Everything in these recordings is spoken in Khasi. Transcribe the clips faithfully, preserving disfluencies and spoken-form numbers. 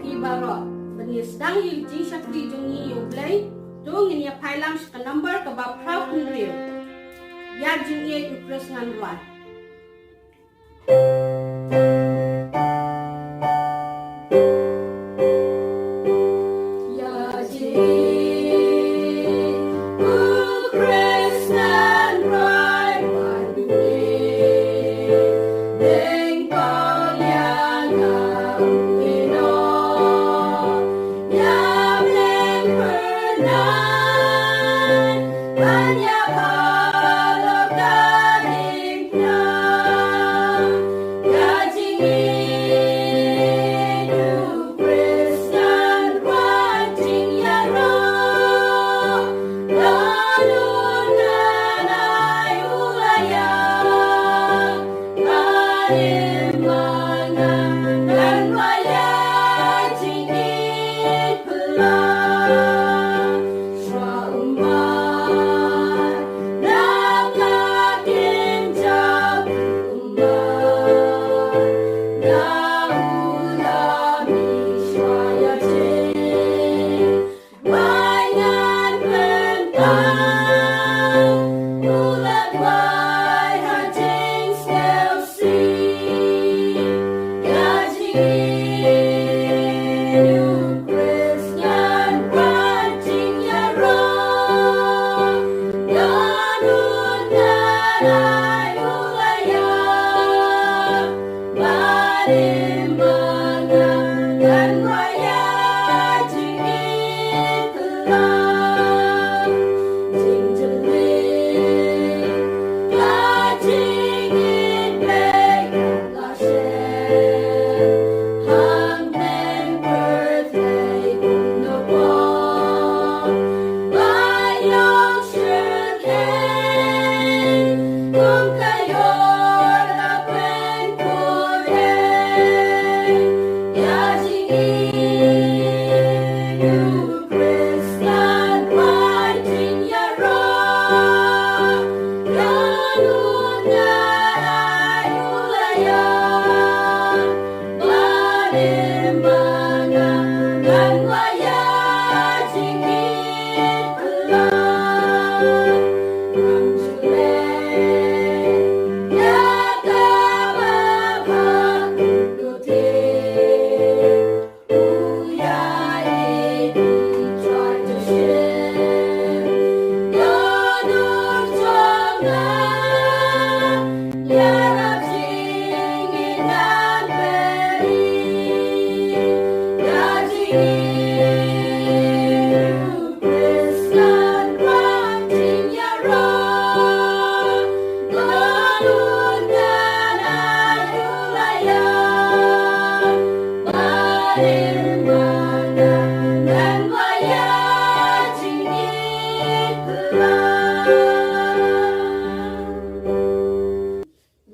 Phi baroh, ban ïa sdang ïa ka jingshakri jong ngi ïa U Blei, to ngin ïa phai lang sha ka number kaba phra phew hynriew. Ïa jingïeit U Khrist ngan rwai.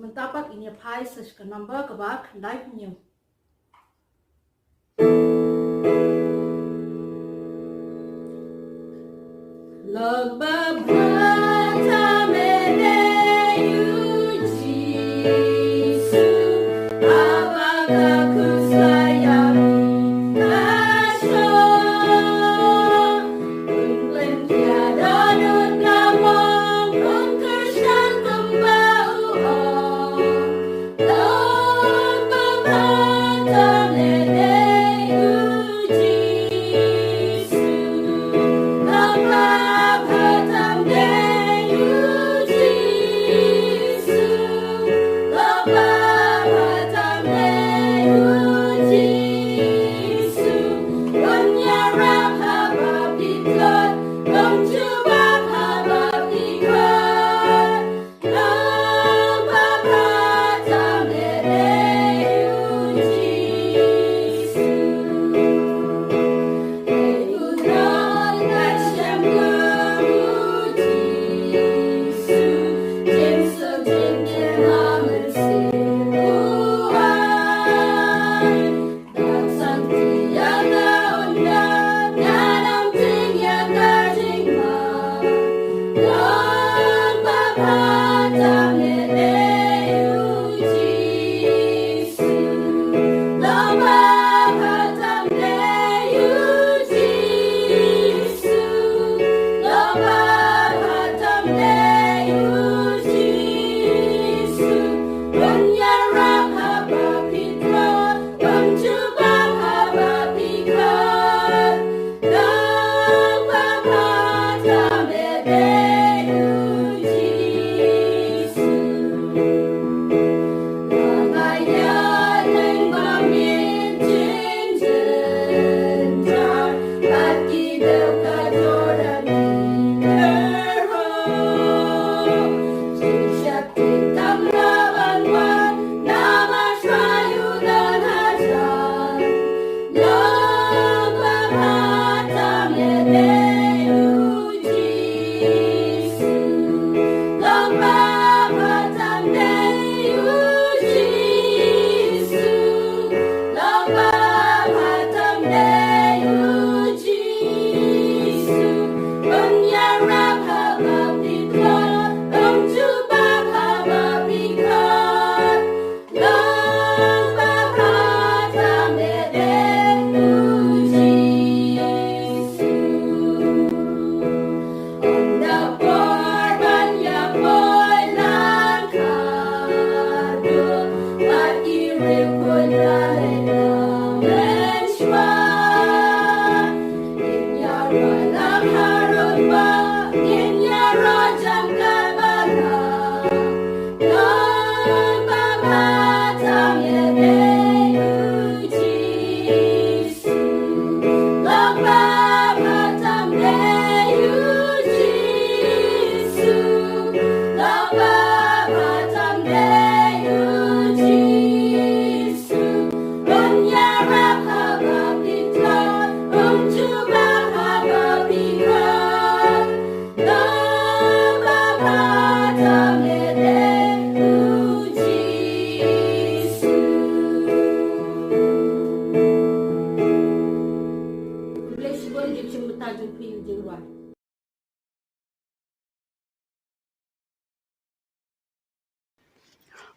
Mynta pat ngin ïa phai sa sha ka number kaba khyndai phew hynñiew.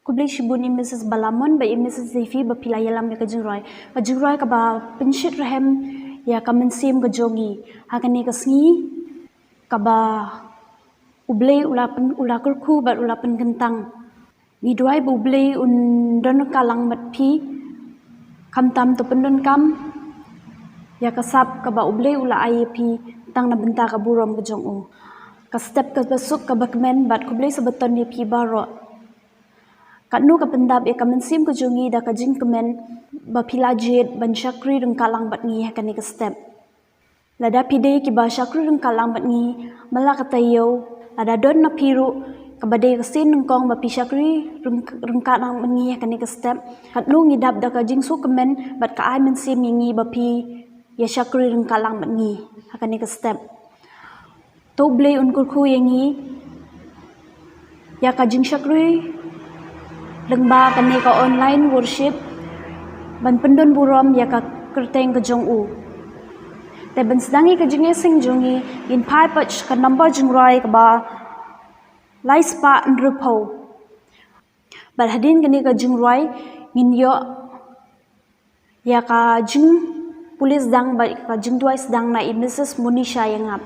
Khublei shibun i Mrs Balamon bad i Mrs Zefi ba phi la ïalam ïa ka jingrwai. Ka jingrwai kaba pynshit rhem ïa ka mynsiem ka jong ngi ha kane ka sngi kaba U Blei u la pyn, u la kyrkhu bad u la pynkyntang. Ngi duwai ba U Blei un don ryngkat lang bad phi, khamtam to pyndonkam ïa ka sap kaba U Blei u la ai ïa phi tang na bynta ka burom ka jong u. Ka step kaba suk kaba kmen bad khublei sabaton ïa phi baroh. Katno ka pyndap ïa ka mynsiem ka jong ngi da ka jingkmen ba phi la jied ban shakri ryngkat lang bad ngi ha kane ka step. Lada phi dei kiba shakri ryngkat lang bad ngi man la ka taïew, lada don na phi ruh kaba dei ka sien nyngkong ba phi shakri ryng, ryngkat lang bad ngi ha kane ka step, katno ngi dap da ka jingsngewkmen bad ka ai mynsiem ïa ngi ba phi ïa shakri ryngkat lang bad ngi ha kane ka step. To U Blei un kyrkhu ïa ngi ïa ka jingshakri lyngba kane ka online worship ban pyndon burom ïa ka kyrteng ka jong u. Te ban sdang ïa ka jingïaseng jong ngi, ngin phai pat sha ka number jingrwai kaba lai spah hynriewphew. Bad hadien kane ka jingrwai ngin ïoh ïa ka jingpule sdang bad ka jingduwai sdang na i Mrs Monisha Ïangap.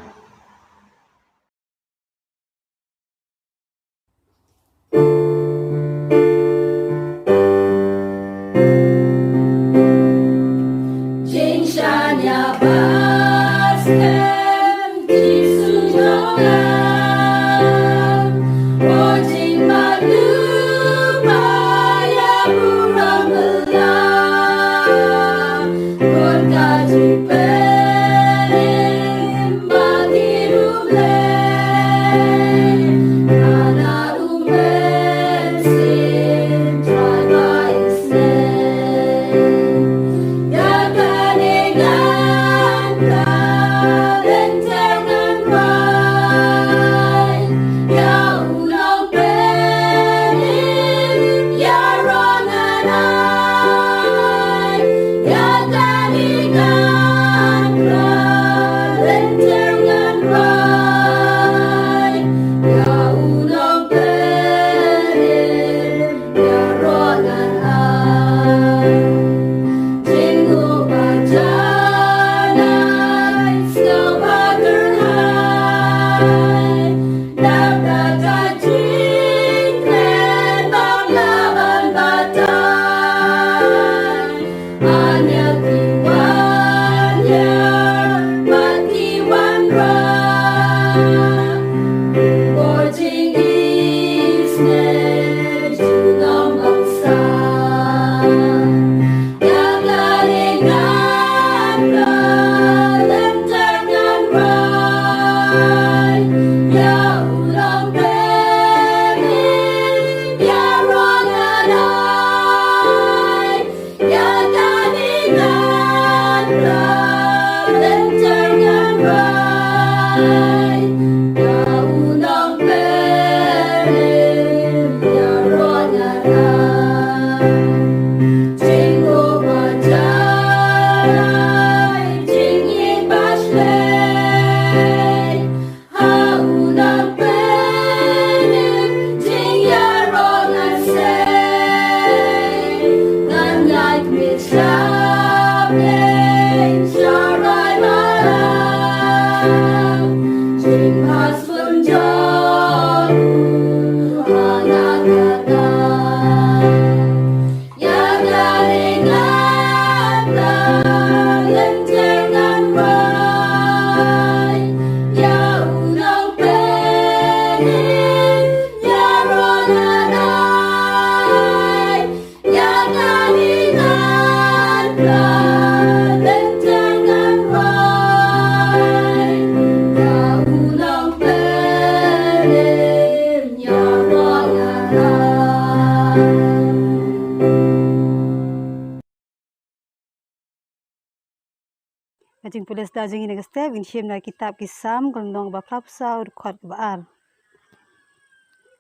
Ka jingpule sdang jong ngi na ka step, ngin shim na kitab ki Salm, ka lynnong ba phraphew saw, dkhot kaba ar.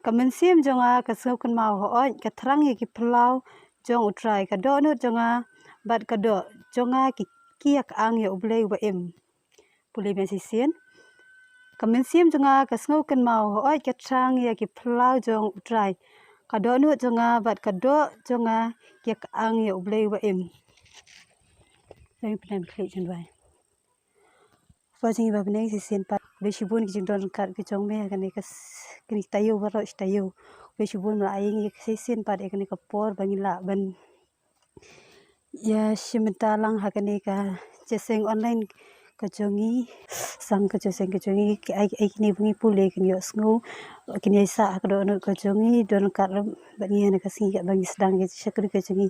Ka mynsiem jong nga ka sngewkynmaw hooid, ka thrang ïa ki phyllaw jong U Trai, ka dohnud jong nga bad ka doh jong nga ki, ki ïa ka ang ïa U Blei uba im. Pule biang shisien. Ka mynsiem jong nga ka sngewkynmaw hooid, ka thrang ïa ki phyllaw jong U Trai, ka dohnud jong nga bad ka doh jong nga ki ïa kyang ïa U Blei uba im. Dang pynlong klik jan bai. Kpa jong ngi ba ha bneng, shisien pat khublei shibun ki jingdon ryngkat ki jong me ha kane ka s-, kane ka taïew baroh shi taïew. Khublei shibun ba la ai ïa ngi shisien pat ïa kane ka por ba ngin lah ban ïa shim bynta lang ha kane ka jingïaseng online ka jong ngi. Sang ka jingïaseng ka jong ngi, ki ai, ai kine ba ngi pule kin ïohsngew, kin ïaisah ha ka dohnud ka jong ngi, don ryngkat ruh bad ngi ha kane ka sngi katba ngi sdang ka jingshakri ka jong ngi,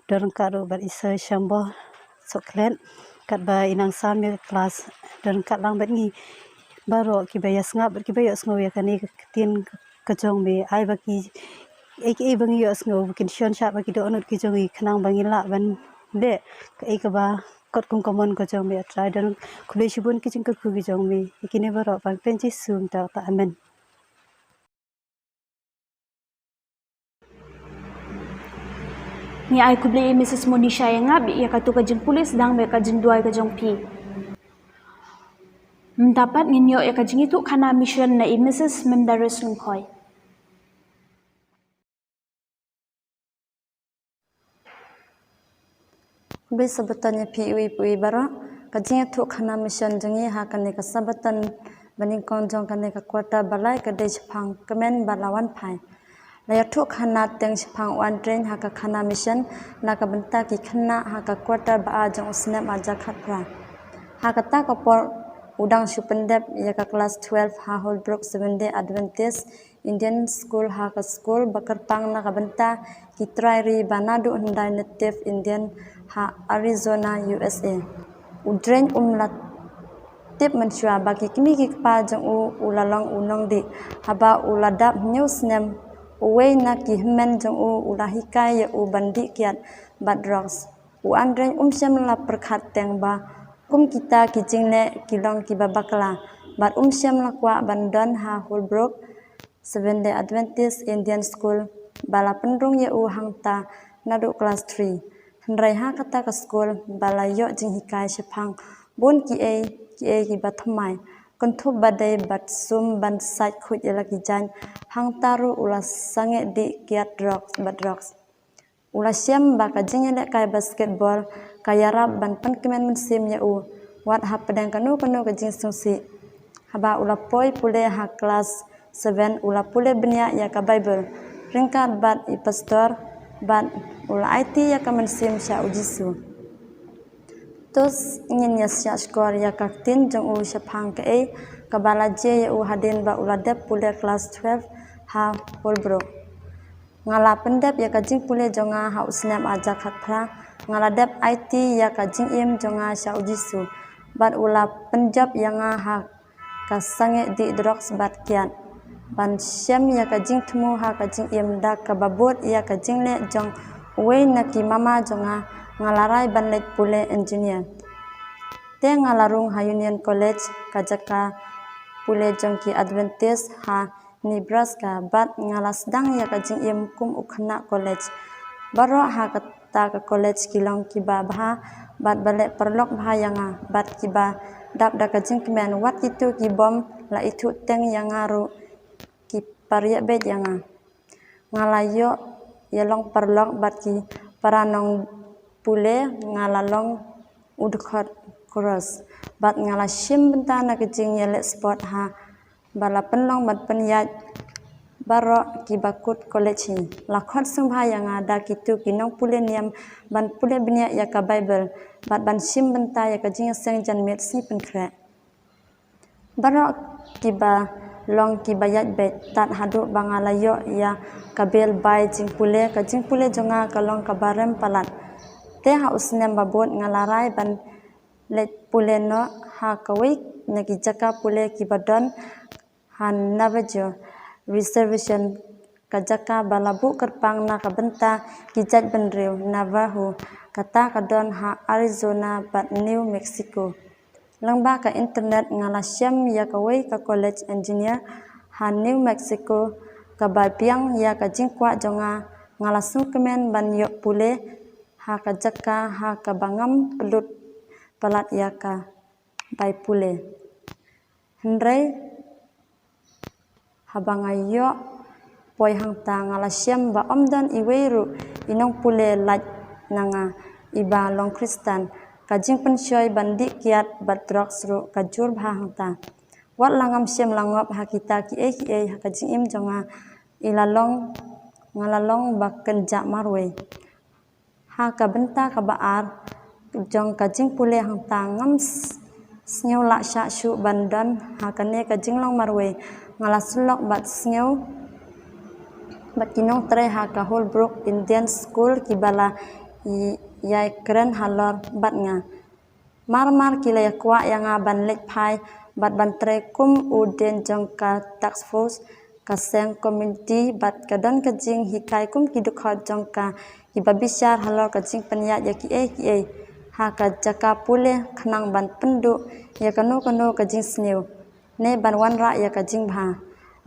don ryngkat ruh bad i Sir Shambor Sohkhlet, katba i nang sam ïa ka klas, don ryngkat lang bad ngi baroh kiba ïa sngap bad kiba ïohsngew ïa kane ka ktien ka jong me, ai ba ki, ei, ei ba ngi ïohsngew ba kin shon shah bad ki dohnud ki jong ngi khnang ba ngin lah ban leh kaei kaba kot kum ka mon ka jong me, A Trai. Don khublei shibun ki jingkyrkhu ki jong me ïa kine baroh, ha ka kyrteng Jisu ngi tharai. Amen. Ngi ai khublei ïa i Mrs Monisha Ïangap ïa kato ka jingpule sdang bad ka jingduwai ka jong phi. Mynta pat ngin ïoh ïa ka jingïathuhkhana mission na i Mrs Mendaris Lyngkhoi. Khublei Sabaton ïa phi iwei pa iwei baroh. Ka jingïathuhkhana mission jong ngi ha kane ka Sabaton ba nyngkong jong kane ka quarter ba lai ka dei shaphang kmen ba la wan phai. La ïathuhkhana teng shaphang u Andrew ha ka khana mission na ka bynta ki khynnah ha ka quarter ba ar jong u snem ar hajar khatphra. Ha kata ka por u dang shu pyndep ïa ka klas twelve ha Holbrook Seventh Day Adventist Indian School, ha ka skul ba kyrpang na ka bynta ki trai ri ba naduh hyndai native Indian ha Arizona, U S A. U Andrew um la tip mynshuwa ba ki kmie ki kpa jong u u la long u nongdih haba u la dap hynñiew snem. Uwei na ki hynmen jong u u la hikai ïa u ban dih kiad bad drugs. U Andrew um shym la pyrkhat teng ba kum kita ki jingleh ki long kiba bakla, bad um shym la kwah ban don ha Holbrook Seventh Day Adventist Indian School ba la pynrung ïa u hangta naduh klas three. Hynrei ha kata ka skul ba la ïoh jinghikai shaphang bun kiei kiei kiba thymmai, kynthup ba dei bad sum ban sait khuid ïa la ki jaiñ, hangta ruh u la sangeh dih kiad drugs bad drugs. U la shem ba ka jingïalehkai basketball ka ïarap ban pynkmen mynsiem ïa u wat hapdeng kano kano ka jingsngewsih. Haba u la poi pule ha klas seven u la pule bniah ïa ka Baibl ryngkat bad i pastor bad u la aiti ïa ka mynsiem sha U Jisu. To ngin ïa shah shkor ïa ka ktien jong u shaphang kaei kaba la jia ïa u hadien ba u la dep pule klas twelve ha Holbrook. Nga la pyndep ïa ka jingpule jong nga ha u snem ar hajar khatphra. Nga la dep aiti ïa ka jingim jong nga sha U Jisu bad u la pynjop ïa nga ha ka sangeh dih drugs bad kiad. Ban shem ïa ka jingthmu ha ka jingim da kaba bud ïa ka jingleh jong uwei na ki mama jong nga, nga la rai ban leit pule engineer. Te nga la rung ha Union College, ka jaka pule jong ki Adventist ha Nebraska, bad nga la sdang ïa ka jingim kum u khynnah college. Baroh ha kata ka college ki long kiba bha bad ba leh paralok bha ïa nga, bad kiba dap da ka jingkmen. Wat kito ki bym la ithuh teng ïa nga ruh ki pariah beit ïa nga. Nga la ïoh ïa long paralok bad ki para nongpule, nga la long u dkhot chorus bad nga la shim bynta na ka jingïaleh sport ha ba la pynlong bad pynïaid baroh kiba kut college hi. La khot sngewbha ïa nga da kito ki nongpule niam ban pule bniah ïa ka Baibl bad ban shim bynta ïa ka jingïaseng janmiet sngi Pynkhreh. Baroh kiba long kiba ïaid beit tad haduh ba nga la ïoh ïa ka bill bai jingpule. Ka jingpule jong nga ka long kaba rem palat. Te ha u snem ba bud nga la rai ban leit pule noh ha kawei na ki jaka pule kiba don ha Navajo Reservation, ka jaka ba la buh kyrpang na ka bynta ki jaitbynriew Navajo. Kata ka don ha Arizona bad New Mexico. Lyngba ka internet nga la shem ïa kawei ka college engineer ha New Mexico, kaba biang ïa ka jingkwah jong nga. Nga la sngewkmen ban ïoh pule ha ka jaka ha kaba ngam pynlut palat ïa ka bai pule. Hynrei haba nga ïoh poi hangta, nga la shem ba ym don iwei ruh i nongpule lait na nga iba long Khristan. Ka jingpynshoi ban dih kiad bad drugs ruh ka jur bha hangta. Wat la ngam shem langop ha kita kiei kiei ha ka jingim jong nga, i la long, nga la long ba kynjah marwei. Ha ka bynta kaba ar jong ka jingpule hangta, ngam s-, sngew lah shah shuh ban don ha kane ka jinglong marwei. Nga la sylok bad sngew bad ki nongtrei ha ka Holbrook Indian School kiba la i-, ïai kren halor bad nga. Mar mar ki la ïa kwah ïa nga ban leit phai bad ban trei kum u dean jong ka task force, ka seng community, bad ka don ka jinghikai kum ki dkhot jong ka kiba bishar halor ka jingpynïaid ïa kiei kiei ha ka jaka pule khnang ban pynduh ïa kano kano ka jingsniew ne ban wanrah ïa ka jingbha.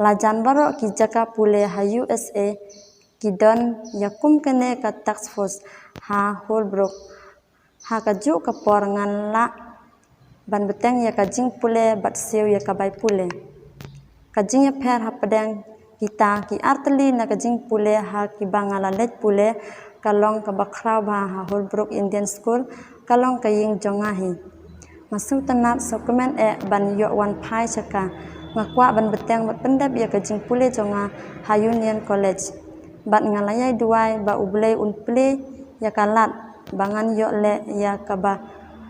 La jan baroh ki jaka pule ha U S A ki don ïa kum kane ka task force ha Holbrook. Ha kajuh ka por ngan lah ban bteng ïa ka jingpule bad siew ïa ka bai pule. Ka jingïapher hapdeng kita ki artylli na ka jingpule ha kiba nga la leit pule ka long kaba khraw bha ha Holbrook Indian School, ka long ka ïing jong nga hi. Nga sngewtynnat sngewkmen eh ban ïoh wan phai sha ka. Nga kwah ban bteng bad pyndep ïa ka jingpule jong nga ha Union College. Bad nga la ïai duwai ba U Blei un plie ïa ka lad ba ngan ïoh leh ïa kaba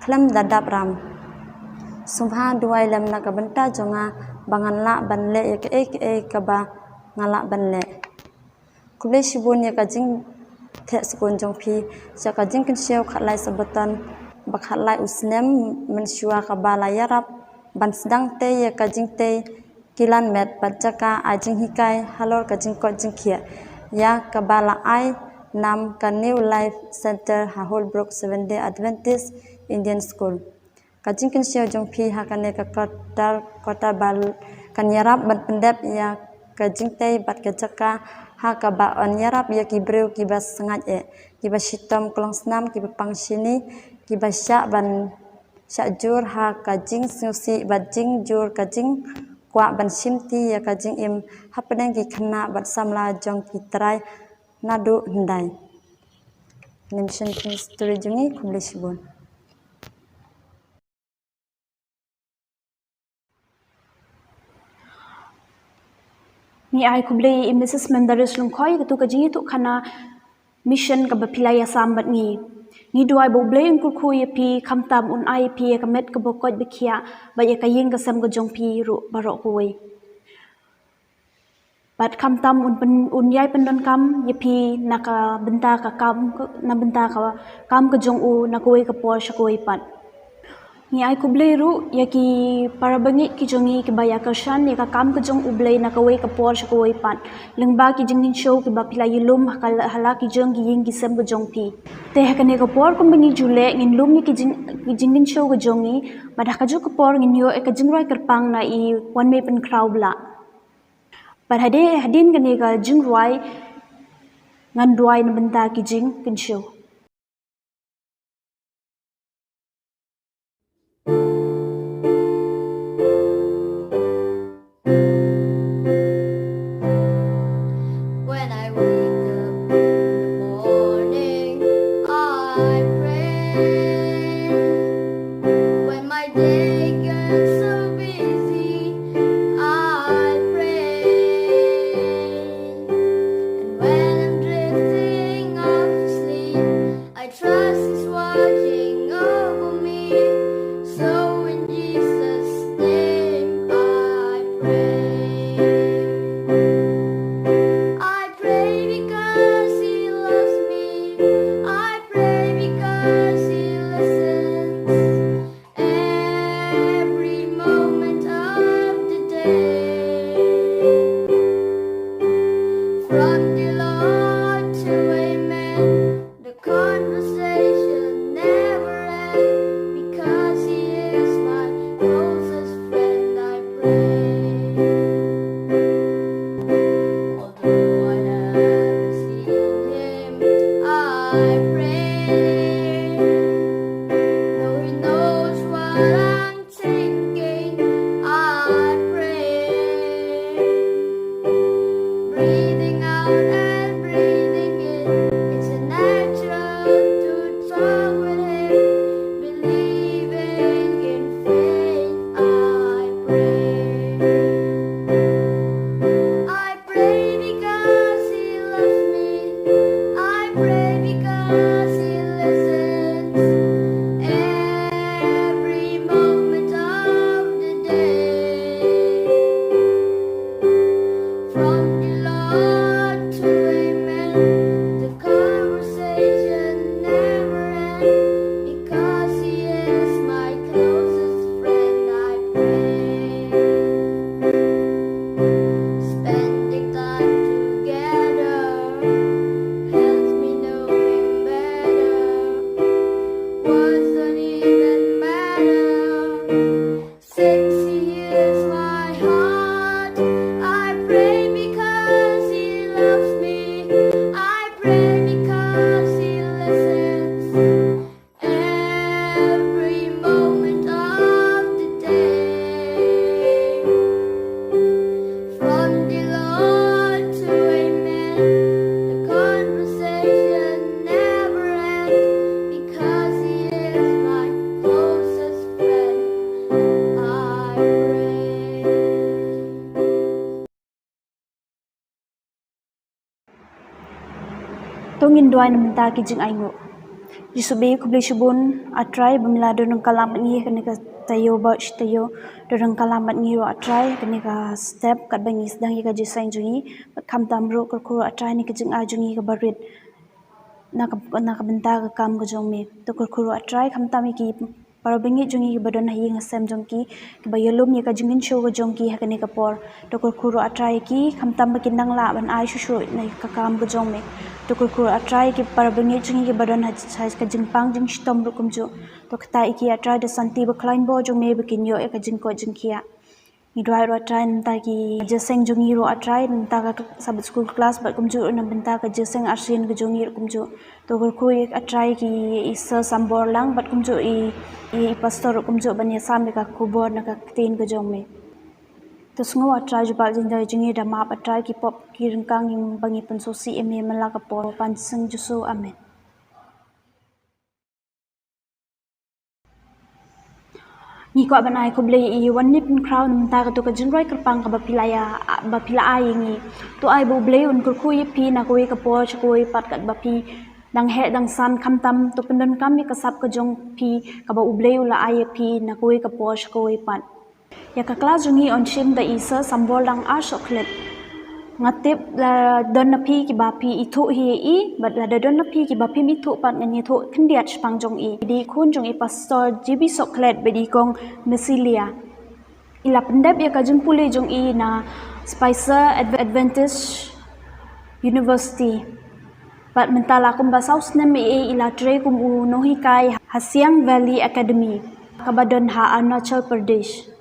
khlem da dap ram. Sngewbha duwai lem na ka bynta jong nga ba ngan lah ban leh ïa kaei kaei kaba nga lah ban leh. Khublei shibun ïa ka jingtheh sbun jong phi sha ka jingkynshew khatlai Sabaton ba khatlai u snem mynshuwa kaba la ïarap ban sdang tei ïa ka jingtei ki lan met bad jaka ai jinghikai halor ka jingkoit jingkhiah ïa kaba la ai nam ka New Life Center ha Holbrook Seventh Day Adventist Indian School. Ka jingkynshew jong phi ha kane ka quarter, quarter ba kan ïarap ban pyndep ïa ka jingtei bad ka jaka ha kaba yn ïarap ïa ki briew kiba sngaid eh, kiba shitom klong snam, kiba pang shini, kiba shah ban shah jur ha ka jingsngewsih bad jingjur ka jingkwah ban shimti ïa ka jingim hapdeng ki khynnah bad samla jong ki trai naduh hyndai. Mission History jong ngi, khublei shibun. Ngi ai khublei ïa i Missus Mendaris Lyngkhoi, katu ka jingïathuhkhana mission kaba phi la ïasam bad ngi. Ngi duwai ba U Blei un kyrkhu ïa phi, khamtam un ai ïa phi ïa ka met kaba koit ba khiah bad ïa ka ïing ka sem ka jong phi ruh baroh kawei. Bad khamtam un pyn-, un ïai pyndonkam ïa phi na ka bynta ka kam, na bynta ka kam ka jong u na kawei ka por sha kawei pat. Ngi ai khublei ruh ïa ki para bangeit ki jong ngi kiba ïa kyrshan ïa ka kam ka jong U Blei na kawei ka por sha kawei pat. Lyngba ki jingkynshew kiba phi la ïalum ha ka la, ha la ki jong ki ïing ki sem ka jong phi. Te ha kane ka por kumba ngi ju leh ngin lum ïa ki jing, ki jingkynshew ka jong ngi. Bad ha kajuh ka por ngin ïoh ïa ka jingrwai kyrpang na i Wanmei Pynkhraw Blah. Bad hadien, hadien kane ka jingrwai ngan duwai na bynta ki jingkynshew. When I wake up in the morning, I pray. When my day gets so busy, I pray. And when I'm drifting off to sleep, I trust He's watching over me. So in Jesus' name I pray. I pray because He loves me. I pray because He listens every moment of the day. From dear Lord to amen, the conversation never ends, because He is my closest friend, I pray. Although I never see Him, I pray. Though He knows what I'm thinking, I pray. Breathing From the Lord to a man, the conversation never ends, because he is my closest friend, I pray. Spending time together helps me knowing better. Words don't even matter. Since he hears my heart, I pray because he loves me. I pray because he listens. Every moment of the day, from the Lord to a man, the conversation never ends, because he is my closest friend, I pray. To ngin duwai na mynta ki jingainguh. Jisu ba ïeit, khublei shibun A Trai ba me la don ryngkat lang bad ngi ha kane ka taïew ba shi taïew. Don ryngkat lang bad ngi ruh A Trai ha kane ka step katba ngi sdang ïa ka jingïaseng jong ngi, bad khamtam ruh kyrkhu ruh A Trai na ka jingai jong ngi kaba rit na ka, na ka bynta ka kam ka jong me. To kyrkhu ruh A Trai khamtam ïa ki para bangeit jong ngi kiba don ha ïing ha sem jong ki, kiba ïalum ïa ka jingkynshew ka jong ki ha kane ka por. To kyrkhu ruh A Trai ïa ki, khamtam ba kin nang lah ban ai shuh shuh na ka kam ka jong me. To kyrkhu ruh A Trai ïa ki para bangeit jong ngi kiba don ha, ha ka jingpang jingshitom ruh kumjuh. To kata ïa ki A Trai da ka santi bakhlaiñ bor jong me ba kin ïoh ïa ka jingkoit jingkhiah. Ngi duwai ruh A Trai na bynta ki jingïaseng jong ngi ruh A Trai, na bynta ka Sabbath School class bad kumjuh na bynta ka jingïaseng arsien ka jong ngi ruh kumjuh. To kyrkhu ïa A Trai ïa ki, i Sir Sambor Lang bad kumjuh i, i, i pastor ruh kumjuh ban ïasam ïa ka khubor na ka ktien ka jong me. To sngew A Trai jubab jingduwai jong ngi da map A Trai ki pop ki ryngkang ïa ba ngi pynsngewsih ïa me man la ka por. Pan seng Jisu. Amen. Ngi kwah ban ai khublei ïa i Wanni Pynkhraw na bynta kato ka jingrwai kyrpang kaba phi la ïa, ba phi la ai ïa ngi. To ai ba U Blei un kyrkhu ïa phi na kawei ka por sha kawei pat katba phi dang heh dang san, khamtam to pyndonkam ïa ka sap ka jong phi kaba U Blei u la ai ïa phi na kawei ka por sha kawei pat. Ïa ka klas jong ngi yn shim da i Sir Sambor Lang Arsohkhlet. Nga tip la don na phi kiba phi ithuh hi ïa i, bad lada don na phi kiba phim ithuh pat ngan ïathuh khyndiat shaphang jong i. I dei i khun jong i Pastor J B Sohkhlet bad i kong Mesilia. I la pyndep ïa ka jingpule jong i na Spicer Adv-, Adventist University. Bad mynta la kumba saw snem ïa i, i la trei kum u nonghikai ha Siang Valley Academy kaba don ha Arunachal Pradesh.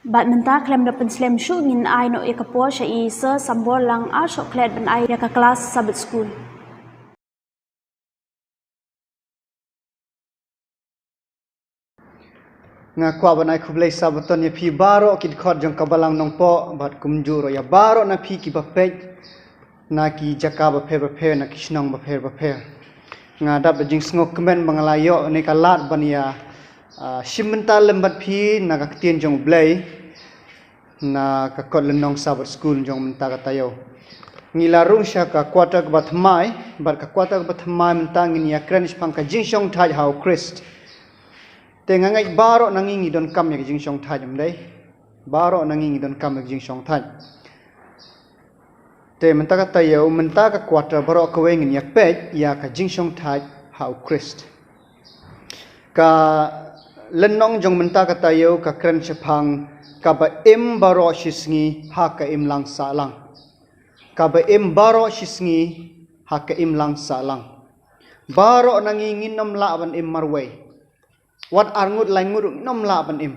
Bad mynta khlem da pynslem shuh ngin ai noh ïa ka por sha i Sir Sambor Lang Arsohkhlet ban ai ïa ka klas Sabbath School. Nga kwah ban ai khublei Sabbaton ïa phi baroh ki dkhot jong ka Balang Nongpoh bad kumjuh ruh ïa baroh na phi kiba peit na ki jaka bapher bapher, na ki shnong bapher bapher. Nga dap da jingsngewkmen ba nga la ïoh ïa ka lad ban ïa, ah, shim bynta lem bad phi na ka ktien jong U Blei na ka kot lynnong Sabbath School jong mynta ka taïew. Ngi la rung sha ka quarter kaba thymmai, bad ka quarter kaba thymmai mynta ngin ïa kren shaphang ka jingshongthait ha U Khrist. Te nga ngeit baroh na ngi ngi donkam ïa ka jingshongthait, em dei? Baroh na ngi ngi donkam ïa ka jingshongthait. Te mynta ka taïew, mynta ka quarter baroh kawei ngin ïa peit ïa ka jingshongthait ha U Khrist. Ka lynnong jong mynta ka taïew ka kren shaphang kaba im baroh shisngi ha ka imlang sahlang. Kaba im baroh shisngi ha ka imlang sahlang. Baroh na ngi ngin ym lah ban im marwei. Wat arngut laingut ruh ngin ym lah ban im.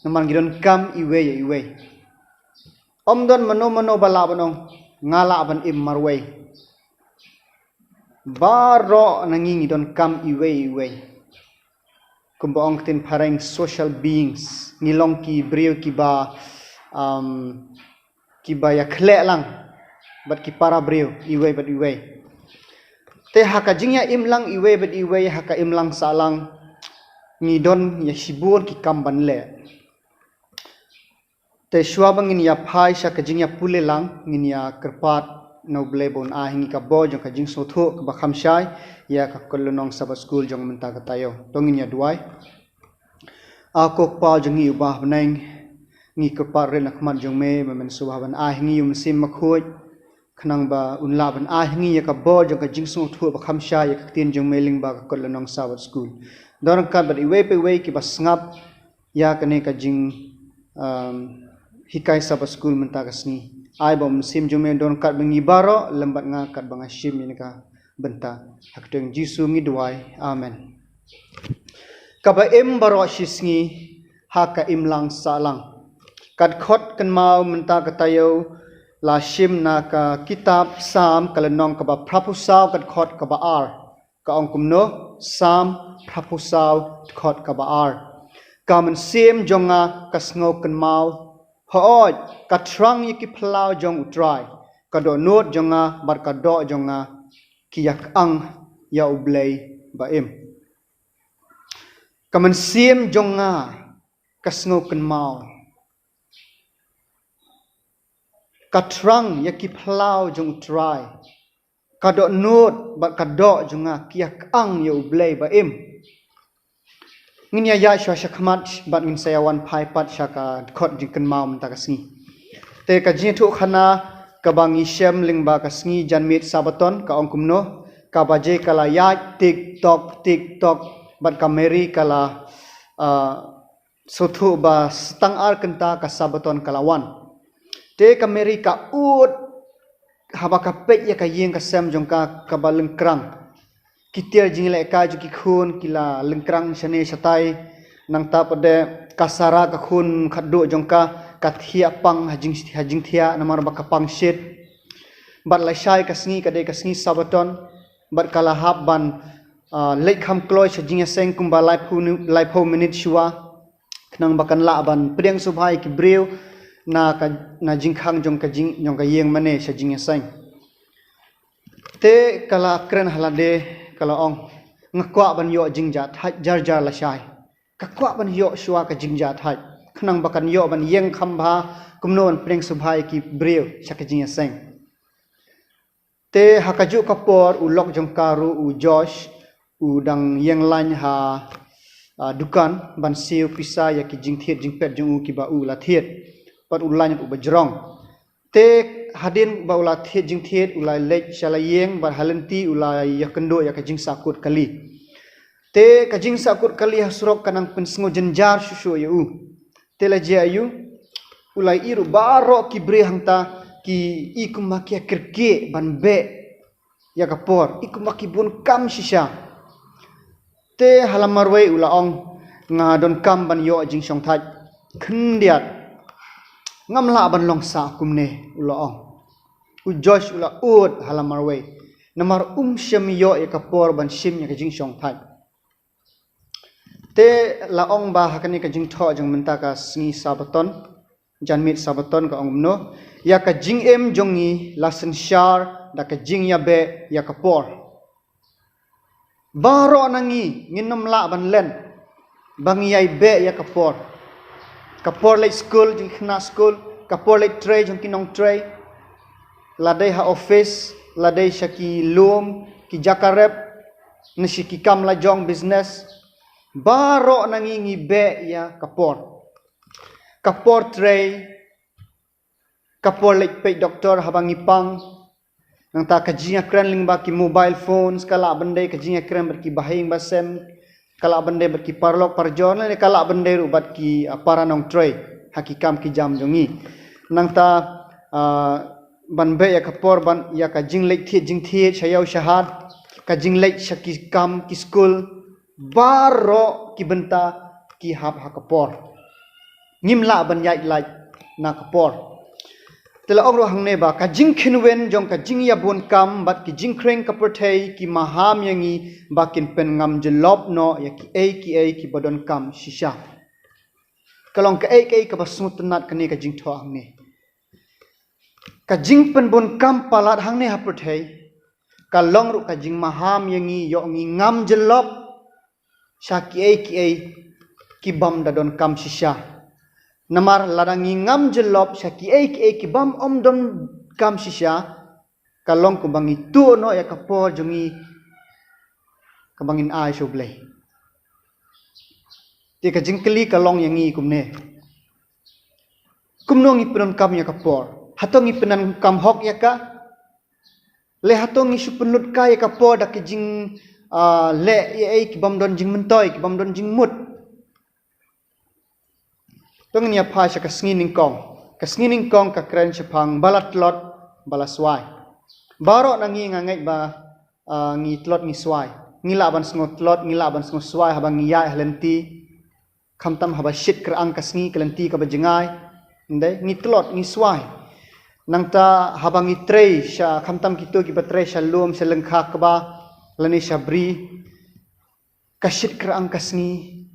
Namar ngi donkam iwei ïa iwei. Ym don mano mano ba lah ban ong nga lah ban im marwei. Baroh na ngi ngi donkam iwei ïa iwei. Kumba ong ktien phareng social beings. Ngi long ki briew kiba, um, kiba ïakhleh lang bad ki para briew iwei bad iwei. Te ha ka jingïaim lang iwei bad iwei ha ka imlang sahlang, ngi don ïa shibun ki kam ban leh. Te shuwa ba ngin ïa phai sha ka jingïapule lang, ngin ïa kyrpad na U Blei ba un ai ha ngi ka bor jong ka jingsngewthuh kaba kham shai ïa ka kot lynnong Sabbath School jong mynta ka taïew. To ngin ïa duwai. A ko Kpa jong ngi uba ha bneng, Ngi kyrpad rit na khmat jong me ba men sngewbha ban ai ha ngi ïa u Mynsiem Bakhuid, khnang ba un lah ban ai ha ngi ïa ka bor jong ka jingsngewthuh ba kham shai ïa ka ktien jong me lyngba ka kot lynnong Sabbath School. Don ryngkat bad iwei pa iwei kiba sngap ïa kane ka jing, um, hikai Sabbath School mynta ka sngi. Ai ba u Mynsiem jong me un don ryngkat bad ngi baroh lem bad nga katba nga shim ïa kane ka bynta. Ha ka kyrteng Jisu ngi duwai. Amen. Kaba im baroh shi sngi ha ka imlang sahlang. Ka dkhot kynmaw mynta ka taïew la shim na ka kitab Salm ka lynnong kaba phraphew saw ka dkhot kaba ar. Ka ong kumno, Salm phraphew saw dkhot kaba ar. Ka mynsiem jong nga ka sngew kynmaw. Hooid, ka thrang ïa ki phyllaw jong U Trai. Ka dohnud jong nga bad ka doh jong nga ki ïa kyang ïa U Blei ba im. Ka mynsiem jong nga ka sngew kynmaw. Ka thrang ïa ki phyllaw jong U Trai. Ka dohnud bad ka doh jong nga ki ïa kyang ïa U Blei ba im. Ngin ïa ïaid shuwa sha khmat bad ngin sa ïa wan phai pat sha ka dkhot jingkynmaw mynta ka sngi. Te ka jingïathuhkhana kaba ngi shem lyngba ka sngi janmiet Sabbaton ka ong kumno, ka baje ka la ïaid tik tok tik tok bad ka Mary ka la, ah, sngewthuh ba stang ar kynta ka Sabbaton ka la wan. Te ka Mary ka ud haba ka peit ïa ka ïing ka sem jong ka kaba lyngkrang. Ki tiar jingïalehkai jong ki khun ki la lyngkrang shane shatai. Nangta pat de ka Sara ka khun khatduh jong ka ka thiah pang ha jing, ha jingthiah namar ba ka pang shit. Bad lashai ka sngi ka dei ka sngi Sabbaton. Bad ka la hap ban, ah, leit kham kloi sha jingïaseng kumba laiphew ni-, laiphew minit shuwa. Khnang ba kan lah ban pdiang sngewbha ïa ki briew na ka, na jingkhang jong ka jing, jong ka ïing mane sha jingïaseng. Te ka la kren ha lade ka la ong, nga kwah ban ïoh jingjahthait jar jar lashai. Ka kwah ban ïoh shuwa ka jingjahthait. Khnang ba kan ïoh ban ïeng kham bha kumno ban pdiang sngewbha ïa ki briew sha ka jingïaseng. Te ha kajuh ka por u lok jong ka ruh u Josh u dang ïeng lain ha, ah, dukan ban siew pisa ïa ki jingthied jingpet jong u kiba u la thied. Bad u lain u ba jrong. Te hadien ba u la thied jingthied u la leit sha la ïing bad ha lynti u la ïakynduh ïa ka jingsakut kali. Te ka jingsakut kali ha surok ka nang pynsngew jynjar shuh shuh ïa u. Te la jia ïa u, u la ïohi ruh baroh ki briew hangta ki i kumba ki ïa kyrkieh ban beh ïa ka por, i kumba ki bun kam shisha. Te ha la marwei u la ong, nga donkam ban ïoh jingshongthait khyndiat. Ngam lah ban long sah kumne, u la ong. U Josh u la ud ha la marwei. Namar um shym ïoh ïa ka por ban shim ïa ka jingshongthait. Te la ong ba ha kane ka jingthoh jong mynta ka sngi Sabbaton, janmiet Sabbaton ka ong kumno, ïa ka jingim jong ngi la synshar da ka jingïabeh ïa ka por. Baroh na ngi ngin ym lah ban len ba ngi ïai beh ïa ka por. Ka por leit skul jong ki khynnah skul, ka por leit trei jong ki nongtrei. La dei ha office, la dei sha ki lum, ki jaka rep, ne sha ki kam lajong business. Baroh na ngi ngi beh ïa ka por. Ka por trei, ka por leit peit doktor haba ngi pang. Nangta ka jingïakren lyngba ki mobile phones, ka lah ban dei ka jingïakren bad ki bahaïing bahasem, ka lah ban dei bad ki paralok parajor, ne ka lah ban dei ruh bad ki, ah, para nongtrei ha ki kam ki jam jong ngi. Nangta, ah, ban beh ïa ka por ban ïa ka jingleit thied jingthied sha ïew sha hat, ka jingleit sha ki kam ki skul, baroh ki bynta ki hap ha ka por. Ngim lah ban ïaid lait na ka por. Te la ong ruh hangne ba ka jingkhynwin jong ka jingïabunkam bad ki jingkhring ka pyrthei ki maham ïa ngi ba kin pynngam jyllop noh ïa kiei kiei kiba donkam shisha. Ka long kaei kaei kaba sngewtynnat kane ka jingthoh hangne. Ka jingpynbunkam palat hangne ha pyrthei ka long ruh ka jingmaham ïa ngi ïoh ngi ngam jyllop sha kiei kiei kibym da donkam shisha. Namar lada ngi ngam jyllop sha kiei kiei kibym ym donkam shisha, ka long kumba ngi tuh noh ïa ka por jong ngi kaba ngin ai sha U Blei. Te ka jingkylli ka long ïa ngi kumne. Kumno ngi pyndonkam ïa ka por? Hato ngi pyndonkam hok ïa ka? Le hato ngi shu pynlut kai ïa ka por da ki jing, ah, leh ïa ei ki bym don jingmyntoi, ki bym don jingmut? To ngin ïa phai sha ka sngi nyngkong. Ka sngi nyngkong ka kren shaphang ba la tlot, ba la swai. Baroh na ngi nga ngeit ba, ah, ngi tlot ngi swai. Ngi lah ban sngew tlot, ngi lah ban sngew swai haba ngi ïaid ha lynti. Khamtam haba shit kyrang ka sngi, ka lynti kaba jngai. Ynda ngi tlot ngi swai. Nangta haba ngi trei sha, khamtam kito kiba trei sha lum, sha lyngkha kba, lane sha bri, ka shit kyrang ka sngi.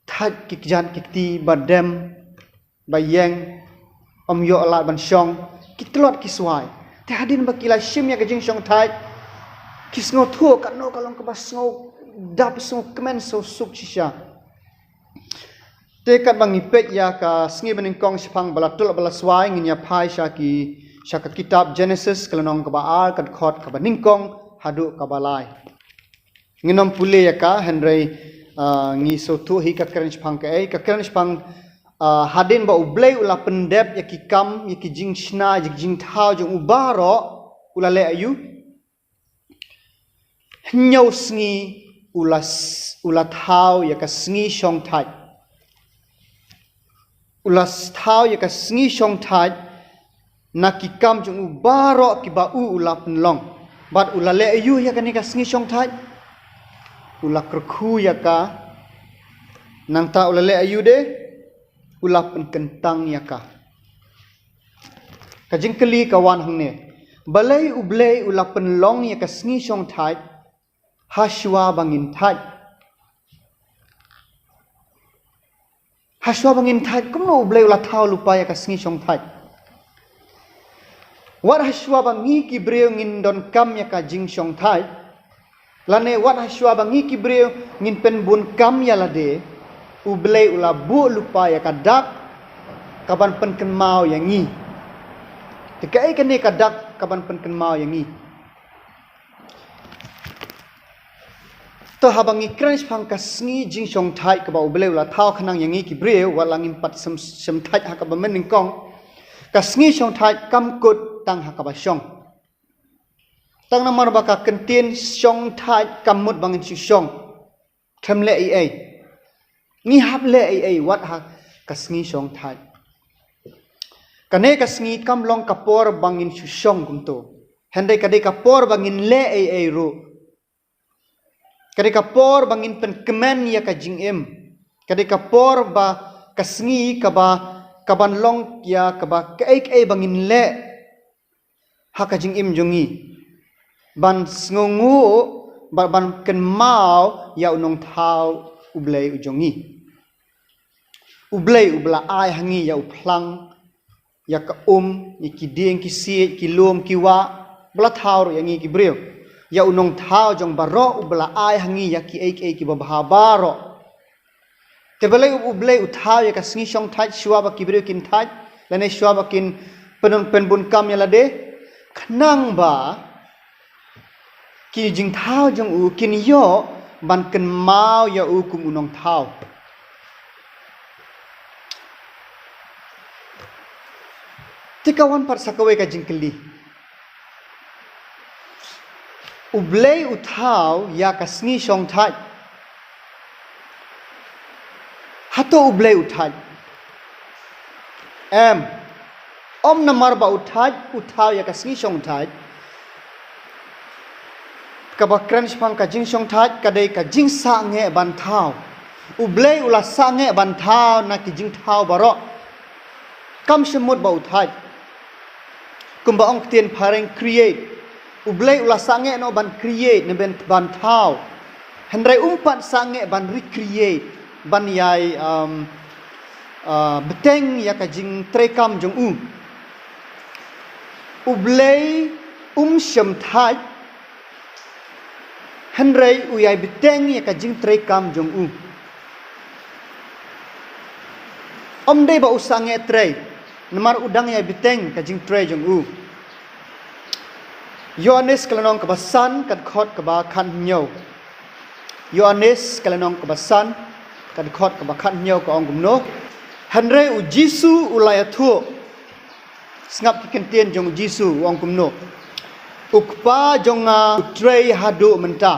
Thait ki kjat ki kti ba dem, ba ïeng, ym ïoh lad ban shong, ki tlot ki swai. Te hadien ba ki la shim ïa ka jingshong thait, ki sngewthuh katno ka long kaba sngewdap, sngewkmen, sngewsuk shisha. Te katba ngi peit ïa ka sngi ba nyngkong shaphang ba la tlot ba la swai, ngin ïa phai sha ki, sha ka kitab Genesis, ka lynnong kaba ar, ka dkhot kaba nyngkong haduh kaba lai. Ngin ym pule ïa ka, hynrei, ah, ngi sngewthuh hi ka kren shaphang kaei, ka kren shaphang, ah, hadien ba U Blei u la pyndep ïa ki kam, ïa ki jingshna, ïa ki jingthaw jong u baroh, u la leh aïu? Hynñiew sngi u la s-, u la thaw ïa ka sngi shong thait. U la s-, thaw ïa ka sngi shong thait na ki kam jong u baroh kiba u u la pynlong. Bad u la leh aïu ïa kane ka sngi shong thait? U la kyrkhu ïa ka. Nangta u la leh aïu de? U la pynkyntang ïa ka. Ka jingkylli ka wan hangne. Balei U Blei u la pynlong ïa ka sngi shong thait ha shuwa ba ngin thait? Ha shuwa ba ngin thait, kumno U Blei u la thaw lypa ïa ka sngi shong thait? Wat ha shuwa ba ngi ki briew ngin donkam ïa ka jingshong thait, lane wat ha shuwa ba ngi ki briew ngin pynbun kam ïa lade, U Blei u la buh lypa ïa ka dak ka ban pynkynmaw ïa ngi. Te kaei kane ka dak ka ban pynkynmaw ïa ngi? To haba ngi kren shaphang ka sngi jingshong thait kaba U Blei u la thaw khnang ïa ngi ki briew, wat la ngim pat shym, shym thait ha kaba mynnyngkong. Ka sngi shong thait kam kut tang ha kaba shong. Tang namar ba ka kyntien shong thait kam mut ba ngin shu shong. Khlem leh ei ei. Ngi hap leh ei ei wat ha ka sngi shong thait. Kane ka sngi kam long ka por ba ngin shu shong kumto. Hynrei ka dei ka por ba ngin leh ei ei ruh. Ka dei ka por ba ngin pynkmen ïa ka jingim. Ka dei ka por ba ka sngi kaba, ka ban long ïa kaba kaei kaei ba ngin leh ha ka jingim jong ngi. Ban sngewnguh, ban, ban kynmaw ïa u nongthaw U Blei u jong ngi. U Blei uba la ai ha ngi ïa u phlang, ïa ka um, ïa ki dieng ki siej, ki lum ki wah, ba la thaw ruh ïa ngi ki briew. Ïa u nongthaw jong baroh uba la ai ha ngi ïa kiei kiei kiba bha baroh. Te balei U Blei u thaw ïa ka sngi shong thait shuwa ba ki briew kin thait, lane shuwa ba kin pynbun, pynbun kam ïa lade? Khnang ba ki jingthaw jong u kin ïoh ban kynmaw ïa u kum u nongthaw. Te ka wan pat sa kawei ka jingkylli. U Blei u thaw ïa ka sngi shong thait. Hato U Blei u thait? Em. Ym namar ba u thait, u thaw ïa ka sngi shong thait. Kaba kren shaphang ka jingshong thait ka dei ka jingsangeh ban thaw. U Blei u la sangeh ban thaw na ki jingthaw baroh. Kam shym mut ba u thait. Kumba ong ktien phareng create. U Blei u la sangeh noh ban create ne ban, ban thaw. Hynrei um pat sangeh ban recreate, ban ïai, um, uh, bteng ïa ka jingtreikam jong u. U Blei um shym thait, hynrei u ïai bteng ïa ka jingtreikam jong u. Ym dei ba u sangeh trei, namar u dang ïai bteng ka jingtrei jong u. Ïoannis ka lynnong kaba san, ka dkhot kaba khathynñiew. Ïoannis ka lynnong kaba san, ka dkhot kaba khathynñiew ka ong kumno: Hynrei u Jisu u la ïathuh. Sngap ki kyntien jong u Jisu, u ong kumno. U Kpa jong nga u trei haduh mynta.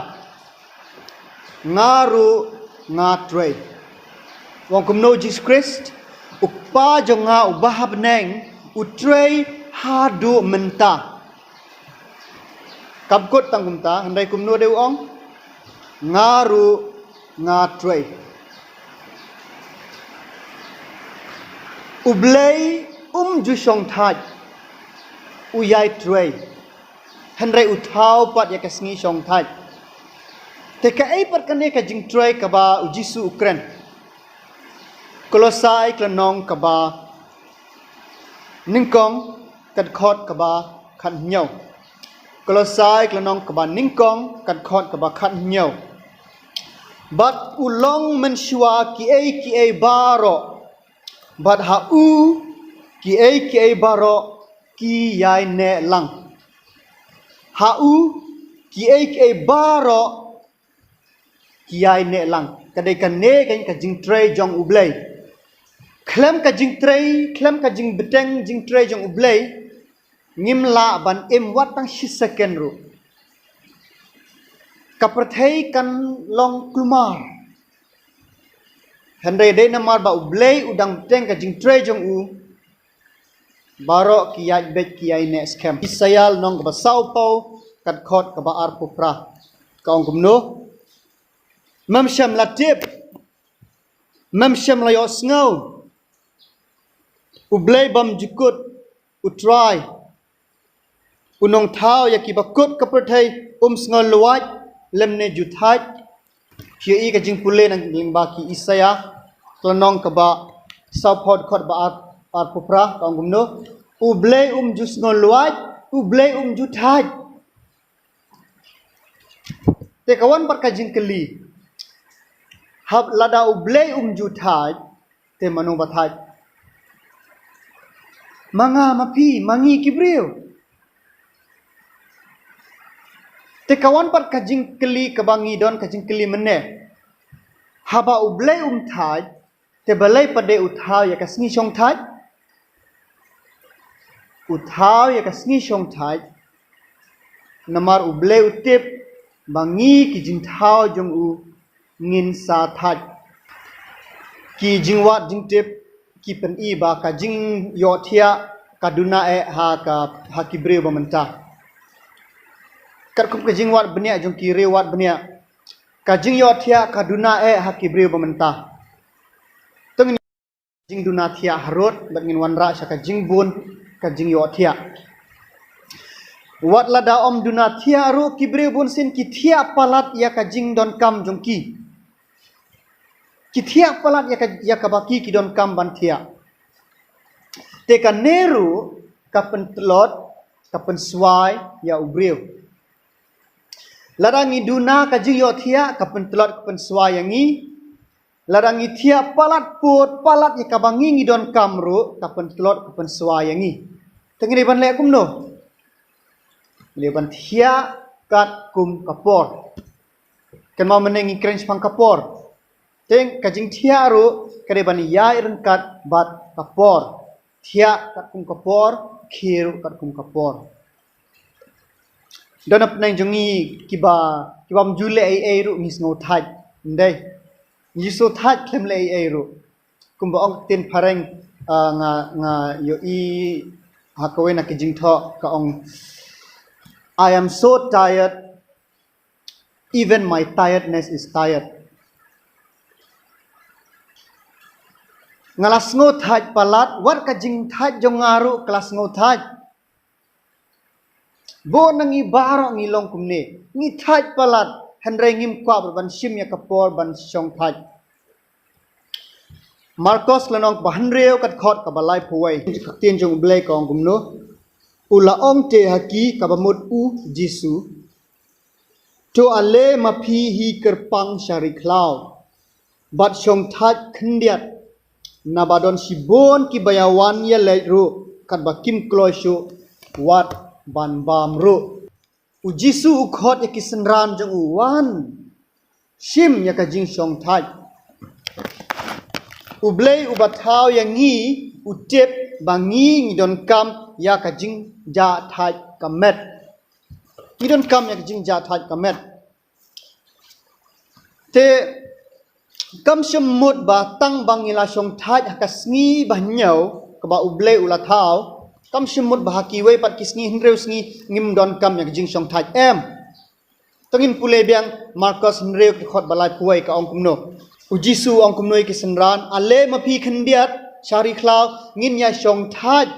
Nga ruh nga trei. U ong kumno u Jisu Khrist, u Kpa jong nga uba ha bneng u trei haduh mynta. Kam kut tang kumta, hynrei kumno de u ong. Nga ruh nga trei. U Blei um ju shong thait. U ïai trei. Hynrei u thaw pat ïa ka sngi shong thait. Te kaei pat kane ka jingtrei kaba u Jisu u kren. Kolosai ka lynnong kaba nyngkong ka dkhot kaba khathynñiew. Kolosai ka lynnong kaba nyngkong ka dkhot kaba khathynñiew. Bad u long mynshuwa kiei kiei baroh. Bad ha u kiei kiei baroh ki ïai neh lang. Ha u kiei kiei baroh ki ïai neh lang. Ka dei kane ka jingtrei jong u Blei. Khlem ka jingtrei, khlem ka jingbteng jingtrei jong u Blei, ngim lah ban im wat tang shi second ruh. Ka pyrthei kan long kulmar. Hynrei dei namar ba u Blei u dang bteng ka jingtrei jong u, baroh ki ïaid beit ki ïai neh skhem. Isaïah lynnong kaba sawphew ka dkhot kaba arphew phra. Ka ong kumno. Mem shym la tip. Mem shym la ïohsngew. U Blei bymjukut, u Trai, u nongthaw ïa kiba kut ka pyrthei, um sngewlwait lymne ju thait. Phi ïohi ka jingpule na lyngba ki Isaïah ka lynnong kaba sawphew dkhot ba ar, arphew phra ka ong kumno. U Blei um ju sngewlwait, u Blei um ju thait. Te ka wan pat ka jingkylli. Haba lada u Blei um ju thait, te mano ba thait? Ma nga, ma phi, ma ngi ki briew. Te ka wan pat ka jingkylli kaba ngi don ka jingkylli mynne. Haba u Blei um thait, te balei pat de u thaw ïa ka sngi shong thait? U thaw ïa ka sngi shong thait. Namar u Blei u tip ba ngi ki jingthaw jong u ngin sa thait. Ki jingwad jingtip ki pyni ba ka jingïohthiah ka duna eh ha ka, ha ki briew ba mynta. Katkum ka jingwad bniah jong ki riewwad bniah, ka jingïohthiah ka duna eh ha ki briew ba mynta. Tang jingduna thiah harud, bad ngin wanrah sha ka jingbun ka jingïohthiah. Wat lada ym duna thiah ruh ki briew bunsien ki thiah palat ïa ka jingdonkam jong ki. Ki thiah palat ïa ka, ïa kaba ki, ki donkam ban thiah. Te kane ruh ka pyntlot, ka pynswai ïa u briew. Lada ngi duna ka jingïohthiah, ka pyntlot, ka pynswai ïa ngi. Lada ngi thiah palat pud, palat ïa kaba ngi, ngi donkam ruh, ka pyntlot, ka pynswai ïa ngi. Te ngi dei ban leh kumno? Ngi dei ban thiah katkum ka por. Kynmaw mynne ngi kren shaphang ka por. Te ka jingthiah ruh ka dei ban ïaid ryngkat bad ka por. Thiah katkum ka por, khie ruh katkum ka por. Don na pdeng jong ngi kiba, kiba ym ju leh ei ei ruh ngi sngew thait. Ym dei. Ngi sngew thait khlem leh ei ei ruh. Kumba ong ktien phareng, ah, nga, nga ïohi ha kawei na ki jingthoh ka ong, "I am so tired, even my tiredness is tired." Nga la sngew thait palat, wat ka jingthait jong nga ruh ka la sngew thait. Bun na ngi baroh ngi long kumne. Ngi thait palat, hynrei ngim kwah ban shim ïa ka por ban shong thait. Markos lynnong kaba hynriew ka dkhot kaba laiphew wei. Ka ktien jong u Blei ka ong kumno. U la ong te ha ki kaba mut u Jisu. To ale ma phi hi kyrpang sha ri khlaw. Bad shong thait khyndiat. Naba don shibun kiba ïa wan ïa leit ruh katba kim kloi shuh wat ban bam ruh. U Jisu u khot ïa ki synran jong u wan. Shim ïa ka jingshong thait. U Blei uba thaw ïa ngi u tip ba ngi ngi donkam ïa ka jingjahthait ka met. Ngi donkam ïa ka jingjahthait ka met. Te kam shym mut ba tang ba ngi la shongthait ha ka sngi ba hynñiew kaba U Blei u la thaw, kam shym mut ba ha kiwei pat ki sngi, hynriew sngi ngim donkam ïa ka jingshongthait, em. To ngin pule biang Markos hynriew, ka dkhot ba laiphew wei, ka ong kumno. U Jisu u ong kumno ïa ki synran: Ale ma phi khyndiat sha ri khlaw, ngin ïa shongthait.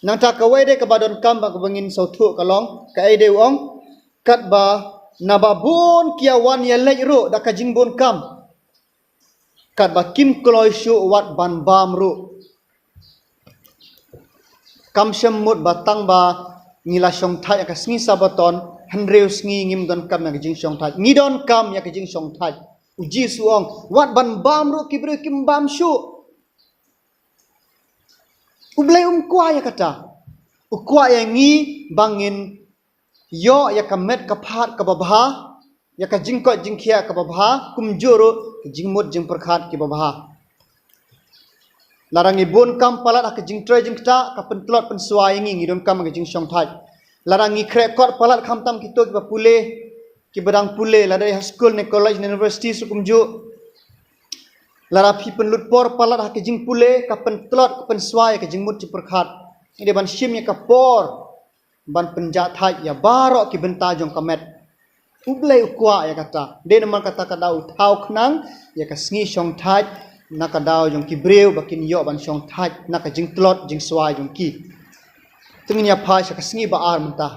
Nangta kawei de kaba donkam ba kaba ngin sngewthuh ka long, kaei de u ong, katba naba bun ki ïa wan ïa leit ruh da ka jingbun kam, katba kim kloi shuh wat ban bam ruh. Kam shym mut ba tang ba ngi la shongthait ha ka sngi Sabaton, hynriew sngi ngim donkam ïa ka jingshongthait. Ngi donkam ïa ka jingshongthait. U Jisu u ong, wat ban bam ruh ki briew kim bam shuh. U Blei um kwah ïa kata. U kwah ïa ngi ba ngin ïoh ïa ka met ka phad kaba bha, ïa ka jingkoit jingkhiah kaba bha, kumjuh ruh ka jingmut jingpyrkhat kiba bha. Lada ngi bun kam palat ha ka jingtrei jingktah, ka pyntlot pynswai ïa ngi, ngi donkam ka jingshongthait. Lada ngi khreh kot palat, khamtam kito kiba pule, kiba dang pule, lada ha skul ne college ne university ruh kumjuh. Lada phi pynlut por palat ha ka jingpule, ka pyntlot ka pynswai ïa ka jingmut jingpyrkhat. Ngi dei ban shim ïa ka por ban pynjahthait ïa baroh ki bynta jong ka met. U Blei u kwah ïa kata. Dei namar kata ka daw u thaw khnang ïa ka sngi shongthait na ka daw jong ki briew ba kin ïoh ban shongthait na ka jingtlot jingswai jong ki. To ngin ïa phai sha ka sngi ba ar mynta.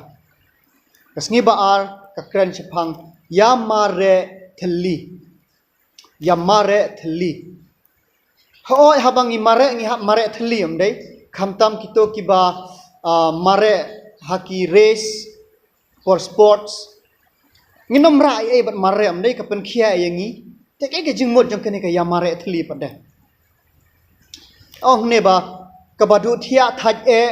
Ka sngi ba ar ka kren shaphang ïa mareh thylli. Ïa mareh thylli. Hooid, haba ngi mareh, ngi hap mareh thylli, em dei? Khamtam kito kiba, ah, mareh ha ki race for sports. Ngin ym rah ei ei bad mareh, em dei, ka pynkhiah ïa ngi. Te kaei ka jingmut jong kane ka ïa mareh thylli pat de? Ong ne ba kaba duh thiah thait eh,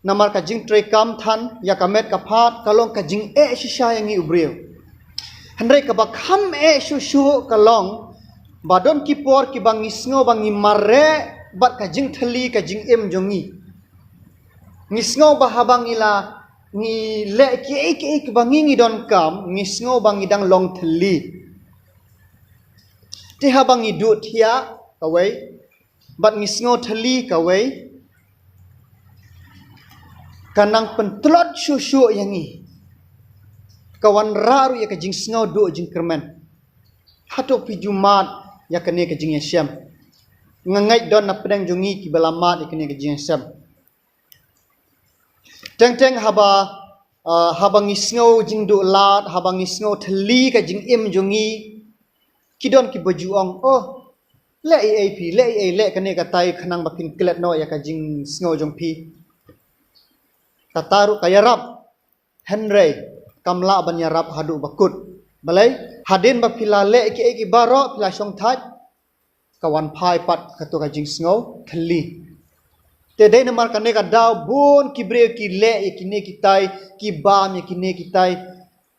namar ka jingtrei kam than ïa ka met ka phad ka long ka jingeh shisha ïa ngi u briew. Hynrei kaba kham eh shuh shuh ka long ba don ki por kiba ngi sngew ba ngi mareh bad ka jingthylli ka jingim jong ngi. Ngi sngew ba haba ngi la ngi leh kiei kiei kiba ngi ngi donkam, ngi sngew ba ngi dang long thylli. Te haba ngi duh thiah kawei bad ngi sngew thylli kawei, ka nang pyntlot shuh shuh ïa ngi. Ka wanrah ruh ïa ka jingsngew duh jingkyrmen. Hato phi ju mad ïa kane ka jingïashem? Nga ngeit don na pdeng jong ngi kiba la mad ïa kane ka jingïashem. Teng teng haba, ah, haba ngi sngew jingduh lad, haba ngi sngew thylli ka jingim jong ngi, ki don kiba ju ong, oh, leh ei ei phi, leh ei ei, leh kane katai khnang ba phin klet noh ïa ka jingsngew jong phi. Kata ruh ka ïarap, hynrei kam lah ban ïarap haduh ba kut. Balei? Hadien ba phi la leh kiei kiei baroh, phi la shongthait, ka wan phai pat kato ka jingsngew thylli. Te dei namar kane ka daw bun ki briew ki leh ïa kine kitai, ki bam ïa kine kitai,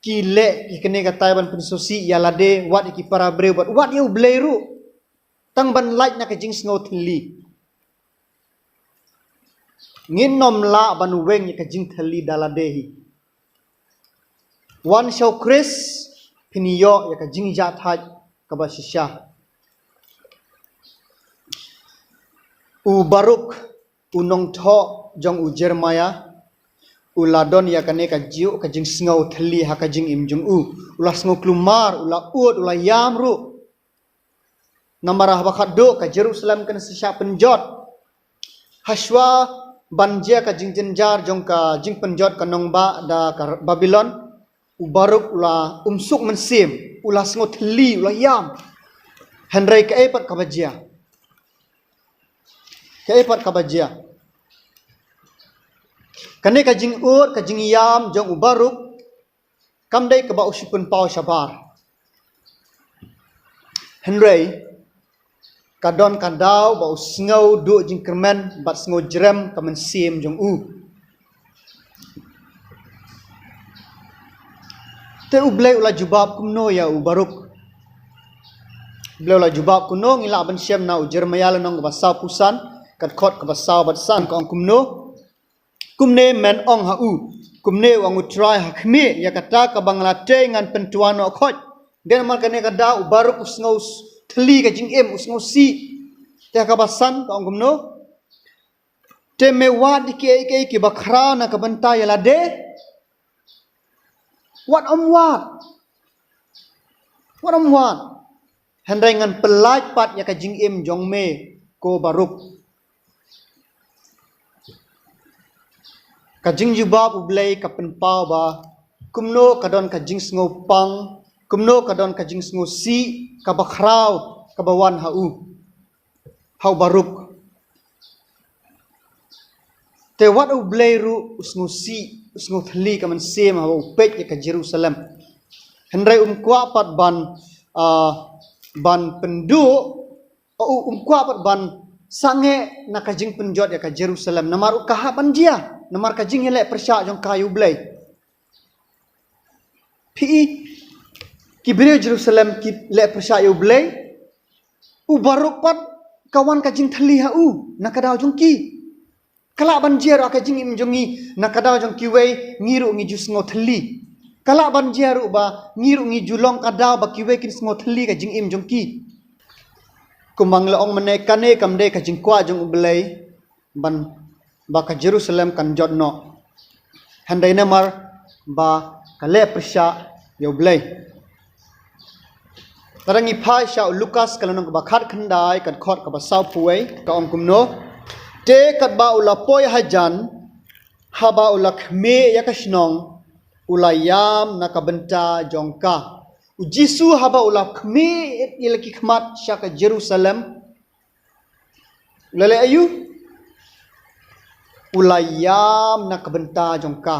ki leh ïa kine kitai ban pynsngewsih ïa lade, wat ïa ki para briew bad wat ïa U Blei ruh. Tang ban lait na ka jingsngew thylli. Ngin ym lah ban weng ïa ka jingthylli da lade hi. Wan sha U Khrist, phin ïoh ïa ka jingjahthait kaba shisha. U Baruk, u nongthoh jong u Jeremiah, u la don ïa kane kajuh ka jingsngew thylli ha ka jingim jong u. U la sngew kulmar, u la ud, u la ïam ruh. Namar haba khatduh ka Jerusalem kan sa shah pynjot. Hashwa ban jia ka jingjynjar jong ka jingpynjot ka nongbah da ka Babilon, u Baruk u la um suk mynsiem, u la sngew thylli, u la ïam. Hynrei kaei pat kaba jia? Kaei pat kaba jia? Kane ka jingud, ka jingïam jong u Baruk, kam dei kaba u shu pynpaw shabar. Hynrei ka don ka daw ba u sngew duh jingkyrmen bad sngew jrem ka mynsiem jong u. Te U Blei u la jubab kumno ïa u Baruk? Blei u la jubab kumno, ngi lah ban shem na u Jeremiah lynnong kaba sawphew san, ka dkhot kaba saw bad san, ka ong kumno. Kumne men ong ha u, kumne u ong u Trai ha khmih, ïa kata kaba nga la tei ngan pyntwa noh khoit. Dei namar kane ka daw u Baruk u sngew s-, thylli ka jingim, u sngew sih. Te ha kaba san ka ong kumno. Te me wad ïa kiei kiei kiba khraw na ka bynta ïa lade. Wat ym wad. Wat ym wad. Hynrei ngan pyllait pat ïa ka jingim jong me, ko Baruk. Ka jingjubab u Blei ka pynpaw ba kumno ka don ka jingsngewpang, kumno ka don ka jingsngewsih kaba khraw kaba wan ha u, ha u Baruk. Te wat u Blei ruh u sngewsih, u sngewthylli ka mynsiem haba u peit ïa ka Jerusalem. Hynrei um kwah pat ban, ah, ban pynduh, u, um kwah pat ban sangeh na ka jingpynjot ïa ka Jerusalem. Namar u ka hap ban jia, namar ka jingïaleh pyrshah jong ka ïa u Blei. Phi i, ki briew Jerusalem ki leh pyrshah ïa u Blei. U Baruk pat ka wan ka jingthylli ha u na ka daw jong ki. Ka lah ban jia ruh ka jingim jong ngi na ka daw jong kiwei, ngi ruh ngi ju sngewthylli. Ka lah ban jia ruh ba ngi ruh ngi ju long ka daw ba kiwei kin sngewthylli ka jingim jong ki. Kumba nga la ong mynne, kane kam dei ka jingkwah jong u Blei ban ba ka Jerusalem kan jot noh. Hynrei namar ba ka leh pyrshah ïa u Blei. Lada ngi phai sha u Lukas ka lynnong kaba khatkhyndai, ka dkhot kaba sawphew wei, ka ong kumno. Te katba u la poi hajan, haba u la khmih ïa ka shnong, u la ïam na ka bynta jong ka. U Jisu haba u la khmih ïa la ki khmat sha ka Jerusalem, u la leh aïu? U la ïam na ka bynta jong ka.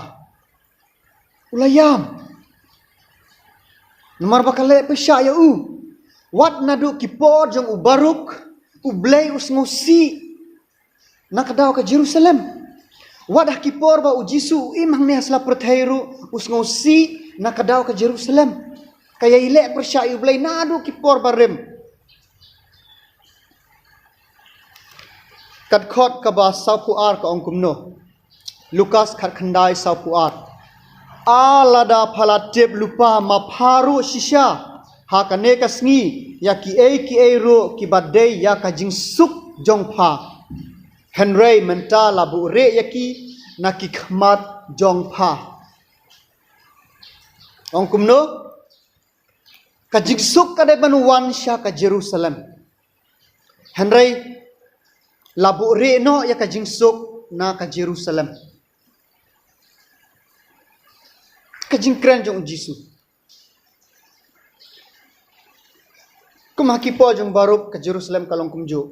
U la ïam. Namar ba ka leh pyrshah ïa u. Wat naduh ki por jong u Baruk, u Blei u sngewsih na ka daw ka Jerusalem. Wat ha ki por ba u Jisu u im hangne ha sla pyrthei ruh, u sngewsih na ka daw ka Jerusalem. Ka ïai leh pyrshah ïa u Blei naduh ki por barim. Ka dkhot kaba sawphew ar ka ong kumno. Lukas khatkhyndai sawphew ar. A lada pha la tip lypa ma pha ruh shisha ha kane ka sngi ïa kiei kiei ruh kiba dei ïa ka jingsuk jong pha. Hynrei mynta la buhrieh ïa ki na ki khmat jong pha. Ong kumno? Ka jingsuk ka dei ban wan sha ka Jerusalem. Hynrei la buhrieh noh ïa ka jingsuk na ka Jerusalem. Ka jingkren jong u Jisu. Kum ha ki por jong u Baruk ka Jerusalem ka long kumjuh.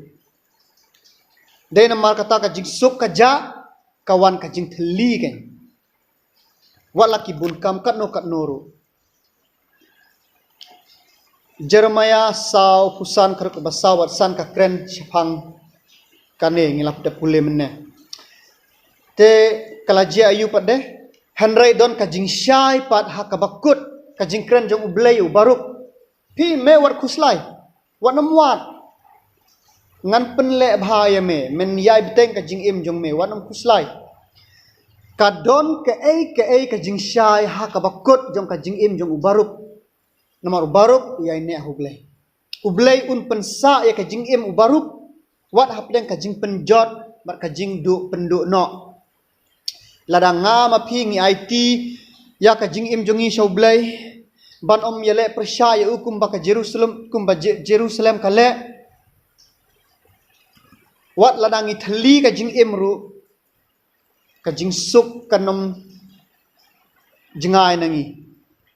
Dei namar kata ka jingsuk ka jah, ka wan ka jingthylli kein. Wat la ki bun kam katno katno ruh. Jeremiah sawphew san, ka dkhot kaba saw bad san ka kren shaphang kane, ngi la pule mynne. Te ka la jia aïu pat de? Hynrei don ka jingshai pat ha kaba kut, ka jingkren jong u Blei ïa u Baruk. Phi, me wat khuslai. Wat nym wad. Ngan pynleh bha ïa me, men ïai bteng ka jingim jong me, wat nym khuslai. Ka don kaei kaei ka jingshai ha kaba kut jong ka jingim jong u Baruk. Namar u Baruk u ïaineh ha u Blei. U Blei un pynsah ïa ka jingim u Baruk. Wat hapdeng ka jingpynjot bad ka jingduh pynduh noh. Lada nga ma phi ngi aiti ïa ka jingim jong ngi sha u Blei, ban ym ïaleh pyrshah ïa u kumba ka Jerusalem, kumba Je-, Jerusalem ka leh. Wat lada ngi thylli ka jingim ruh, ka jingsuk kan ym jngai na ngi.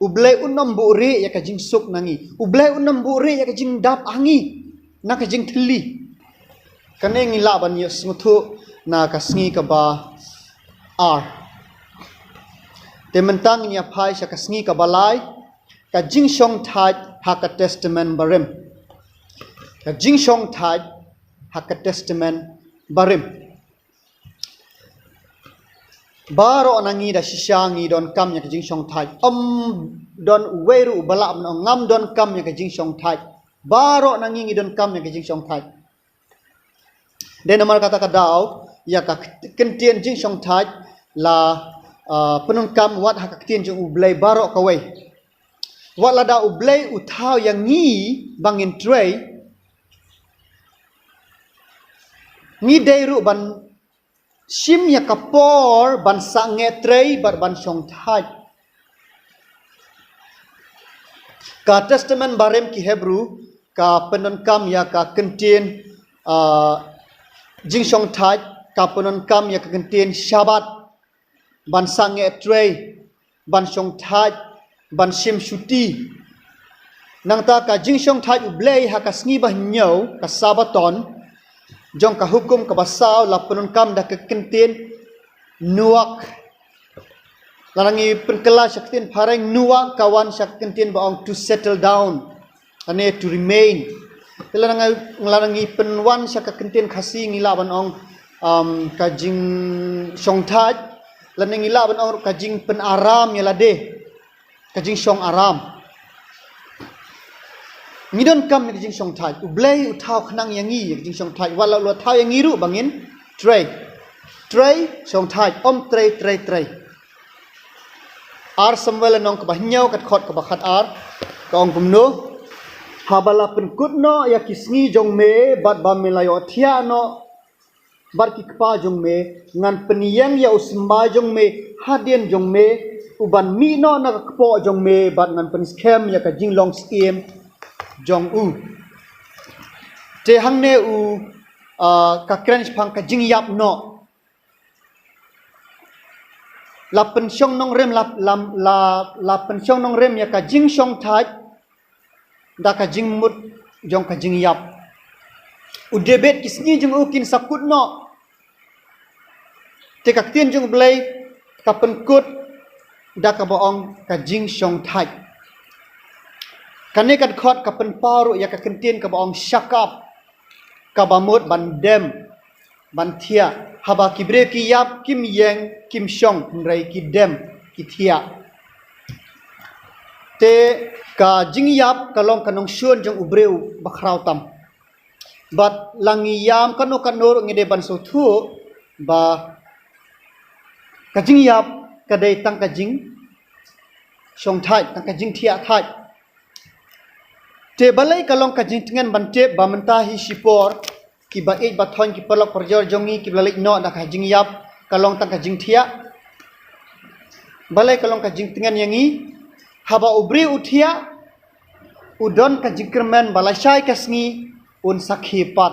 U Blei un ym buhrieh ïa ka jingsuk na ngi. U Blei un ym buhrieh ïa ka jingdap ha ngi na ka jingthylli. Kane ngi lah ban ïohsngew thuh na ka sngi kaba ar. Te mynta ngin ïa phai sha ka sngi kaba lai, ka jingshongthait ha ka Testament Barim. Ka jingshongthait ha ka Testament Barim. Baroh na ngi da shisha ngi donkam ïa ka jingshongthait. Ym don uwei ruh uba lah ban ong ngam donkam ïa ka jingshongthait. Baroh na ngi ngi donkam ïa ka jingshongthait. Dei namar kata ka daw, ïa ka ktien jingshongthait la, ah, pyndonkam wat ha ka ktien jong U Blei baroh kawei. Wat lada U Blei u thaw ïa ngi ba ngin trei, ngi dei ruh ban shim ïa ka por ban sangeh trei bad ban shongthait. Ka Testament Barim ki Hebru ka pyndonkam ïa ka ktien, ah, jingshongthait, ka pyndonkam ïa ka ktien Shabbat, ban sangeh trei, ban shongthait, ban shim shuti. Nangta ka jingshongthait U Blei ha ka sngi ba hynñiew, ka Sabaton, jong ka hukum kaba saw la pyndonkam da ka ktien nuach. Lada ngi pynkylla sha ka ktien phareng, nuach ka wan sha ka ktien ba ong to settle down, lane to remain. Te lada ngi, lada ngi pynwan sha ka ktien Khasi ngi lah ban ong, um, ka jingshongthait, lane ngi lah ban ong ka jingpynaram ïa lade, ka jingshong aram. Ngi donkam ïa ka jingshongthait. U Blei u thaw khnang ïa ngi ïa ka jingshongthait. Wat la u la thaw ïa ngi ruh ba ngin trei. Trei, shongthait, ym trei, trei, trei. Ar Samuel lynnong kaba hynñiew, ka dkhot kaba khatar, ka ong kumno: Haba la pynkut noh ïa ki sngi jong me bad ba me la ïohthiah noh bad ki kpa jong me, ngan pynïeng ïa u symbai jong me hadien jong me, uban mih noh na ka kpoh jong me, bad ngan pynskhem ïa ka jinglong syiem jong u. Te hangne u, ah, ka kren shaphang ka jingïap noh. La pynshong nongrim, la, la, la, la pynshong nongrim ïa ka jingshongthait da ka jingmut jong ka jingïap. U David, ki sngi jong u kin sa kut noh. Te ka ktien jong U Blei ka pynkut da kaba ong ka jingshongthait. Kane ka dkhot ka pynpaw ruh ïa ka ktien kaba ong shakab, kaba mut ban dem, ban thiah. Haba ki briew ki ïap, kim ïeng, kim shong, hynrei ki dem, ki thiah. Te ka jingïap ka long ka nongshun jong u briew bakhraw tam. Bad la ngi ïam kano kano ruh ngi dei ban sngewthuh ba ka jingïap ka dei tang ka jingshongthait, tang ka jingthiah thait. Te balei ka long ka jingtngen ban tip ba mynta hi shipor kiba ïeit ba thoiñ, ki paralok parajor jong ngi kiba la leit noh da ka jingïap, ka long tang ka jingthiah? Balei ka long ka jingtngen ïa ngi? Haba u briew u thiah, u don ka jingkyrmen ba lashai ka sngi un sakhi pat.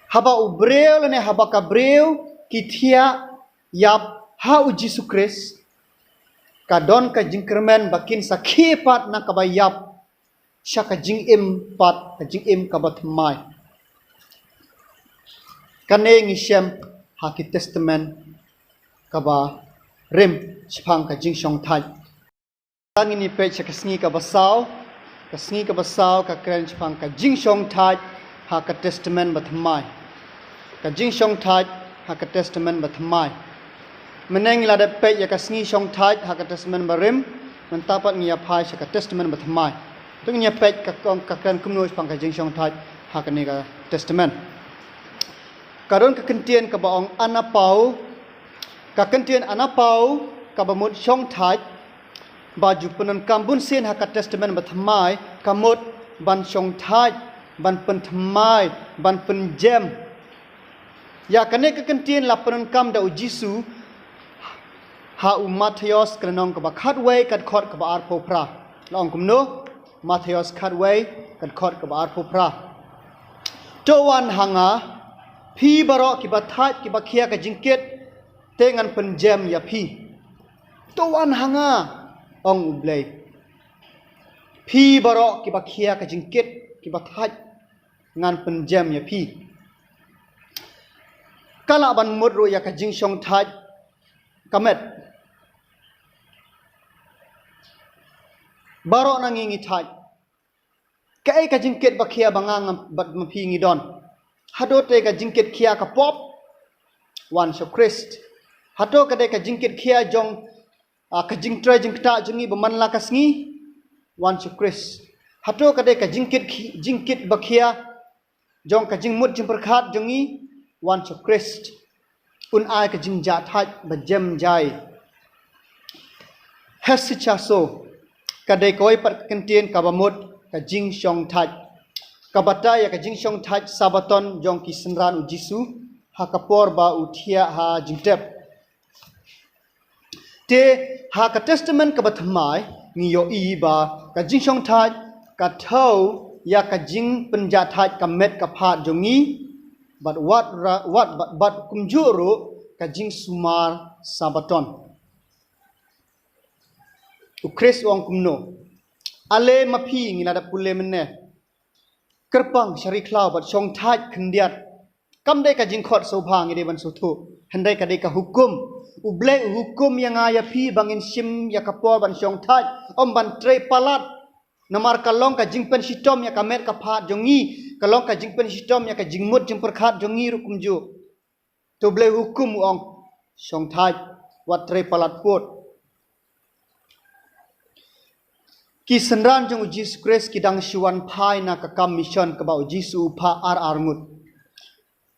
Haba u briew lane haba ka briew ki thiah ïap ha u Jisu Khrist, ka don ka jingkyrmen ba kin sakhi pat na kaba ïap sha ka jingim pat, ka jingim kaba thymmai. Kane ngi shem ha ki Testament kaba rim shaphang ka jingshongthait. Tang ngin ïa peit sha ka sngi kaba saw, ka sngi kaba saw ka kren shaphang ka jingshongthait ha ka Testament ba thymmai. Ka jingshongthait ha ka Testament ba thymmai. Mynne ngi la dep peit ïa ka sngi shongthait ha ka Testament ba rim, mynta pat ngi ïa phai sha ka Testament ba thymmai. To ngin ïa peit ka kong, ka kren kumno shaphang ka jingshongthait ha kane ka Testament. Ka don ka kyntien kaba ong anapau, ka kyntien anapau kaba mut shongthait, ba ju pyndonkam bunsien ha ka Testament ba thymmai, ka mut ban shongthait, ban pynthymmai, ban pynjem. Ïa kane ka kyntien la pyndonkam da u Jisu ha u Mathaios ka lynnong kaba khatwei ka dkhot kaba arphew phra. La ong kumno? Mathaios khatwei ka dkhot kaba arphew phra. To wan ha nga, phi baroh kiba thait kiba khia ka jingkit, te ngan pynjem ïa phi. To wan ha nga, ong U Blei. Phi baroh kiba khia ka jingkit, kiba thait, ngan pynjem ïa phi. Ka lah ban mut ruh ïa ka jingshongthait ka met. Baroh na ngi ngi thait. Kaei ka jingkit ba khia ba nga ngam, bad ma phi ngi don? Hato te ka jingkit khia ka pop? Wan sha u Khrist. Hato ka dei ka jingkit khia jong, ah, ka jingtrei jingktah jong ngi ba man la ka sngi? Wan sha u Khrist. Hato ka dei ka jingkit, jingkit bakhia jong ka jingmut jingpyrkhat jong ngi? Wan sha u Khrist, un ai ka jingjahthait ba jem jai. Hesychazo ka dei kawei pat ka kyntien kaba mut ka jingshongthait, kaba batai ïa ka jingshongthait Sabaton jong ki synran u Jisu ha ka por ba u thiah ha jingtep. Te ha ka Testament kaba thymmai ngi ïohi ba ka jingshongthait ka thew ïa ka jingpynjahthait ka met ka phad jong ngi, bad wat ra-, wat, bad, bad kumjuh ruh ka jingsumar Sabaton. U Khrist u ong kumno? Ale ma phi, ngi la dep pule mynne, kyrpang sha ri khlaw bad shongthait khyndiat. Kam dei ka jingkhot sngewbha ngi dei ban sngewthuh, hynrei ka dei ka hukum. U Blei u hukum ïa nga ïa phi ba ngin shim ïa ka por ban shongthait, ym ban trei palat. Namar ka long ka jingpynshitom ïa ka met ka phad jong ngi, ka long ka jingpynshitom ïa ka jingmut jingpyrkhat jong ngi ruh kumjuh. Te u Blei u hukum u ong, shongthait, wat trei palat pud. Ki synran jong u Jisu Khrist ki dang shu wan phai na ka kam mission kaba u Jisu u phah ar ar ngut.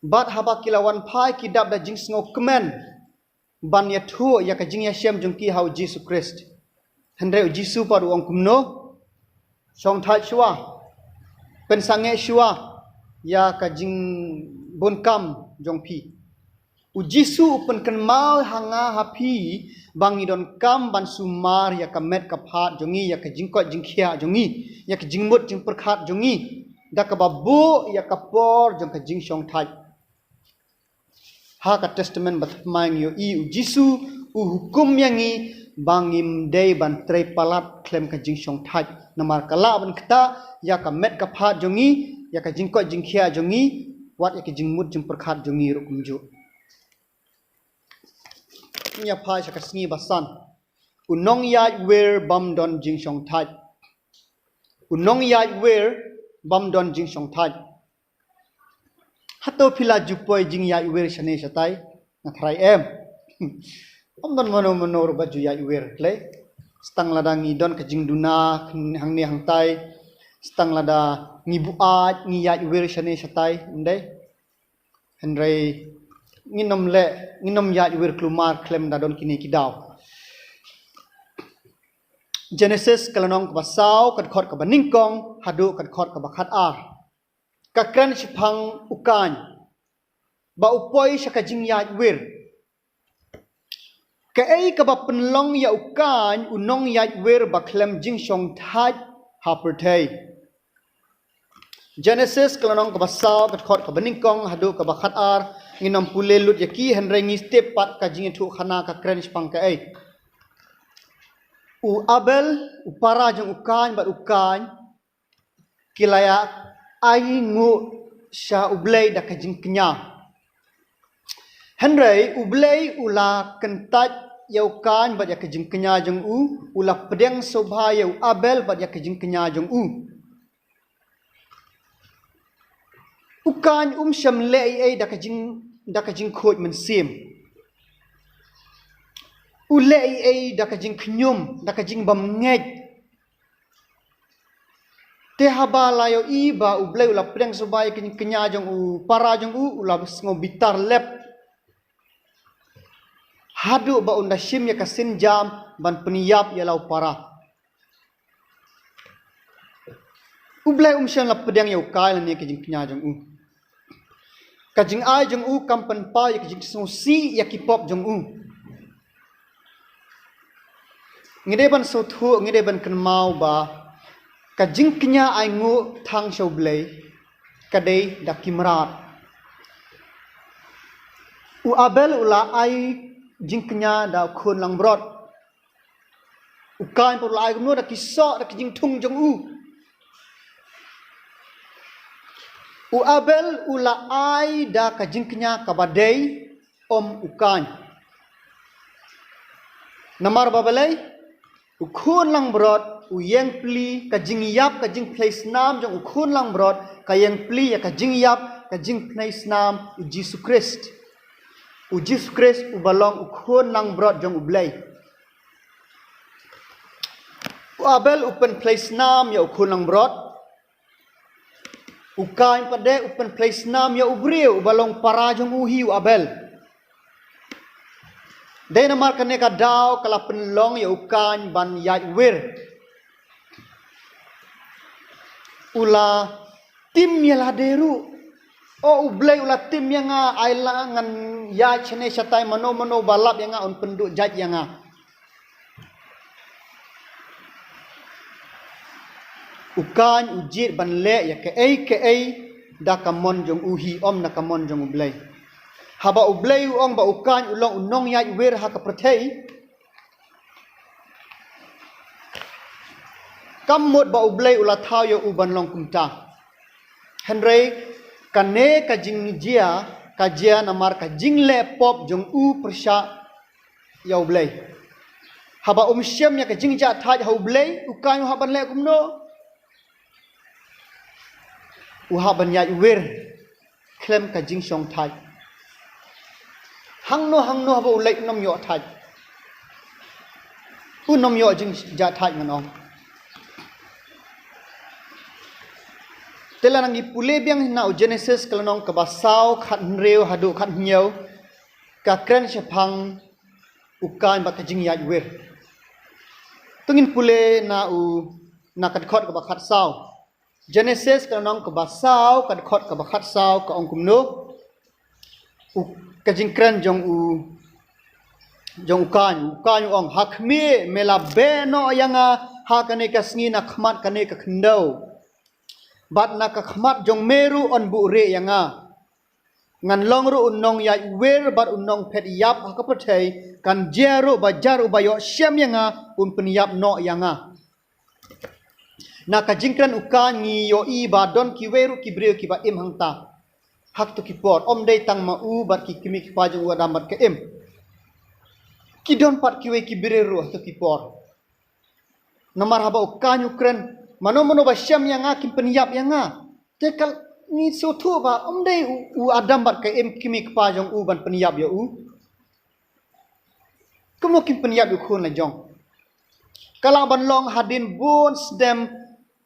Bad haba ki la wan phai ki dap da jingsngewkmen ban ïathuh ïa ka jingïashem jong ki ha u Jisu Khrist. Hynrei u Jisu pat u ong kumno? Shongthait shuwa, pynsangeh shuwa ïa ka jingbun kam jong phi. U Jisu u pynkynmaw ha nga ha phi ba ngi donkam ban sumar ïa ka met ka phad jong ngi, ïa ka jingkoit jingkhiah jong ngi, ïa ka jingmut jingpyrkhat jong ngi, da kaba buh ïa ka por jong ka jingshongthait. Ha ka Testament ba thymmai ngi ïohi u Jisu u hukum ïa ngi ba ngim dei ban trei palat khlem ka jingshongthait. Namar ka lah ban ktah ïa ka met ka phad jong ngi, ïa ka jingkoit jingkhiah jong ngi, wat ïa ka jingmut jingpyrkhat jong ngi ruh kumjuh. Ngi ïa phai sha ka sngi ba san. U nongïaid wir bym don jingshongthait. U nongïaid wir bym don jingshongthait. Hato phi la ju poi jingïaid wir shane shatai? Nga tharai em. Ym don mano mano ruh ba ju ïaid wir, klei. Stang lada ngi don ka jingduna hangne hangtai, stang lada ngi buaid ngi ïaid wir shane shatai, ym dei? Hynrei ngin ym leh, ngin ym ïaid wir kulmar khlem da don kine ki daw. Genesis ka lynnong kaba saw, ka dkhot kaba nyngkong haduh ka dkhot kaba khatar. Ka kren shaphang u Kain ba u poi sha ka jingïaid wir. Kaei kaba pynlong ïa u Kain u nongïaid wir ba khlem jingshongthait ha pyrthei? Genesis ka lynnong kaba saw, ka dkhot kaba nyngkong haduh kaba khatar. Ngin ym pule lut ïa ki, hynrei ngi tip pat ka jingïathuh khana ka kren shaphang kaei. U Abel, u para jong u Kain, bad u Kain ki la ïa ainguh sha U Blei da ka jingkñia. Hynrei U Blei u la kyntait ïa u Kain bad ïa ka jingkñia jong u, u la pdiang sngewbha ïa u Abel bad ïa ka jingkñia jong u. U Kain um shym leh ei ei da ka jing, da ka jingkhuid mynsiem. U leh ei ei da ka jingkhñium, da ka jingbymngeit. Te haba la ïohi ba U Blei u la pdiang sngewbha ïa ka jingkñia jong u para jong u, u la sngew bitar lep. Haduh ba un da shim ïa ka sienjam ban pynïap ïa la u para. U Blei um shym la pdiang ïa u Kain lane ka jingkñia jong u. Ka jingai jong u kam pynpaw ïa ka jingsngewsih ïa ki pop jong u. Ngi dei ban sngewthuh, ngi dei ban kynmaw ba ka jingkñia ainguh tang sha U Blei ka dei da ki mrad. U Abel u la ai jingkñia da u khun langbrot. U Kain pat u la ai kumno? Da ki soh, da ki jingthung jong u. U Abel u la ai da ka jingkñia kaba dei, ym u Kain. Namar ba balei? U khun langbrot u ïeng pli, ka jingïap ka jingphlei snam jong u khun langbrot ka ïeng pli ïa ka jingïap ka jingphlei snam u Jisu Khrist. U Jisu Khrist uba long u khun langbrot jong U Blei. U Abel u pynphlei snam ïa u khun langbrot. U Kain pat de u pynphlei snam ïa u briew uba long para jong u hi u Abel. Dei namar kane ka daw ka la pynlong ïa u Kain ban ïaid wir. U la tim ïa lade ruh. O U Blei, u la tim ïa nga, ai la ngan ïaid shane shatai, mano mano ba lap ïa nga un pynduh jait ïa nga. U Kain u jied ban leh ïa kaei kaei da ka mon jong u hi, ym da ka mon jong U Blei. Haba U Blei u ong ba u Kain u long u nongïaid wir ha ka pyrthei, kam mut ba U Blei u la thaw ïa u ban long kumta. Hynrei kane ka jingjia ka jia namar ka jingleh pop jong u pyrshah ïa U Blei. Haba um shem ïa ka jingjahthait ha U Blei, u Kain u hap ban leh kumno? U hap ban ïaid wir khlem ka jingshongthait. Hangno hangno haba u leit, un ym ïoh thait. Un ym ïoh jingjahthait, ngan ong. Te lada ngi pule biang na u Genesis ka lynnong kaba saw, khathynriew haduh khathynñiew, ka kren shaphang u Kain bad ka jingïaid wir. To ngin pule na u, na ka dkhot kaba khatsaw. Genesis ka lynnong kaba saw, ka dkhot kaba khatsaw, ka ong kumno? U, ka jingkren jong u, jong u Kain, u Kain u ong, ha khmih, me la beh noh ïa nga ha kane ka sngi na khmat kane ka khyndew. Bad na ka khmat jong me ruh yn buhrieh ïa nga. Ngan long ruh u nongïaid wir bad u nongphet ïap ha ka pyrthei, kan jia ruh ba jar uba ïoh shem ïa nga un pynïap noh ïa nga. Na ka jingkren u Kain ngi ïohi ba don kiwei ruh ki briew kiba im hangta. Ha kito ki por, ym dei tang ma u bad ki kmie ki kpa jong u Adam bad ka Im. Ki don pat kiwei ki briew ruh ha kito ki por. Namar haba u Kain u kren, mano mano ba shem ïa nga kin pynïap ïa nga. Te ka, ngi sngewthuh ba ym dei u, u Adam bad ka Im, kmie kpa jong u, ban pynïap ïa u. Kumno kin pynïap ïa u khun la jong? Ka lah ban long hadien bun snem,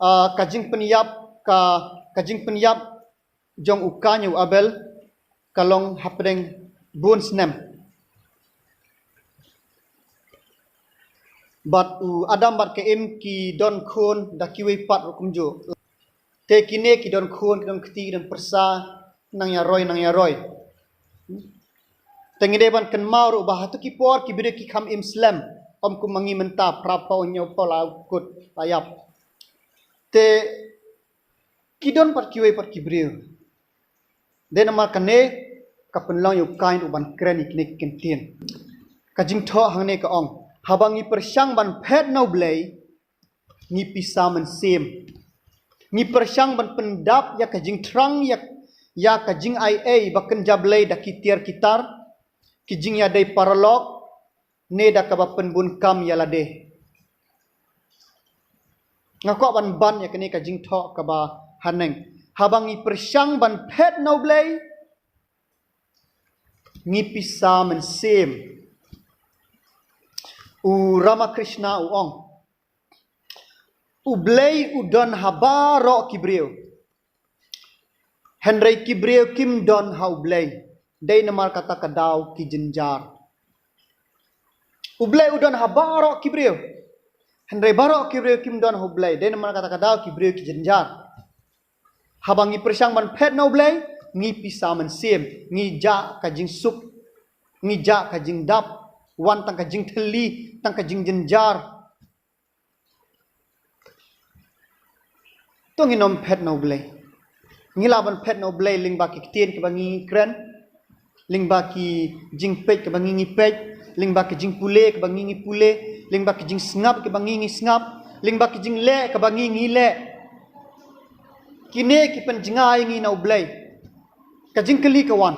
ah, ka jingpynïap, ka, ka jingpynïap jong u Kain ïa u Abel ka long hapdeng bun snem. Bad u Adam bad ka Im ki don khun da kiwei pat ruh kumjuh. Te kine ki don khun, ki don kti, ki don pyrsa, nang ïaroi, nang ïaroi. Te ngi dei ban kynmaw ruh ba ha kito ki por ki briew ki kham im slem, ym kum ma ngi mynta, phra phew, hynñiew phew la kut, la ïap. Te ki don pat kiwei pat ki briew. Dei namar kane ka pynlong ïa u Kain ruh ban kren ïa kine ki kyntien. Ka jingthoh hangne ka ong, haba ngi pyrshang ban phet na U Blei, ngi pisa mynsiem. Ngi pyrshang ban pyndap ïa ka jingthrang, ïa, ïa ka jingaiei ba kynja Blei da ki tiar ki tar, ki jingïadei paralok, ne da kaba pynbun kam ïa lade. Nga kwah ban ban ïa kane ka jingthoh kaba haneng. Haba ngi pyrshang ban phet na U Blei, ngi pisa mynsiem. U Ramakrishna u ong, U Blei u don ha baroh ki briew. Hynrei ki briew kim don ha U Blei. Dei namar kata ka daw ki jynjar. U Blei u don ha baroh ki briew. Hynrei baroh ki briew kim don ha U Blei. Dei namar kata ka daw ki briew ki jynjar. Haba ngi pyrshang ban phet na U Blei, ngi pisa mynsiem, ngi jah ka jingsuk, ngi jah ka jingdap, wan tang ka jingthylli, tang ka jingjynjar. To ngin ym phet na U Blei. Ngi lah ban phet na U Blei lyngba ki ktien kiba ngi kren, lyngba ki jingpeit kiba ngi ngi peit, lyngba ki jingpule kiba ngi ngi pule, lyngba ki jingsngap kiba ngi ngi sngap, lyngba ki jingleh kiba ngi ngi leh. Kine ki pynjngai ngi na U Blei. Ka jingkylli ka wan,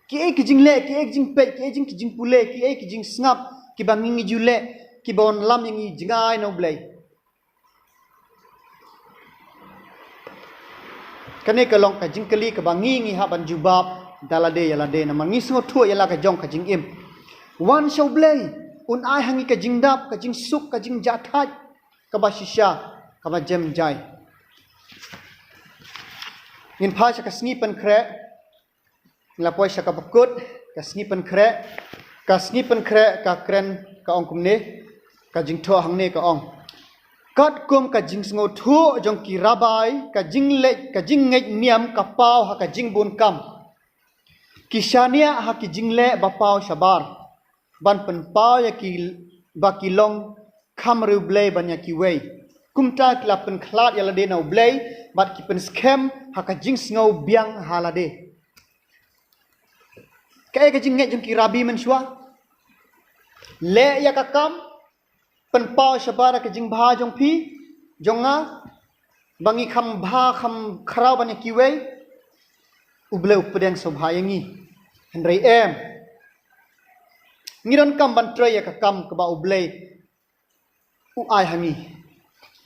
kiei ki jingleh, kiei ki jingpeit, kiei jing ki jingpule, kiei ki jingsngap kiba ngi ngi ju leh, kiba wanlam ïa ngi jngai na U Blei? Kane ka long ka jingkylli kaba ngi ngi hap ban jubab da lade ïa lade, namar ngi sngewthuh ïa la ka jong ka jingim. Wan sha U Blei, un ai ha ngi ka jingdap, ka jingsuk, ka jingjahthait. kaba shisha, kaba jem jai. Ngin phai sha ka sngi pynkhreh, ngi la poi sha kaba kut, ka sngi pynkhreh, ka sngi pynkhreh, ka kren, ka ong kumne, ka jingthoh hangne ka ong. Katkum ka jingsngewthuh jong ki rabai, ka jingleh, ka jingngeit niam ka paw ha ka jingbun kam. Ki shaniah ha ki jingleh ba paw shabar. Ban pynpaw ïa ki ba ki long kham riewblei ban ïa kiwei. Kumta ki la pynkhlad ïa lade na U Blei, bad ki pynskhem ha ka jingsngew biang ha lade. Kaei ka jingngeit jong ki rabi mynshuwa? Leh ïa ka kam, pynpaw shabar ka jingbha jong phi, jong nga, ba ngi kham bha, kham khraw ban ïa kiwei, U Blei u pdiang sngewbha ïa ngi. Hynrei em. Ngi donkam ban trei ïa ka kam kaba U Blei u ai ha ngi.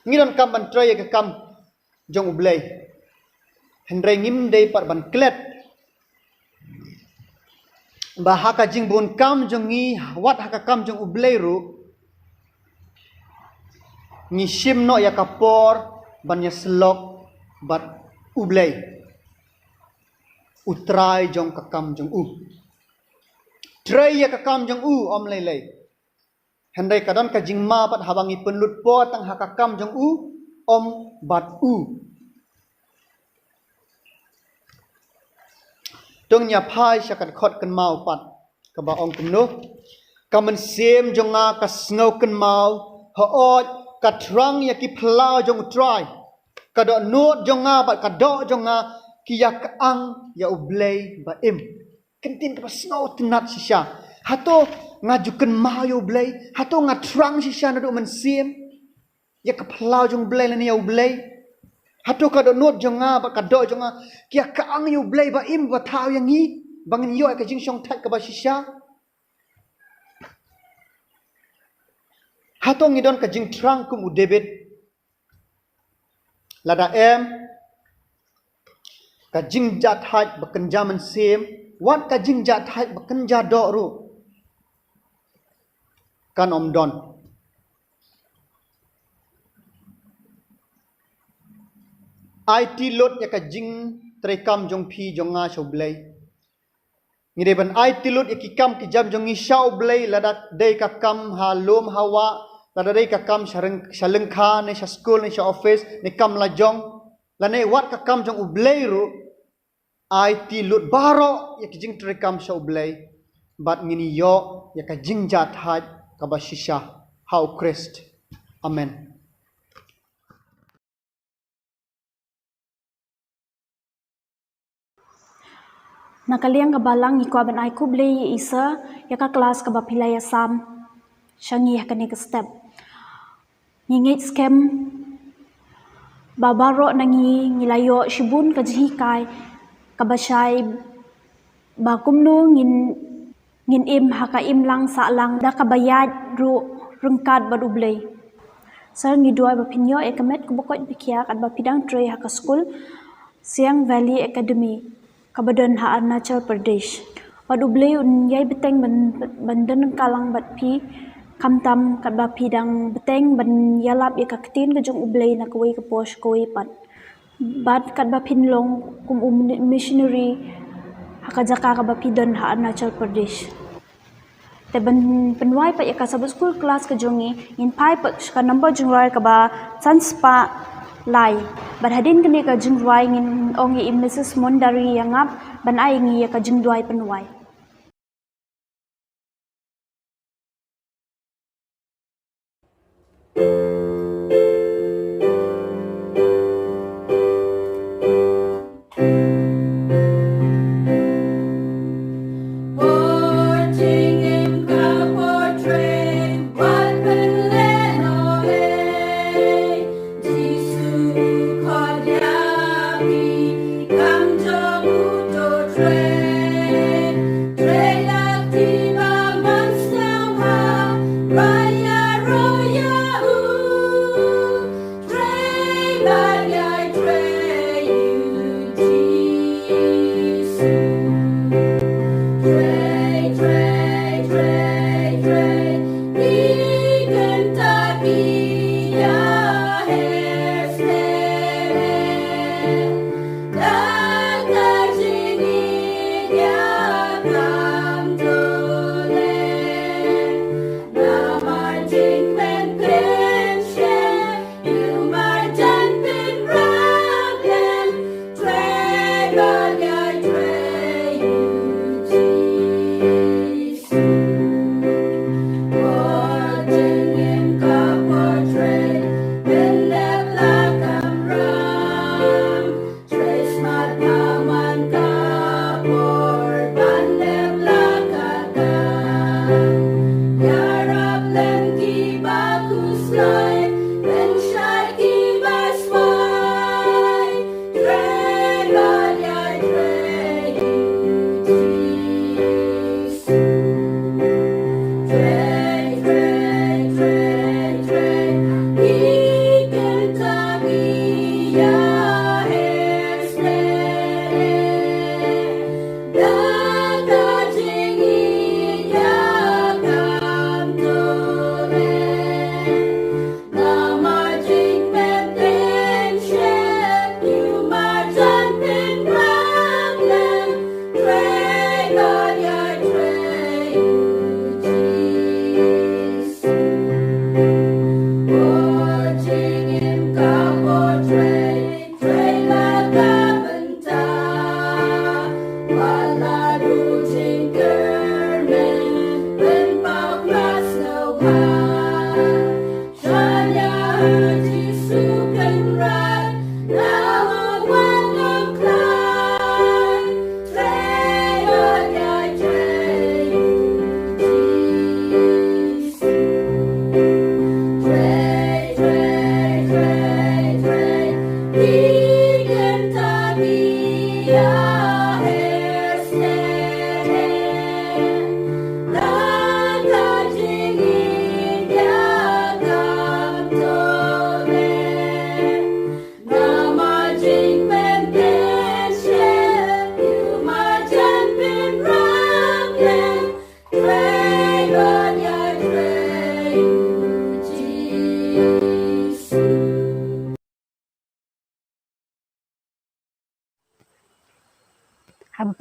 Ngi donkam ban trei ïa ka kam jong U Blei. Hynrei ngim dei pat ban klet ba ha ka jingbun kam jong ngi, wat ha ka kam jong U Blei ruh, ngi shim noh ïa ka por ban ïasyllok bad U Blei, U Trai jong ka kam jong u. Trei ïa ka kam jong u, ym lei lei. Hynrei ka don ka jingma pat haba ngi pynlut por tang ha ka kam jong u, ym bad u. To ngin ïa phai sha ka dkhot kynmaw pat, kaba ong kumno. Ka mynsiem jong nga ka sngew kynmaw, hooid, ka thrang ïa ki phyllaw jong U Trai. Ka dohnud jong nga bad ka doh jong nga ki ïa kyang ïa U Blei ba im. Ka ktien kaba sngewtynnat shisha. Hato nga ju kynmaw ïa U Blei? Hato nga thrang shisha naduh mynsiem ïa ka phyllaw jong U Blei lane ïa U Blei? Hato ka dohnud jong nga bad ka doh jong nga ki ïa kyang ïa U Blei ba im, ba thaw ïa ngi ba ngin ïoh ïa ka jingshongthait kaba shisha? Hato ngi don ka jingthrang kum u David? Lada em ka jingjahthait ba kynja mynsiem, wat ka jingjahthait ba kynja doh ruh, kan ym don. Aiti lut ïa ka jingtrei kam jong phi jong nga sha U Blei. Ngi dei ban aiti lut ïa ki kam ki jam jong ngi sha U Blei, lada dei ka kam ha lum ha wah, lada dei ka kam sha ryng-, sha lyngkha, ne sha skul, ne sha office, ne kam la jong, lane wat ka kam jong U Blei ruh, aiti lut baroh ïa ki jingtrei kam sha U Blei, bad ngin ïoh ïa ka jingjahthait kaba shisha ha U Khrist. Amen. Na ka liang kaba lang ngi kwah ban ai khublei ïa i Sir ïa ka klas kaba phi la ïasam sha ngi ha kane ka step. Ngi ngeit skhem ba baroh na ngi ngi la ïoh shibun ka jinghikai kaba shai ba kumno ngin ngin im ha ka imlang sahlang da kaba ïaid ruh ryngkat bad U Blei. Sir, ngi duwai ba phin ïoh ïa ka met kaba koit ba khiah katba phi dang trei ha ka skul Siang Valley Academy kaba don ha Arunachal Pradesh. Bad U Blei un ïai bteng ban, ban don ryngkat lang bad phi, khamtam katba phi dang bteng ban ïalap ïa ka ktien ka jong U Blei na kawei ka por sha kawei pat. Bad katba phin long kum u mi-, missionary ha ka jaka kaba phi don ha Arunachal Pradesh. Te ban pynwai pat ïa ka Sabbath School class ka jong ngi, ngin phai pat sha ka number jingrwai kaba san spah lai. Bad hadien kane ka jingrwai ngin ong ïa i Missus Mondari Ïangap ban ai ïa ngi ïa ka jingduwai pynwai.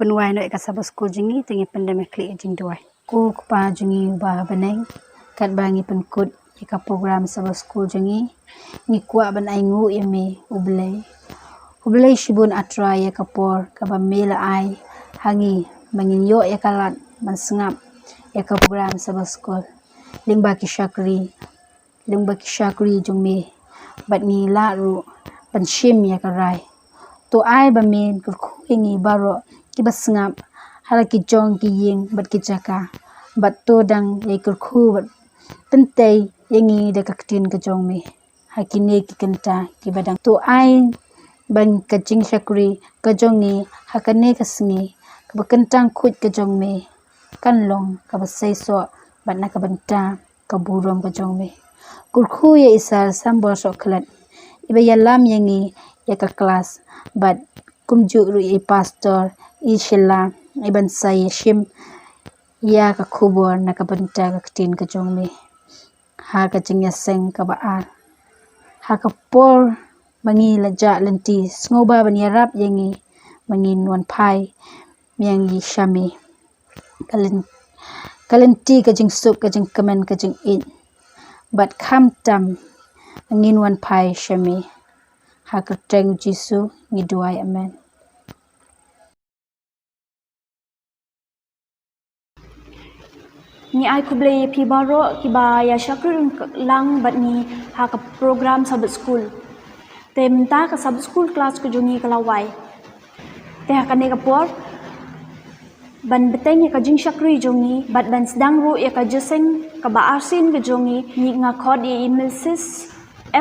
Ngi wai noh ïa ka Sabbath School jong ngi, te ngin pyndem ïa ka jingduwai. Ko Kpa jong ngi uba ha bneng, katba ngi pynkut ïa ka program Sabbath School jong ngi, ngi kwah ban ai nguh ïa me, U Blei. U Blei shibun, A Trai, ïa ka por kaba me la ai ha ngi ba ngin ïoh ïa ka lad ban sngap ïa ka program Sabbath School lyngba ki shakri, lyngba ki shakri jong me, bad ngi lah ruh ban shim ïa ka rai. To ai ba men kyrkhu ïa ngi baroh kiba sngap ha la ki jong ki ïing bad ki jaka, bad to dang ïai kyrkhu bad pyntei ïa ngi da ka ktien ka jong me ha kine ki kynta kiba dang. To ai ba ka jingshakri ka jong ngi ha kane ka sngi kaba kyntang khuid ka jong me kan long kaba seisoh bad na ka bynta ka burom ka jong me. Kyrkhu ïa i Sir Sambor Sohkhlet, iba ïalam ïa ngi ïa ka klas, bad kumjuh ruh ïa i Pastor, i Sheila, iban sa ïashim ïa ka khubor na ka bynta ka ktien ka jong me ha ka jingïaseng kaba ar. Ha ka por ba ngi la jah lynti, sngewbha ban ïarap ïa ngi ba ngin wan phai biang ïa sha me. Ka lyn-, ka lynti ka jingsuk, ka jingkmen, ka jingïeit, bad khamtam ba ngin wan phai sha me. Ha ka kyrteng U Jisu ngi duwai, amen. Ngi ai khublei ïa phi baroh kiba ïa shakri lang bad ngi ha ka program Sabbath School. Te mynta ka Sabbath School class ka jong ngi ka la wai. Te ha kane ka por ban bteng ïa ka jingshakri jong ngi bad ban sdang ruh ïa ka jingïaseng kaba arsien ka jong ngi, ngi nga khot ïa i Missus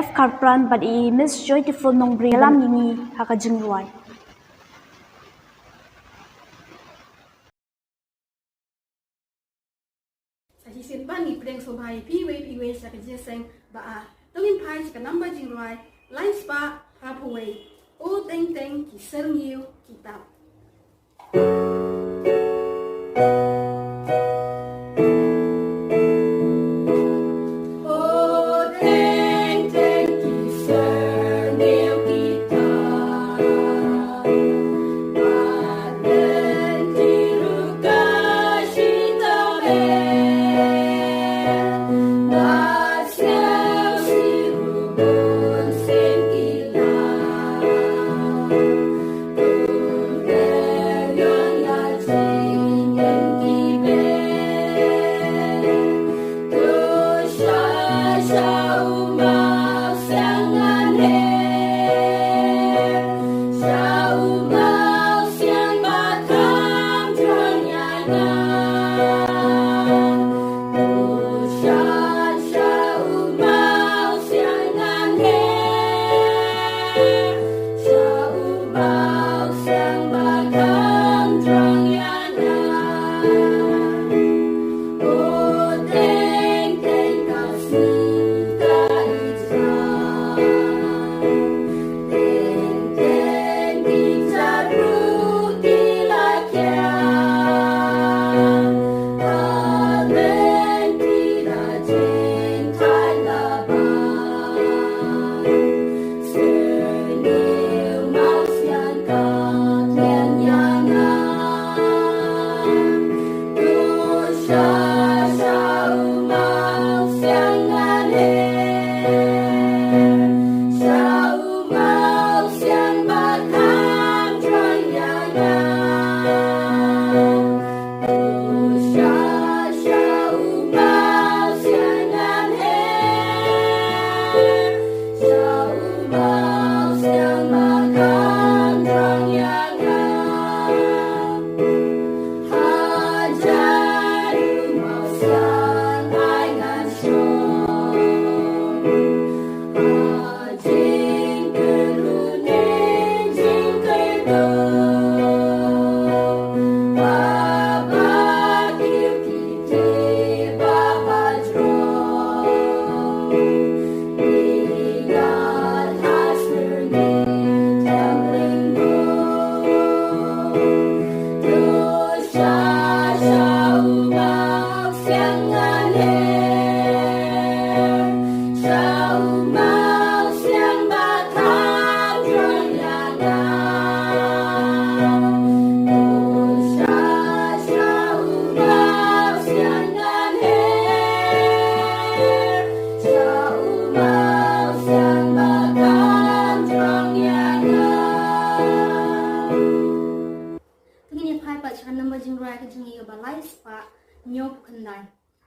F Kharpran bad i Miss Joytiful Nongbri ïalam ïa ngi ha ka jingrwai. Sa shisien pat ngi pdiang sngewbha ïa phi iwei pa iwei sha ka jingïaseng ba ar. To ngin phai sha ka namba jingrwai lai spah phra phew wei. O teng teng ki syrngiew ki tap.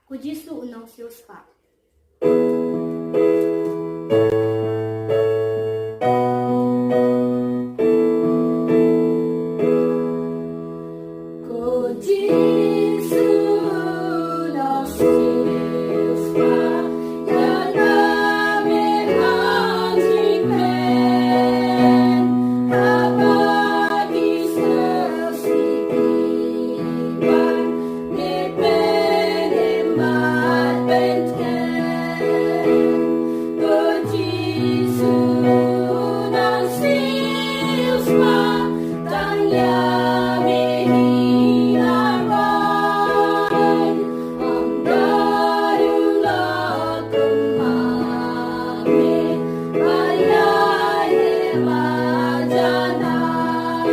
Ko Jisu u nongsiewspah. Ko Jisu u nongsiewspah, ïa nga me hap jingkmen, haba ki sngewsih ki wan, me pynlong em mat pyntheng. Ko Jisu u nongsiewspah, tang ïa me hi nga rwai. Ym don u lok kumba me, ba ïaineh ba janai.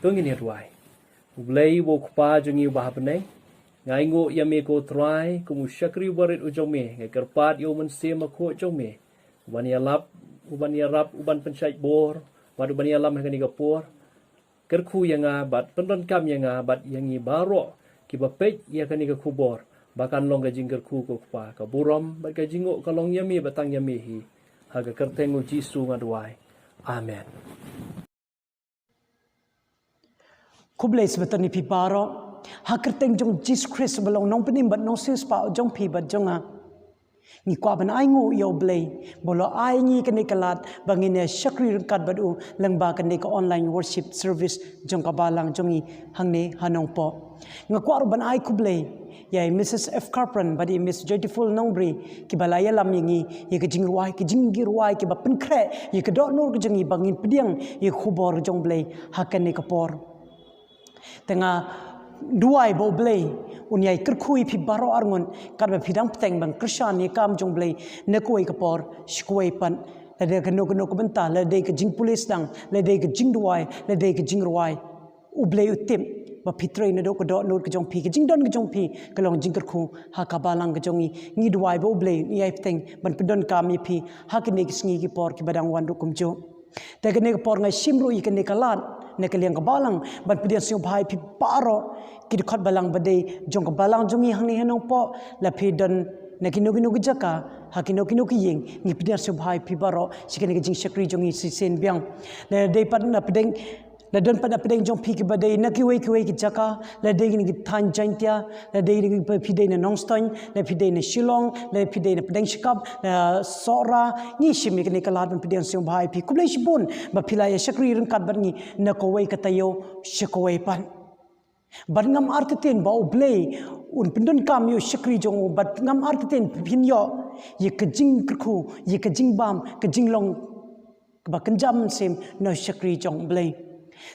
To ngin ïa duwai. U Blei uba u Kpa jong ngi uba ha bneng, nga ainguh ïa me ko Trai kum u shakri uba rit u jong me, nga kyrpad ïa u Mynsiem Bakhuid jong me, uban ïalap, uban ïarap, uban pynshait bor bad uban ïalam ha kane ka por. Kyrkhu ïa nga bad pyndonkam ïa nga bad ïa ngi baroh kiba peit ïa kane ka khubor, ba kan long ka jingkyrkhu ko Kpa, ka burom bad ka jingnguh ka long ïa me bad tang ïa me hi. Ha ka kyrteng u Jisu nga duwai. Amen. Khublei sngewbha ïa phi baroh ha ka kyrteng jong Jisu Khrist uba long nongpynim bad nongsiewspah jong phi bad jong nga. Ngi kwah ban ainguh ïa U Blei ba u la ai ngi kane ka lad ba ngin ïa shakri ryngkat bad u lyngba kane ka online worship service jong ka balang jong ngi hangne ha Nongpoh. Nga kwah ruh ban ai khublei ïa i Mrs F Karpran bad i Miss Joyful Nongbri kiba la ïalam ïa ngi ïa ka jingrwai, ka jingrwai kiba pynkhreh ïa ka dohnud ka jong ngi ba ngin pdiang ïa ka khubor jong U Blei ha kane ka por. Te nga duwai ba U Blei un ïai kyrkhu ïa phi baroh arngut katba phi dang bteng ban kyrshan ïa ka kam jong U Blei na kawei ka por sha kawei pat. Lada kano kano ka bynta, lada dei ka jingpule sdang, lada dei ka jingduwai, lada dei ka jingrwai, U Blei u tip ba phi trei naduh ka dohnud ka jong phi, ka jingdon ka jong phi ka long jingkyrkhu ha ka balang ka jong ngi. Ngi duwai ba U Blei un ïai bteng ban pyndonkam ïa phi ha kine ki sngi ki por kiba dang wan ruh kumjuh. Te kane ka por nga shim ruh ïa kane ka lad na ka liang ka balang ban pdiang sngewbha ïa phi baroh ki dkhot balang ba dei jong ka balang jong ngi hangne ha Nongpoh, la phi don na kino kino ki jaka, ha kino kino ki ïing, ngi pdiang sngewbha ïa phi baroh sha kane ka jingshakri jong ngi shisien biang. La dei pat na pdeng, la don pat na pdeng jong phi kiba dei na kiwei kiwei ki jaka, la dei na ki thaiñ Jaintia, la dei na ki, phi dei na Nongstoiñ, la phi dei na Shillong, la phi dei na pdeng Shakap, na Sohra, ngi shim ïa kane ka lad ban pdiang sngewbha ïa phi. Khublei shibun ba phi la ïa shakri ryngkat bad ngi na kawei ka taïew sha kawei pat. Bad ngam artatien ba U Blei un pyndonkam ïa u shakri jong u, bad ngam artatien phin ïoh ïa ka jingkyrkhu, ïa ka jingbam, ka jinglong kaba kynja mynsiem na u shakri jong U Blei.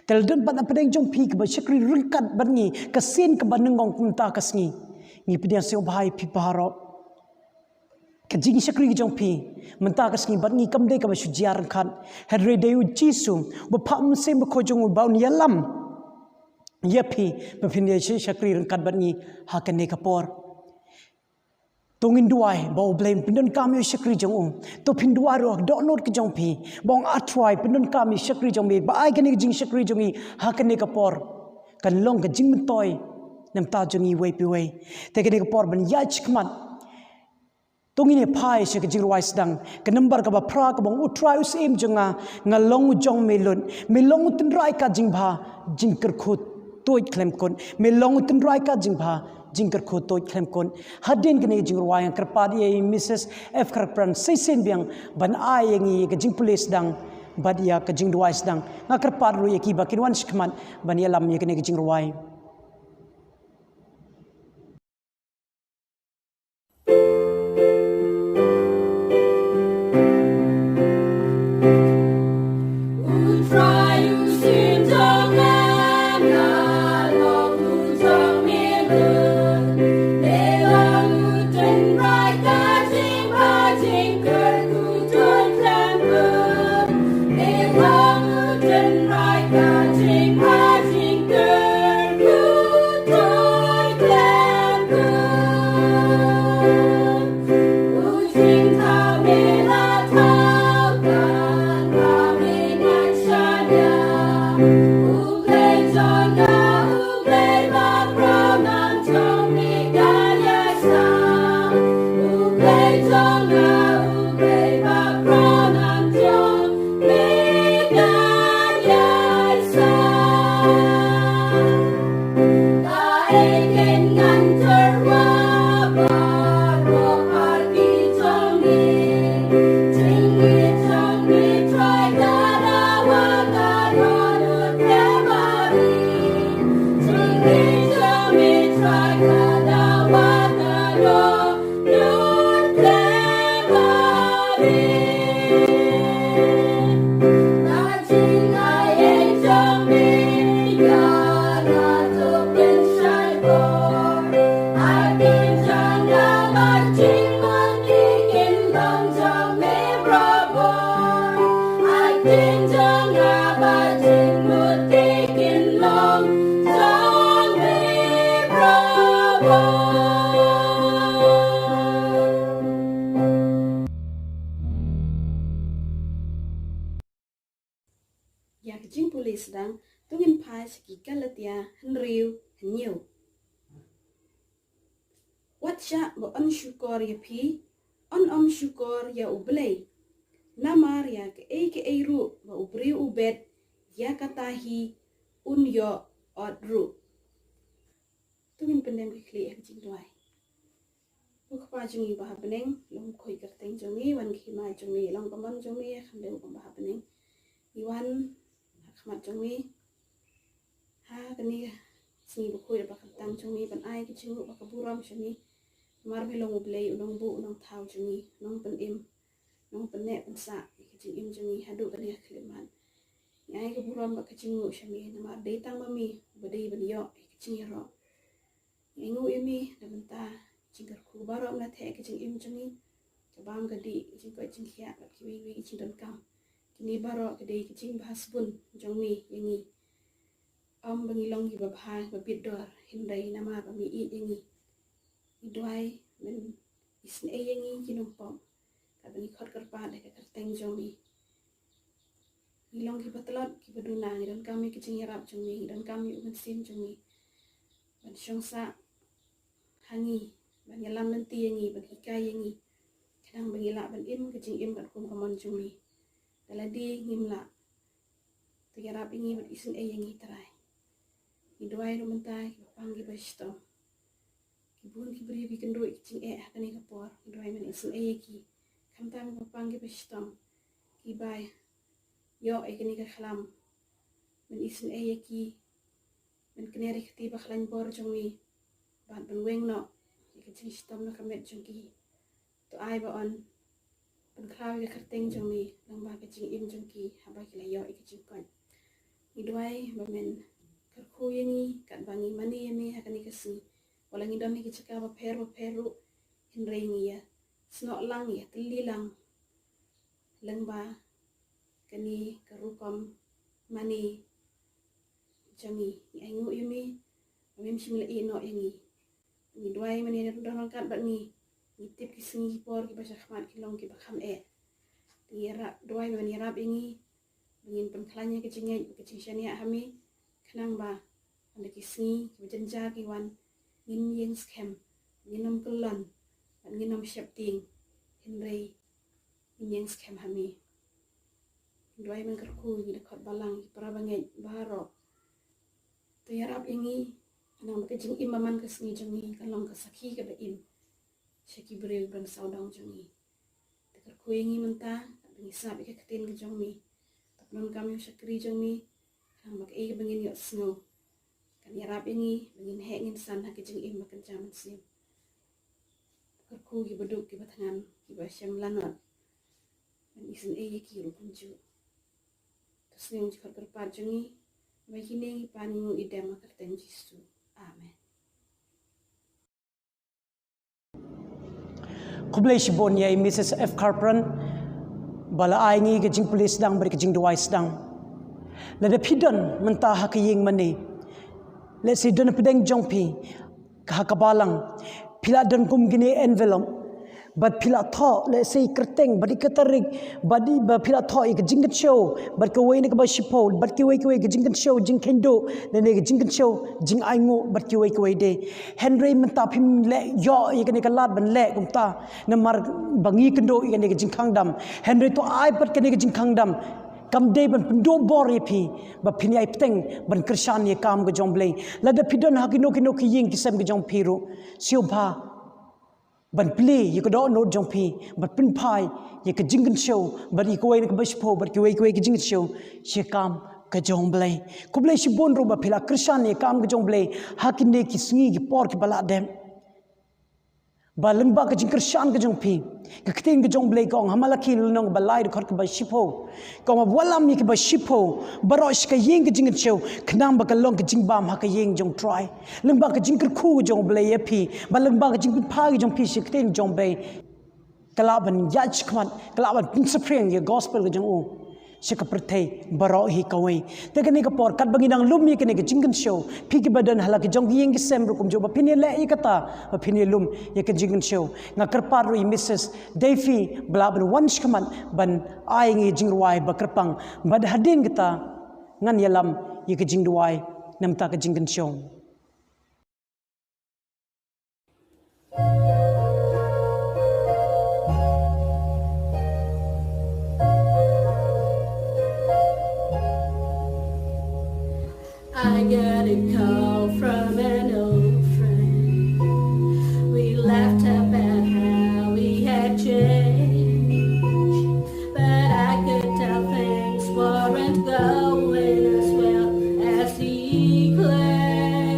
Te la don pat na pdeng jong phi kaba shakri ryngkat bad ngi ka sien kaba nyngkong kumta ka sngi. Ngi pdiang sngewbha ïa phi baroh. Ka jingshakri ka jong phi mynta ka sngi bad ngi kam dei kaba shu jia ryngkat, hynrei dei U Jisu ba phah Mynsiem Bakhuid jong u ba un ïalam ïa phi ba phin ïa shakri ryngkat bad ngi ha kane ka por. To ngin duwai ba U Blei un pyndonkam ïa u shakri jong u. To phin duwai ruh ha ka dohnud ka jong phi ba ong, A Trai, pyndonkam ïa u shakri jong me ba ai kane ka jingshakri jong ngi ha kane ka por kan long ka jingmyntoi na bynta jong ngi iwei pa iwei. Te kane ka por ban ïaid shakhmat, to ngin ïa phai sha ka jingrwai sdang, ka nambar kaba phra kaba ong, U Trai u Syiem jong nga, nga long u jong me lut, me long u tynrai ka jingbha, jingkyrkhu tuid khlem kut, me long u tynrai ka jingbha, jingkyrkhu tuid khlem kut. Hadien kane ka jingrwai nga kyrpad ïa i Mrs F Kharpran shisien biang ban ai ïa ngi ïa ka jingpule sdang bad ïa ka jingduwai sdang. Nga kyrpad ruh ïa ki ba kin wan shakhmat ban ïalam ïa kane ka jingrwai. Ïa ka jingpule sdang, to ngin phai sha ki Galatia hynriew hynñiew. Wat shah ba yn shukor ïa phi, yn ym shukor ïa U Blei. Namar ïa kaei kaei ruh ba u briew u bet, ïa kata hi un ïoh ot ruh. To ngin pyndem ki khlieh ha ka jingduwai. Ko Kpa jong ngi ba ha bneng, long khuid kyrteng jong ngi, wan ka hima jong me, long ka mon jong me ha khyndew kumba ha bneng. Ngi wan ha khmat jong me ha kane ka sngi bakhuid ba kyrteng jong me, ban ai ka jingnguh bad ka burom sha me. Namar me long U Blei, u nongbuh u nongthaw jong ngi, u nongpynim, u nongpynneh pynsah ïa ka jingim jong ngi haduh kane ka khyllipmat. Ngi ai ka burom bad ka jingnguh sha me, namar dei tang ma me uba dei ban ïoh ïa ka jingïaroh. Ngi ainguh ïa me na bynta jingkyrkhu baroh, na theh ka jingim jong ngi, ka bam ka dih, ka jingkoit jingkhiah bad kiwei kiwei ki jingdonkam. Kine baroh ki dei ki jingbha sbun jong me ïa ngi. Ym ba ngi long kiba bha, kiba bit dor, hynrei namar ba me ïeit ïa ngi. Ngi duwai men isynei ïa ngi ki nongpop, katba ngi khot kyrpad ha ka kyrteng jong me. Ngi long kiba tlot, kiba duna, ngi donkam ïa ka jingïarap jong me, ngi donkam ïa u Mynsiem jong me ban shong sah ha ngi, ban ïalam lynti ïa ngi, ban hikai ïa ngi, khnang ba ngi lah ban im ka jingim katkum ka mon jong me. Da lade ngim lah, to ïarap ïa ngi bad isynei ïa ngi, Trai. Ngi duwai ruh mynta ïa ki bapang kiba shitom. Ki bun ki briew ki kynduh ïa ki jingeh ha kane ka por, ngi duwai men isynei ïa ki. Khamtam ki bapang kiba shitom, kiba ïoh ïa kane ka khlam, men isynei ïa ki. Men kner ïa ka kti ba khlaiñ bor jong me bad ban weng noh ïa ka jingshitom na ka met jong ki. To ai ba yn pynkhlaw ïa ka kyrteng jong me lyngba ka jingim jong ki haba ki la ïoh ïa ka jingkoit. Ngi duwai ba men kyrkhu ïa ngi katba ngi mane ïa me ha kane ka sngi. Wat la ngi don ha ki jaka bapher bapher ruh, hynrei ngi ïa snoh lang, ïa tylli lang lyngba kane ka rukom mane jong ngi. Ngi ainguh ïa me ba mem shym la ïehnoh ïa ngi. Ngi duwai men ïadon ryngkat bad ngi. Ngi tip ki sngi ki por kiba sha khmat ki long kiba kham eh. Ngi ïarap, duwai men ïarap ïa ngi ba ngin pynkhlaiñ ïa ka jingngeit, ka jingshaniah ha me, khnang ba haba ki sngi kiba jynjar ki wan, ngin ïeng skhem, ngin ym kyllon bad ngin ym sheptieng, hynrei ngin ïeng skhem ha me. Duwai men kyrkhu ïa ngi da khot balang, ki para bangeit baroh. To ïarap ïa ngi khnang ba ka jingim ba man ka sngi jong ngi kan long ka sakhi kaba im sha ki briew ban sawdong jong ngi. To kyrkhu ïa ngi mynta katba ngi sngap ïa ka ktien ka jong me. To pyndonkam ïa u shakri jong me khnang ba kaei kaba ngin ïohsngew kan ïarap ïa ngi ba ngin heh ngin san ha ka jingim ba kynja mynsiem. To kyrkhu kiba duk kiba thngan, kiba shem lanot, men isynei ïa ki ruh kumjuh. To sngew ïa ka jingkhot kyrpad jong ngi. Ba kine ngi pan, ngi nguh, ngi dem ha ka kyrteng Jisu. Amen. Khublei shibun ïa i Mrs F Kharpran ba la ai ngi ka jingpule sdang bad ka jingduwai sdang. Lada phi don mynta ha ka ïing mane, lehse don pdeng jong phi ha ka balang, phi la don kum kine envelope bad phi la thoh, lehse i kyrteng bad i ka tarik, bad i, ba phi la thoh ïa ka jingkynshew bad kawei na kaba shiphew bad kiwei kiwei ka jingkynshew jingkheiñduh, lane ka jingkynshew jingainguh bad kiwei kiwei de. Hynrei mynta phim leh ïoh ïa kane ka lad ban leh kumta namar ba ngi kynduh ïa kane ka jingkhang dam. Hynrei to ai pat kane ka jingkhang dam kam dei ban pynduh bor ïa phi ba phin ïai bteng ban kyrshan ïa ka kam ka jong U Blei. Lada phi don ha kino kino ki ïing ki sem ka jong phi ruh, sngewbha ban plie ïa ka dohnud jong phi ban pynphai ïa ka jingkynshew bad ïa kawei na kaba shiphew bad kiwei kiwei ka jingkynshew sha ka kam ka jong U Blei. Khublei shibun ruh ba phi la kyrshan ïa ka kam ka jong U Blei ha kine ki sngi ki por kiba la dep. Ba lyngba ka jingkyrshan ka jong phi, ka ktien ka jong U Blei ka ong ha Malaki lynnong ba lai, dkhot kaba shiphew, ka ong ba wallam ïa kiba shiphew baroh sha ka ïing ka jingkynshew, khnang ba kan long ka jingbam ha ka ïing jong U Trai. Lyngba ka jingkyrkhu ka jong U Blei ïa phi, ba lyngba ka jingpynphai ka jong phi sha ka ktien jong U Blei, ka lah ban ïaid shakhmat, ka lah ban pynsaphriang ïa ka gospel ka jong u sha ka pyrthei baroh hi kawei. Te kane ka por katba ngi nang lum ïa kane ka jingkynshew, phi kiba don ha la ki jong ki ïing ki sem ruh kumjuh, ba phin ïaleh ïa kata, ba phin ïalum ïa ka jingkynshew. Nga kyrpad ruh ïa Mrs Davy ba lah ban wan shakhmat ban ai ngi jingrwai ba kyrpang. Bad hadien kata ngan ïalam ïa ka jingduwai namar ka jingkynshew. I got a call from an old friend. We laughed about how we had changed, but I could tell things weren't going as well as he claimed.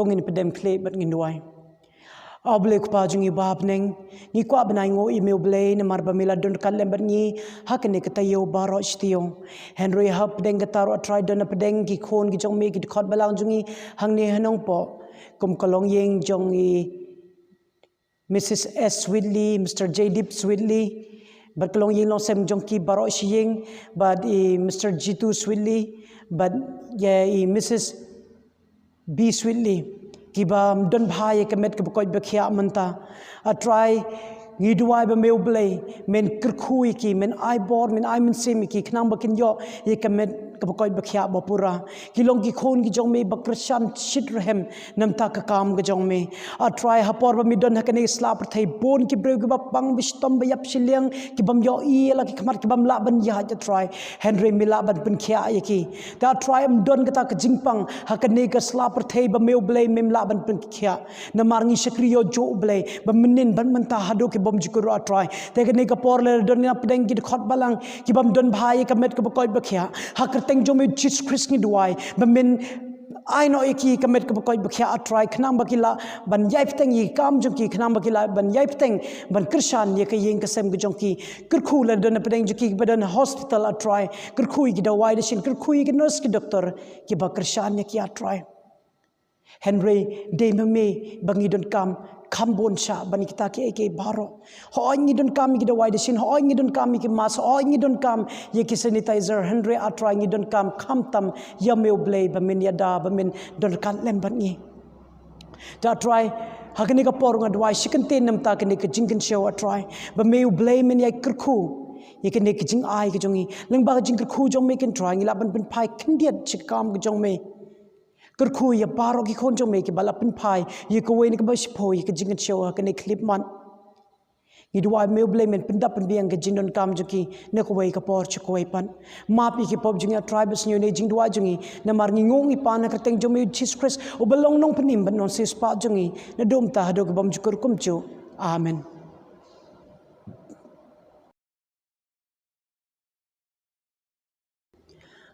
Ngin pdem khleh bad ngin duwai. A Blei Kpa jong ngi ba ha bneng, ngi kwah ban ai nguh ïa me U Blei namar ba me la don ryngkat lem bad ngi ha kane ka taïew baroh shi taïew. Hynrei ha pdeng kata ruh A Trai don na pdeng ki khun ki jong me ki dkhot balang jong ngi hangne ha Nongpoh, kum ka longïing jong i Mrs S Sweetly, Mr Jadip Sweetly, bad ka longïing longsem jong ki baroh shi ïing, bad i Mr Jitu Sweetly, bad ïa i Mrs B Sweetly, kiba ym don bha ïa ka met kaba koit ba khiah mynta. A Trai, ngi duwai ba me U Blei men kyrkhu ïa ki, men ai bor, men ai mynsiem ïa ki, khnang ba kin ïoh ïa ka met kaba koit ba khiah ba pura. Ki long ki khun ki jong me ba kyrshan shitrhem na bynta ka kam ka jong me. A Trai, ha por ba me don ha kane ka sla pyrthei, bun ki briew kiba pang ba shitom ba ïap shiliang, ki bym ïohi ïa la ki khmat, ki bym lah ban ïaid, A Trai. Hynrei me lah ban pynkhiah ïa ki. Te A Trai, ym don kata ka jingpang ha kane ka sla pyrthei ba me U Blei mem lah ban pynkhiah. Namar ngi shakri ïa u juh U Blei ba mynnin bad mynta haduh ki bymjukut ruh, A Trai. Te kane ka por lada don na pdeng ki dkhot balang ki bym don bha ïa ka met kaba koit ba khiah, ha ka kyrteng jong me Jisu Khrist ngi duwai ba men ai noh ïa ki ka met kaba koit ba khiah, A Trai, khnang ba ki lah ban ïai bteng ïa ki kam jong ki, khnang ba ki lah ban ïai bteng ban kyrshan ïa ka ïing ka sem ka jong ki. Kyrkhu lada don na pdeng jong ki kiba don hospital, A Trai, kyrkhu ïa ki dawai dashin, kyrkhu ïa ki nurse ki doktor kiba kyrshan ïa ki, A Trai. Hynrei dei ma me ba ngi donkam, kham bun shah ban ïa kita kiei kiei baroh. Hooid ngi donkam ïa ki dawai dashin, hooid ngi donkam ïa ki mask, hooid ngi donkam ïa ki sanitizer, hynrei A Trai ngi donkam khamtam ïa me U Blei ba men ïada, ba men don ryngkat lem bad ngi. Te A Trai, ha kane ka por nga duwai shi kyntien na bynta kane ka jingkynshew, A Trai, ba me U Blei men ïai kyrkhu ïa kane ka jingai ka jong ngi. Lyngba ka jingkyrkhu jong me kin, Trai, ngi lah ban pynphai khyndiat sha ka kam ka jong me. Kyrkhu ïa baroh ki khun jong me kiba la pynphai ïa kawei na kaba shiphew ïa ka jingkynshew ha kane ka khyllipmat. Ngi duwai me U Blei men pyndap pynbiang ka jingdonkam jong ki na kawei ka por sha kawei pat. Map ïa ki pop jong ngi, A Trai, ba sngew ïa kane ka jingduwai jong ngi, namar ngi ngong ngi pan ha ka kyrteng jong me Jisu Khrist, uba long Nongpynim bad Nongsiewspah jong ngi, naduh mynta haduh ki bymjukut kumjuh. Amen.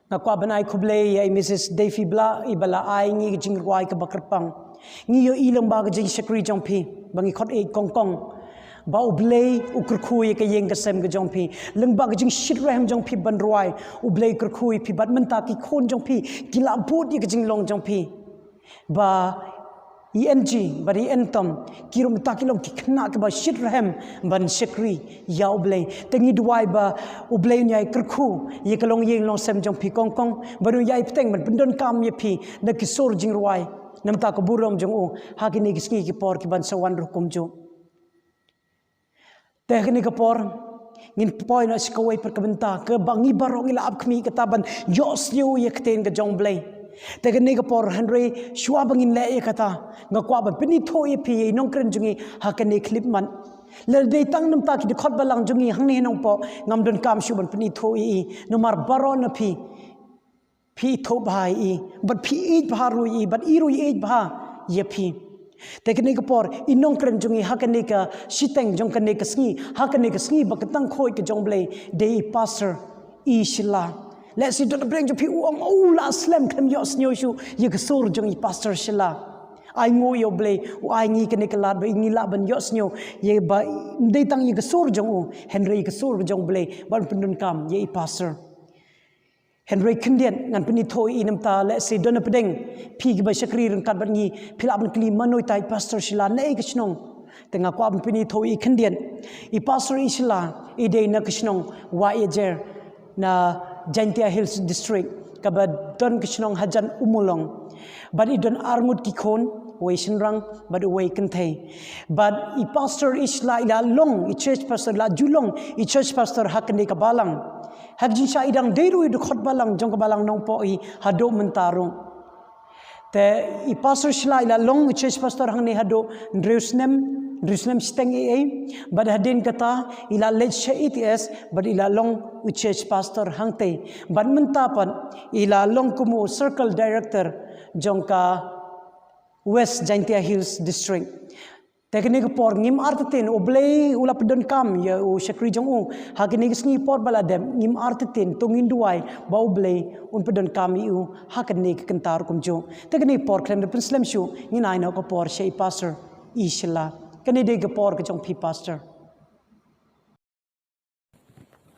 Nga kwah ban ai khublei ïa i Mrs Davy Blah, iba la ai ngi ka jingrwai kaba kyrpang. Ngi ïohi lyngba ka jingshakri jong phi ba ngi khot ïeit kongkong ba U Blei u kyrkhu ïa ka ïing ka sem ka jong phi. Lyngba ka jingshitrhem jong phi ban rwai, U Blei u kyrkhu ïa phi, bad mynta ki khun jong phi ki la bud ïa ka jinglong jong phi. Ba i Angie bad i Entom, ki ruh mynta ki long ki khynnah kiba shitrhem ban shakri ïa U Blei. Te ngi duwai ba U Blei un ïai kyrkhu ïa ka longïing longsem jong phi kongkong, bad un ïai bteng ban pyndonkam ïa phi na ki sur jingrwai na bynta ka burom jong u ha kine ki sngi ki por ki ban sa wan ruh kumjuh. Te ha kane ka por ngin poi noh sha kawei pat ka bynta kaba ngi baroh ngi la ap khmih, kata ban ïohsngew ïa ka ktien ka jong U Blei. Te ha kane ka por, hynrei shuwa ba ngin leh ïa kata, nga kwah ban pynithuh ïa phi, ïa i nongkren jong ngi ha kane ka khyllipmat. Lada dei tang na bynta ki dkhot balang jong ngi hangne ha Nongpoh, ngam donkam shuh ban pynithuh ïa i, namar baroh na phi phi ithuh bha ïa i, bad phi ïeit bha ruh ïa i, bad i ruh i ïeit bha ïa phi. Te ha kane ka por, i nongkren jong ngi ha kane ka shiteng jong kane ka sngi, ha kane ka sngi ba kyntang khuid ka jong U Blei, dei i Pastor E Shila. Lehse don na pdeng jong phi u ong, u la slem, khlem ïohsngew shuh ïa ka sur jong i Pastor Shila. Ai nguh ïa U Blei, u ai ngi kane ka lad ba ngi lah ban ïohsngew ïa, ba ym dei tang ïa ka sur jong u, hynrei ïa ka sur jong U Blei ban pyndonkam ïa i Pastor. Hynrei khyndiat ngan pynithuh ïa i, namar lehse don na pdeng phi kiba shakri ryngkat bad ngi, phi lah ban kylli mano ita i Pastor Shila, naei ka shnong. Te nga kwah ban pynithuh ïa i khyndiat. I Pastor E Shila i dei na ka shnong Wahiajer, na Jaintia Hills District, kaba don ka shnong hajan Ummulong. Bad i don arngut ki khun, uwei shynrang bad uwei kynthei. Bad i Pastor E Shila i la long i church pastor, la ju long i church pastor ha kane ka balang. Ha ka jingshah i dang dei ruh i dkhot balang jong ka balang Nongpoh hi haduh mynta ruh. Te i Pastor Shila i la long i church pastor hangne haduh hynriew snem, hynriew snem shiteng ei ei. Bad hadien kata i la leit sha E T S bad i la long i church pastor hangtei. Bad mynta pat i la long kum u circle director jong ka West Jaintia Hills District. Te kane ka por ngim artatien, U Blei u la pyndonkam ïa u shakri jong u. Ha kane ka sngi por ba la dep, ngim artatien, to ngin duwai ba U Blei un pyndonkam ïa u ha kane ka kynta ruh kumjuh. Te kane ka por khlem da pynslem shuh, ngin ai noh ka por sha i pastor, i Sheila. Kane dei ka por ka jong phi, pastor.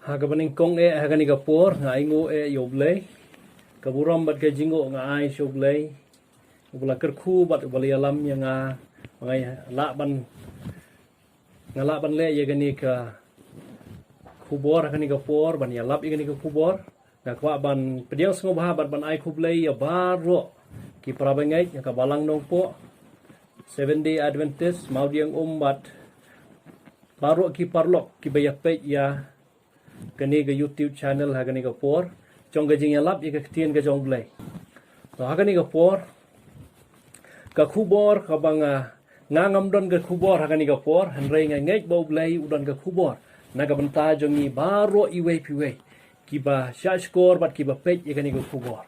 Ha kaba nyngkong eh, ha kane ka por nga ainguh eh ïa U Blei. Ka burom bad ka jingnguh nga ai sha U Blei, uba la kyrkhu bad uba la ïalam ïa nga ba nga lah ban, nga lah ban leh ïa kane ka khubor ha kane ka por, ban ïalap ïa kane ka khubor. Nga kwah ban pdiang sngewbha bad ban ai khublei ïa baroh ki para bangeit ïa ka Balang Nongpoh, Seventh Day Adventist Mawdiangum bad baroh ki paralok kiba ïa peit ïa kane ka YouTube channel ha kane ka por jong ka jingïalap ïa ka ktien ka jong U Blei. To ha kane ka por, ka khubor kaba nga, nga ngam don ka khubor ha kane ka por, hynrei nga ngeit ba U Blei u don ka khubor na ka bynta jong ngi baroh iwei pa iwei kiba shah shkor bad kiba peit ïa kane ka khubor.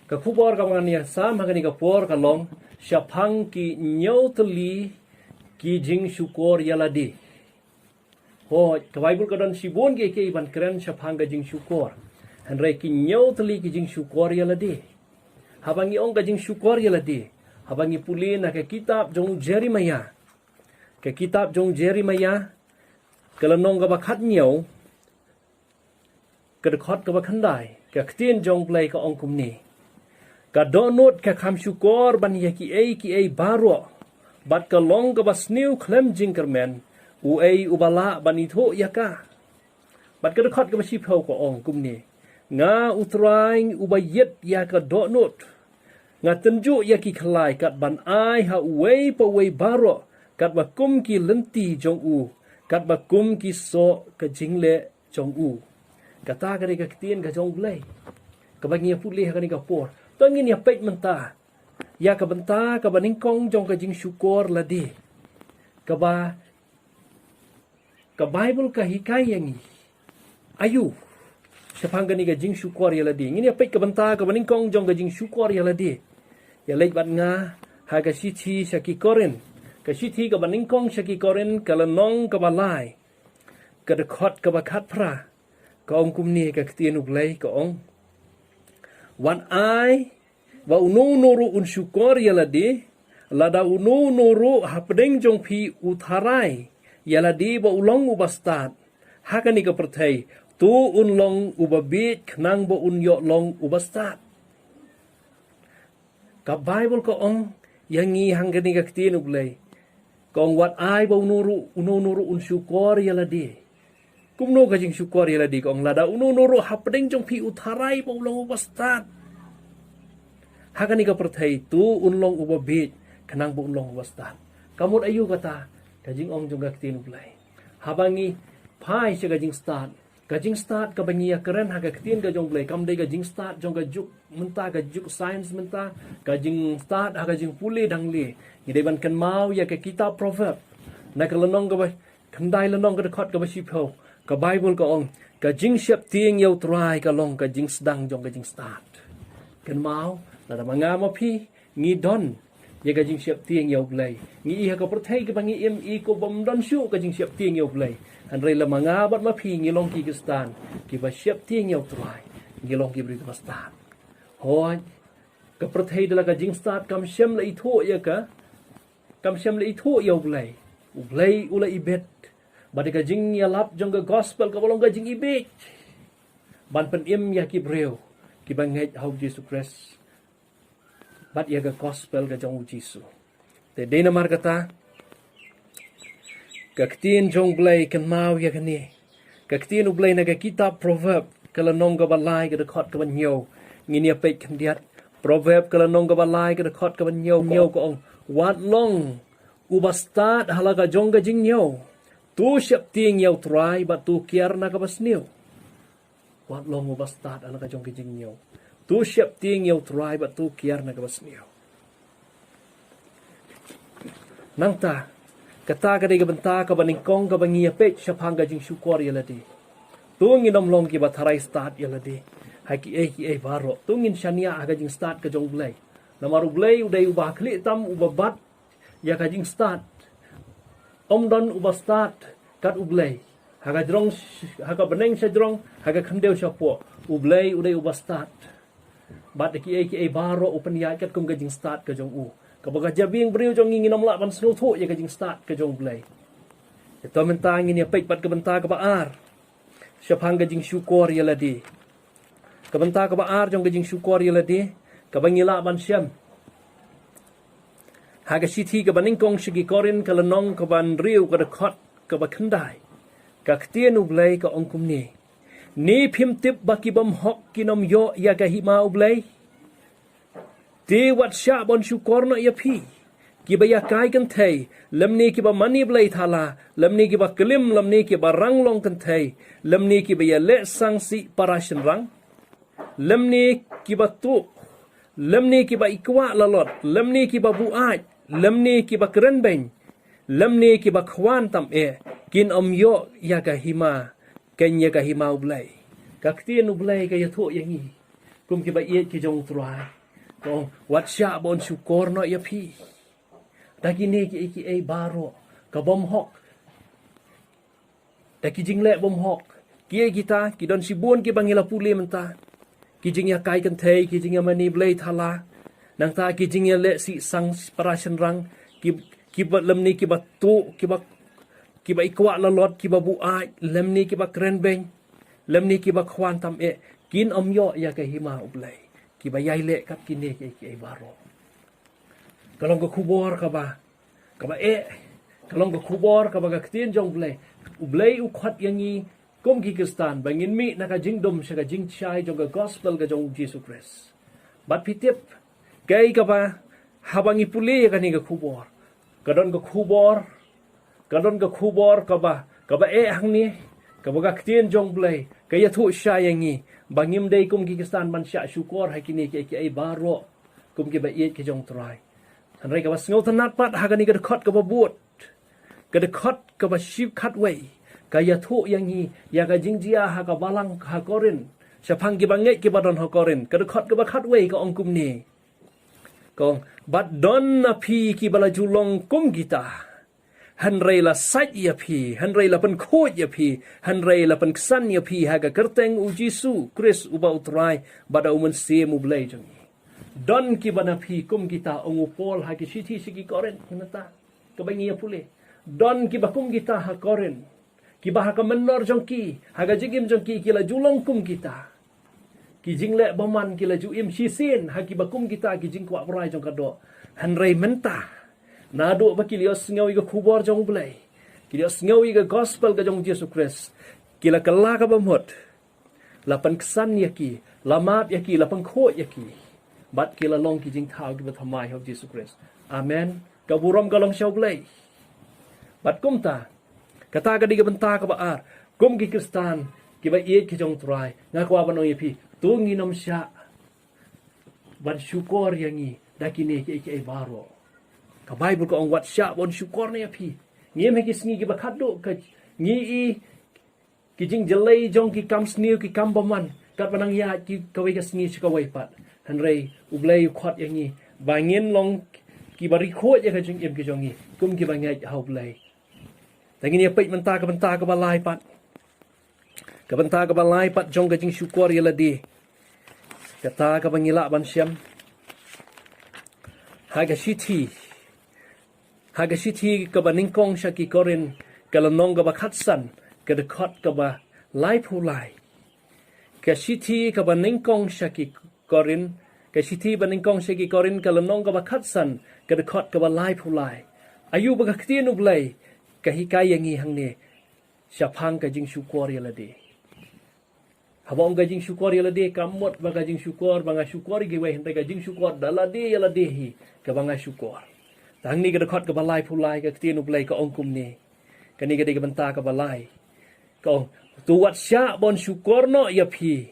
Ka khubor kaba ngan ïasam ha kane ka por ka long, shaphang ki hynñiew tylli ki jingshukor ïa lade. Hooid, ka Baibl ka don shibun kiei kiei ban kren shaphang ka jingshukor. Hynrei ki hynñiew tylli ki jingshukor ïa lade. Haba ngi ong ka jingshukor ïa lade, haba ngi pule na ka kitab jong u Jeremiah, ka kitab jong u Jeremiah, ka lynnong kaba khathynñiew, ka dkhot kaba khyndai, ka ktien jong U Blei ka ong kumne: Ka dohnud ka kham shukor ban ïa kiei kiei baroh, bad ka long kaba sniew khlem jingkyrmen uei uba lah ban ithuh ïa ka. Bad ka dkhot kaba shiphew ka ong kumne: Nga U Trai uba ïit ïa ka dohnud, nga tynjuh ïa ki khlai kat ban ai ha uwei pa uwei baroh katba kum ki lynti jong u, katba kum ki soh ka jingleh jong u. Kata ka dei ka ktien ka jong U Blei kaba ngi ïa pule ha kane ka por. To ngin ïa peit mynta ïa ka bynta kaba nyngkong jong ka jingshukor ïa lade, kaba ka Baibl ka hikai ïa ngi aïu shaphang kane ka jingshukor ïa lade. Ngin ïa peit ka bynta kaba nyngkong jong ka jingshukor ïa lade. Ïa leit bad nga ha ka shithi sha ki Korinth, ka shithi kaba nyngkong sha ki Korinth, ka lynnong kaba lai, ka dkhot kaba khatphra. Ka ong kumne ka ktien U Blei, ka ong: Wat ai ba uno uno ruh un shukor ïa lade. Lada uno uno ruh hapdeng jong phi u tharai ïa lade ba u long uba stad, ha kane ka pyrthei, to un long uba bieit khnang ba un ïoh long uba stad. Ka Baibl ka ong ïa ngi hangta ka ktien U Blei, ka ong: Wat ai ba uno ruh, uno uno ruh un shukor ïa lade. Kumno ka jingshukor ïa lade? Ka ong: Lada uno uno ruh hapdeng jong phi u tharai ba u long uba stad, ha kane ka pyrthei, to un long uba bieit khnang ba un long uba stad. Ka mut aïu kata ka jingong jong ka ktien U Blei? Haba ngi phai sha ka jingstad, ka jingstad kaba ngi ïa kren ha ka ktien ka jong U Blei kam dei ka jingstad jong ka juk mynta, ka juk science mynta, ka jingstad ha ka jingpule dang le. Ngi dei ban kynmaw ïa ka kitab Proverb, na ka lynnong kaba khyndai, lynnong ka dkhot kaba shiphew, ka Baibl ka ong: Ka jingsheptieng ïa U Trai ka long ka jingsdang jong ka jingstad. Kynmaw, lada ma nga ma phi ngi don ïa ka jingsheptieng ïa U Blei, ngi i ha ka pyrthei kaba ngi im i kum bym don shuh ka jingsheptieng ïa U Blei. Hynrei lada ma nga bad ma phi ngi long ki Khristan kiba sheptieng ïa U Trai, ngi long ki briew kiba stad. Hooid, ka pyrthei da la ka jingstad kam shym la ithuh ïa ka, kam shym la ithuh ïa U Blei. U Blei u la ibit. Bad ka jingïalap jong ka gospel kaba long ka jingibieit ban pynim ïa ki briew kiba ngeit ha U Jisu Khrist bad ïa ka gospel ka jong U Jisu. Te dei namar kata ka ktien jong U Blei, kynmaw ïa kane, ka ktien U Blei na ka kitab Proverb, ka lynnong kaba lai, ka dkhot kaba hynñiew. Ngin ïa peit khyndiat. Proverb, ka lynnong kaba lai, ka dkhot kaba hynñiew, hynñiew, ka ong: Wat long uba stad ha la ka jong ka jinghynñiew. To sheptieng ïa U Trai bad to kiar na kaba sniew. Wat long uba stad ha la ka jong ka jinghynñiew. To sheptieng ïa U Trai bad to kiar na kaba sniew. Nangta, kata ka dei ka bynta kaba nyngkong kaba ngi ïa peit shaphang ka jingshukor ïa lade. To ngin ym long kiba tharai stad ïa lade ha kiei kiei baroh. To ngin shaniah ha ka jingstad ka jong U Blei. Namar U Blei u dei uba khlieh tam, uba bat ïa ka jingstad. Ym don uba stad kat U Blei. Ha ka jrong, ha ka bneng sha jrong, ha ka khyndew sha poh, U Blei u dei uba stad. Bad da kiei kiei baroh u pynïaid katkum ka jingstad ka jong u. Kaba ka jabieng briew jong ngi ngin ym lah ban sngewthuh ïa ka jingstad ka jong U Blei. Te mynta ngin ïa peit bad ka bynta kaba ar shaphang ka jingshukor ïa lade. Ka bynta kaba ar jong ka jingshukor ïa lade, kaba ngi lah ban shem ha ka shithi kaba nyngkong sha ki Korinth, ka lynnong kaba hynriew, ka dkhot kaba khyndai. Ka ktien U Blei ka ong kumne: Ne phim tip ba ki bymhok kin ym ïoh ïa ka hima U Blei? Te wat shah ban shukor noh ïa phi, kiba ïakai kynthei, lymne kiba mane blei thala, lymne kiba klim, lymne kiba rang long kynthei, lymne kiba ïaleh sangsi para shynrang, lymne kiba tuh, lymne kiba ikwah lalot, lymne kiba buaid, lymne kiba krenbeiñ, lymne kiba khwan tam eh, kin ym ïoh ïa ka hima, kin ïa ka hima U Blei. Ka ktien U Blei ka ïathuh ïa ngi kum kiba ïeit ki jong U Trai. Ka ong, wat shah ban shukor noh ïa phi da kine kiei kiei baroh, ka bymhok, da ki jingleh bymhok. Kiei kita, ki don shibun kiba ngi la pule mynta. Ki jingïakai kynthei, ki jingïamane blei thala, nangta ki jingïaleh sih sang para shynrang, ki, kiba lymne kiba tuh, kiba, kiba ikwah lalot, kiba buaid, lymne kiba krenbeiñ, lymne kiba khwan tam eh, kin ym ïoh ïa ka hima U Blei. Kiba ïai leh kat kine kiei kiei baroh. Ka long ka khubor kaba, kaba eh, ka long ka khubor kaba ka ktien jong U Blei, U Blei u khot ïa ngi kum ki Khristan ba ngin mih na ka jingdum sha ka jingshai jong ka gospel ka jong U Jisu Khrist. Bad phi tip, kaei kaba, haba ngi pule ïa kane ka khubor, ka don ka khubor, ka don ka khubor kaba, kaba eh hangne, kaba ka ktien jong U Blei ka ïathuh shai ïa ngi ba ngim dei kum ki Khristan ban shah shukor ha kine kiei kiei baroh kum kiba ïeit ki jong U Trai. Hynrei kaba sngewtynnat pat, ha kane ka dkhot kaba bud, ka dkhot kaba shi khatwei, ka ïathuh ïa ngi ïa ka jingjia ha ka balang ha Korinth, shaphang kiba ngeit kiba don ha Korinth. Ka dkhot kaba khatwei ka ong kumne. Ka ong, bad don na phi kiba la ju long kum kita, hynrei la sait ïa phi, hynrei la pynkhuid ïa phi, hynrei la pynksan ïa phi ha ka kyrteng U Jisu Khrist uba U Trai bad U Mynsiem U Blei jong ngi. Don kiba na phi kum kita, ong u Paul ha ki shithi sha ki Korinth, mynta kaba ngi ïa pule. Don kiba kum kita ha Korinth, kiba ha ka mynnor jong ki, ha ka jingim jong ki, ki la ju long kum kita. Ki jingleh bymman ki la ju im shisien ha kiba kum kita ki jingkwah brai jong ka doh. Hynrei mynta, naduh ba ki la ïohsngew ïa ka khubor jong U Blei, ki la ïohsngew ïa ka gospel ka jong U Jisu Khrist, ki la kylla kaba mut, la pynksan ïa ki, la map ïa ki, la pynkhuid ïa ki, bad ki la long ki jingthaw kiba thymmai ha U Jisu Khrist. Amen. Ka burom ka long sha U Blei. Bad kumta, kata ka dei ka bynta kaba ar. Kum ki Khristan kiba ïeit ki jong U Trai, nga kwah ban ong ïa phi, to ngin ym shah ban shukor ïa ngi da kine kiei kiei baroh. Ka Baibl ka ong, wat shah ban shukor noh ïa phi. Ngi im ha ki sngi kiba khatduh, ka ngi i ki jingjyllei jong ki kam sniew, ki kam bymman, katba nang ïaid ki kawei ka sngi sha kawei pat. Hynrei U Blei u khot ïa ngi ba ngin long kiba ri khuid ïa ka jingim ka jong ngi kum kiba ngeit ha U Blei. Te ngin ïa peit mynta ka bynta kaba lai pat. Ka bynta kaba lai pat jong ka jingshukor ïa lade, kata kaba ngi lah ban shem ha ka shithi, ha ka shithi kaba nyngkong sha ki Korinth, ka lynnong kaba khatsan, ka dkhot kaba laiphew lai. Ka shithi kaba nyngkong sha ki Korinth, ka shithi ba nyngkong sha ki Korinth, ka lynnong kaba khatsan, ka dkhot kaba laiphew lai. Aïu ba ka ktien U Blei ka hikai ïa ngi hangne shaphang ka jingshukor ïa lade? Haba ong ka jingshukor ïa lade, kam mut ba ka jingshukor ba nga shukor ïa kiwei, hynrei ka jingshukor da lade ïa lade hi kaba nga shukor. Te hangne ka dkhot kaba laiphew lai, ka ktien U Blei ka ong kumne. Kane ka dei ka bynta kaba lai. Ka ong, to wat shah ban shukor noh ïa phi,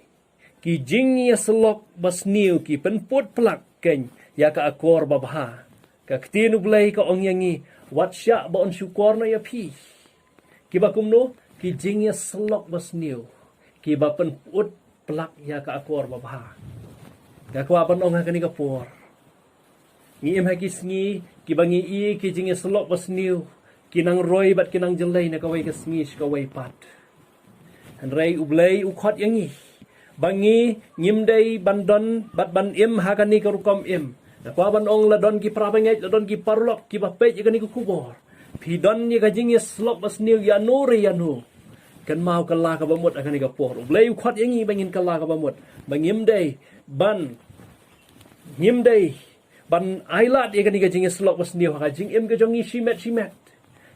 ki jingïasyllok basniew ki pynput plak kein ïa ka akor babha. Ka ktien U Blei ka ong ïa ngi, wat shah ban shukor noh ïa phi. Kiba kumno? Ki jingïasyllok basniew kiba pynput plak ïa ka akor babha. Nga kwah ban ong ha kane ka por, ngi im ha ki sngi kiba ngi i ki jingïasyllok basniew ki nang roi bad ki nang jyllei na kawei ka sngi sha kawei pat. Hynrei U Blei u khot ïa ngi ba ngi ngim dei ban don bad ban im ha kane ka rukom im. Nga kwah ban ong, la don ki parabangeit, la don ki paralok kiba peit ïa kane ka khubor, phi don ïa ka jingïasyllok basniew ïano re ïano, kynmaw, kylla kaba mut ha kane ka por. U Blei u khot ïa ngi ba ngin kylla kaba mut, ba ngim dei ban, ngim dei ban ailad ïa kane ka jingïasyllok basniew ha ka jingim ka jong ngi shimet shimet.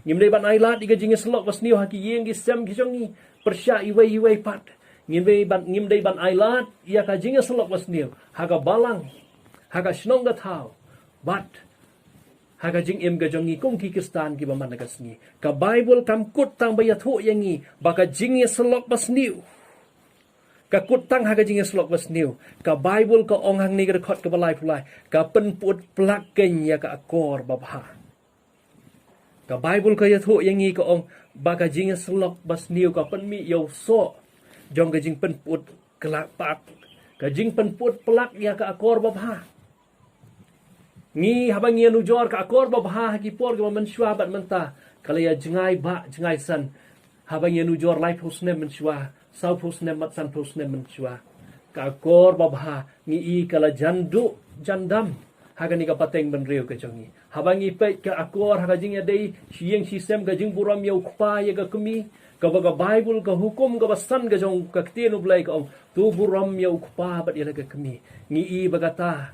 Ngim dei ban ailad ïa ka jingïasyllok basniew ha ki ïing ki sem ki jong ngi pyrshah iwei iwei pat. Ngim dei ban, ngim dei ban ailad ïa ka jingïasyllok basniew ha ka balang, ha ka shnong ka thaw, bad ha ka jingim ka jong ngi kum ki Khristan kiba man la ka sngi. Ka Baibl kam kut tang ba ïathuh ïa ngi ba ka jingïasyllok basniew, ka kut tang ha ka jingïasyllok basniew. Ka Baibl ka ong hangne, ka dkhot kaba laiphew lai, ka pynput plak kein ïa ka akor babha. Ka Baibl ka ïathuh ïa ngi, ka ong ba ka jingïasyllok basniew ka pynmih ïa u soh jong ka jingpynput plak, ka jingpynput plak ïa ka akor babha. Ngi, haba ngi ïanujor ka akor babha ha ki por kiba mynshuwa bad mynta, ka la ïa jngai bah jngai san. Haba ngi ïanujor laiphew snem mynshuwa, sawphew snem bad sanphew snem mynshuwa, ka akor babha ngi i ka la jan duh jan dam ha kane ka pateng bynriew ka jong ngi. Haba ngi peit ka akor ha ka jingïadei shi ïing shi sem, ka jingburom ïa u kpa ïa ka kmie, kaba ka Baibl, ka hukum kaba san ka jong ka Ktien U Blei ka ong, to burom ïa u kpa bad ïa la ka kmie. Ngi i ba kata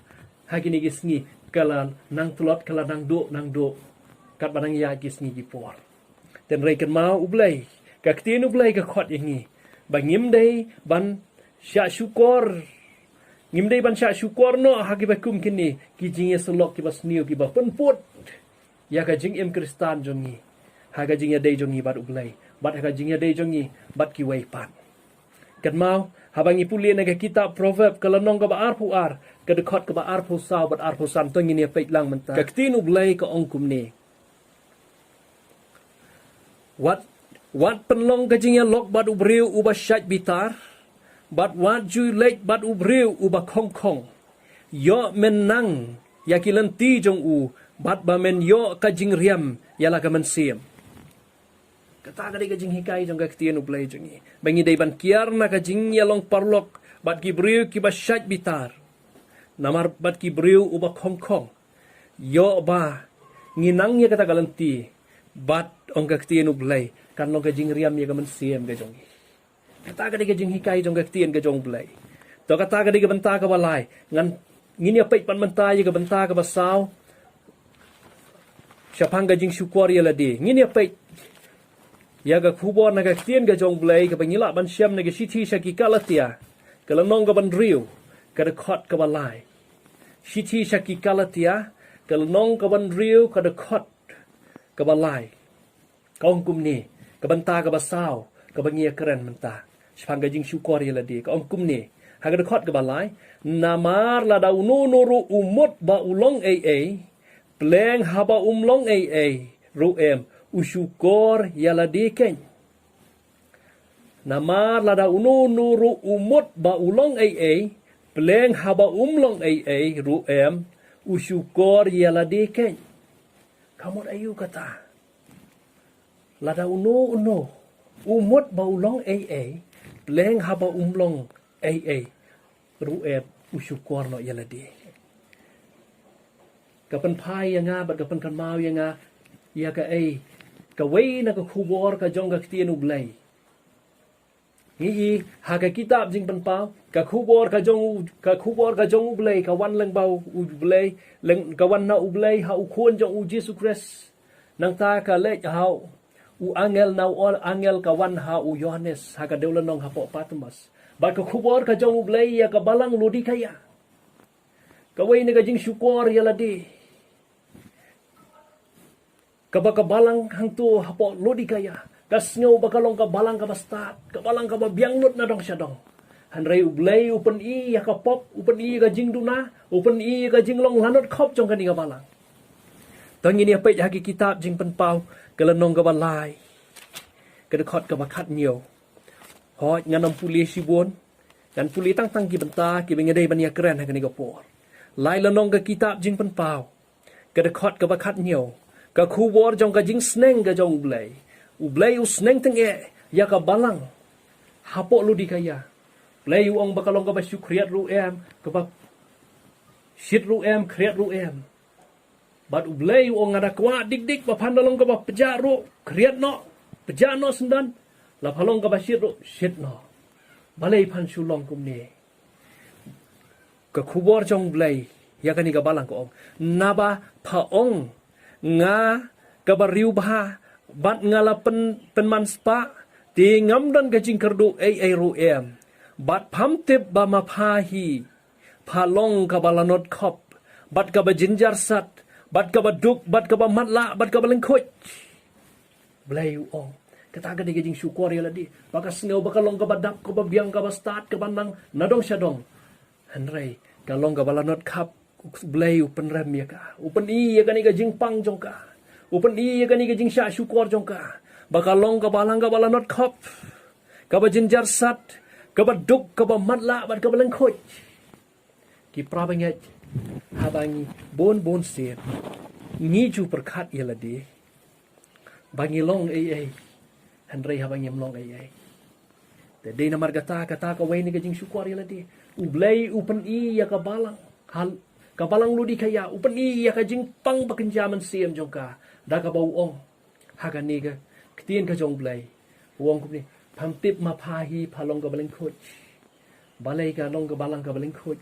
ha kine ki sngi ka la nang tlot, ka la nang duh nang duh katba nang ïaid ki sngi ki por. Hynrei kynmaw, U Blei, ka Ktien U Blei ka khot ïa ngi ba ngim dei ban shah shukor, ngim dei ban shah shukor noh ha kiba kum kine ki jingïasyllok kiba sniew kiba pynput ïa ka jingim Khristan jong ngi ha ka jingïadei jong ngi bad U Blei bad ha ka jingïadei jong ngi bad kiwei pat. Kynmaw, haba ngi pule na ka kitab Proverb, ka lynnong kaba arphew ar, ka dkhot kaba arphew saw bad arphew san, to ngin ïa peit lang mynta. Ka Ktien U Blei ka ong kumne: Wat, wat pynlong ka jingïalok bad u briew uba shait bitar, bad wat ju leit bad u briew uba khongkhong. Ïoh men nang ïa ki lynti jong u, bad ba men ïoh ka jingriam ïa la ka mynsiem. Kata ka dei ka jinghikai jong ka Ktien U Blei jong ngi, ba ngi dei ban kiar na ka jingïalong paralok bad ki briew kiba shait bitar, namar bad ki briew uba khongkhong. Ïoh ba ngi nang ïa kata ka lynti, bad ong ka Ktien U Blei, kan long ka jingriam ïa ka mynsiem ka jong ngi. Kata ka dei ka jinghikai jong ka Ktien ka jong U Blei. To kata ka dei ka bynta kaba lai. Ngan, ngin ïa peit pat mynta ïa ka bynta kaba saw shaphang ka jingshukor ïa lade. Ngin ïa peit ïa ka khubor na ka Ktien ka jong U Blei kaba ngi lah ban shem na ka shithi sha ki Galatia, ka lynnong kaba hynriew, ka dkhot kaba lai. Shithi sha ki Galatia, ka lynnong kaba hynriew, ka dkhot kaba lai. Ka ong kumne, ka bynta kaba saw kaba ngi ïa kren mynta shaphang ka jingshukor ïa lade, ka ong kumne ha ka dkhot kaba lai: Namar lada uno uno ruh u mut ba u long ei ei, pleng haba um long ei ei ruh em, u shukor ïa lade keiñ. Namar lada uno uno ruh u mut ba u long ei ei, pleng haba um long ei ei ruh em, u shukor ïa lade keiñ. Ka mut aïu kata? Lada uno uno u mut ba u long ei ei, pleng haba um long ei ei ruh em, u shukor noh ïa lade. Ka pynphai ïa nga bad ka pynkynmaw ïa nga ïa kaei kawei na ka khubor ka jong ka Ktien U Blei. Ngi i ha ka kitab Jingpynpaw, ka khubor ka jong u, ka khubor ka jong U Blei ka wan lyngba U Blei, lyng-, ka wan na U Blei ha u Khun jong u Jisu Khrist. Nangta ka leit ha u angel, na u angel ka wan ha u Ïohannes ha ka dewlynnong hapoh Patmos. Bad ka khubor ka jong U Blei ïa ka balang Laodikaïa, kawei na ka jingshukor ïa lade. Kaba ka balang hangto hapoh Laodikaïa ka sngew ba ka long ka balang kaba stad, ka balang kaba biang lut na dong sha dong. Hynrei U Blei u pyni ïa ka pop, u pyni ïa ka jingduna, u pyni ïa ka jinglong lanot khop jong kane ka balang. To ngin ïa peit ha ki kitab Jingpynpaw, ka lynnong kaba lai, ka dkhot kaba khathynñiew. Hooid, ngan ym pule shibun, ngan pule tang tang ki bynta kiba ngi dei ban ïa kren ha kane ka por. Lai lynnong ka kitab Jingpynpaw, Ka dkhot kaba khathynñiew. Ka khubor jong ka jingsneng ka jong U Blei. U Blei u sneng tyngeh ïa ka balang hapoh Laodikaïa. Blei u ong ba ka long kaba shu khriat ruh em, kaba shit ruh em, khriat ruh em. Bad U Blei u ong nga da kwah dik dik ba phan da long kaba pjah ruh, khriat noh, pjah noh syndon, la pha long kaba shit ruh, shit noh. Balei phan shu long kumne? Ka khubor jong U Blei ïa kane ka balang ka ong, naba pha ong nga kaba riewbha bad nga la pyn, pynman spah, te ngam don ka jingkyrduh ei ei ruh em. Bad pham tip ba ma pha hi pha long kaba lanot khop, bad kaba jynjar sat, bad kaba duk, bad kaba matlah, bad kaba lyngkhuid. Blei u ong, kata ka dei ka jingshukor ïa lade, ba ka sngew ba ka long kaba dap, kaba biang, kaba stad, kaba nang nadong shadong. Hynrei ka long kaba lanot khop. Blei u pynrem ïa ka, u pyni ïa kane ka jingpang jong ka, u pyni ïa kane ka jingshah shukor jong ka, ba ka long ka balang kaba lanot khop, kaba jynjar sat, kaba duk, kaba matlah, bad kaba lyngkhuid. Ki para bangeit, haba ngi bun bun sien ngi ju pyrkhat ïa lade ba ngi long ei ei, hynrei haba ngim long ei ei. Te dei namar kata, kata kawei na ka jingshukor ïa lade. U Blei u pyni ïa ka balang, hal, ka balang Laodikaïa, u pyni ïa ka jingpang ba kynja mynsiem jong ka, da kaba u ong ha kane ka ktien ka jong U Blei, u ong kumne, pham tip ma pha hi pha long kaba lyngkhuid. Balei ka long ka balang kaba lyngkhuid?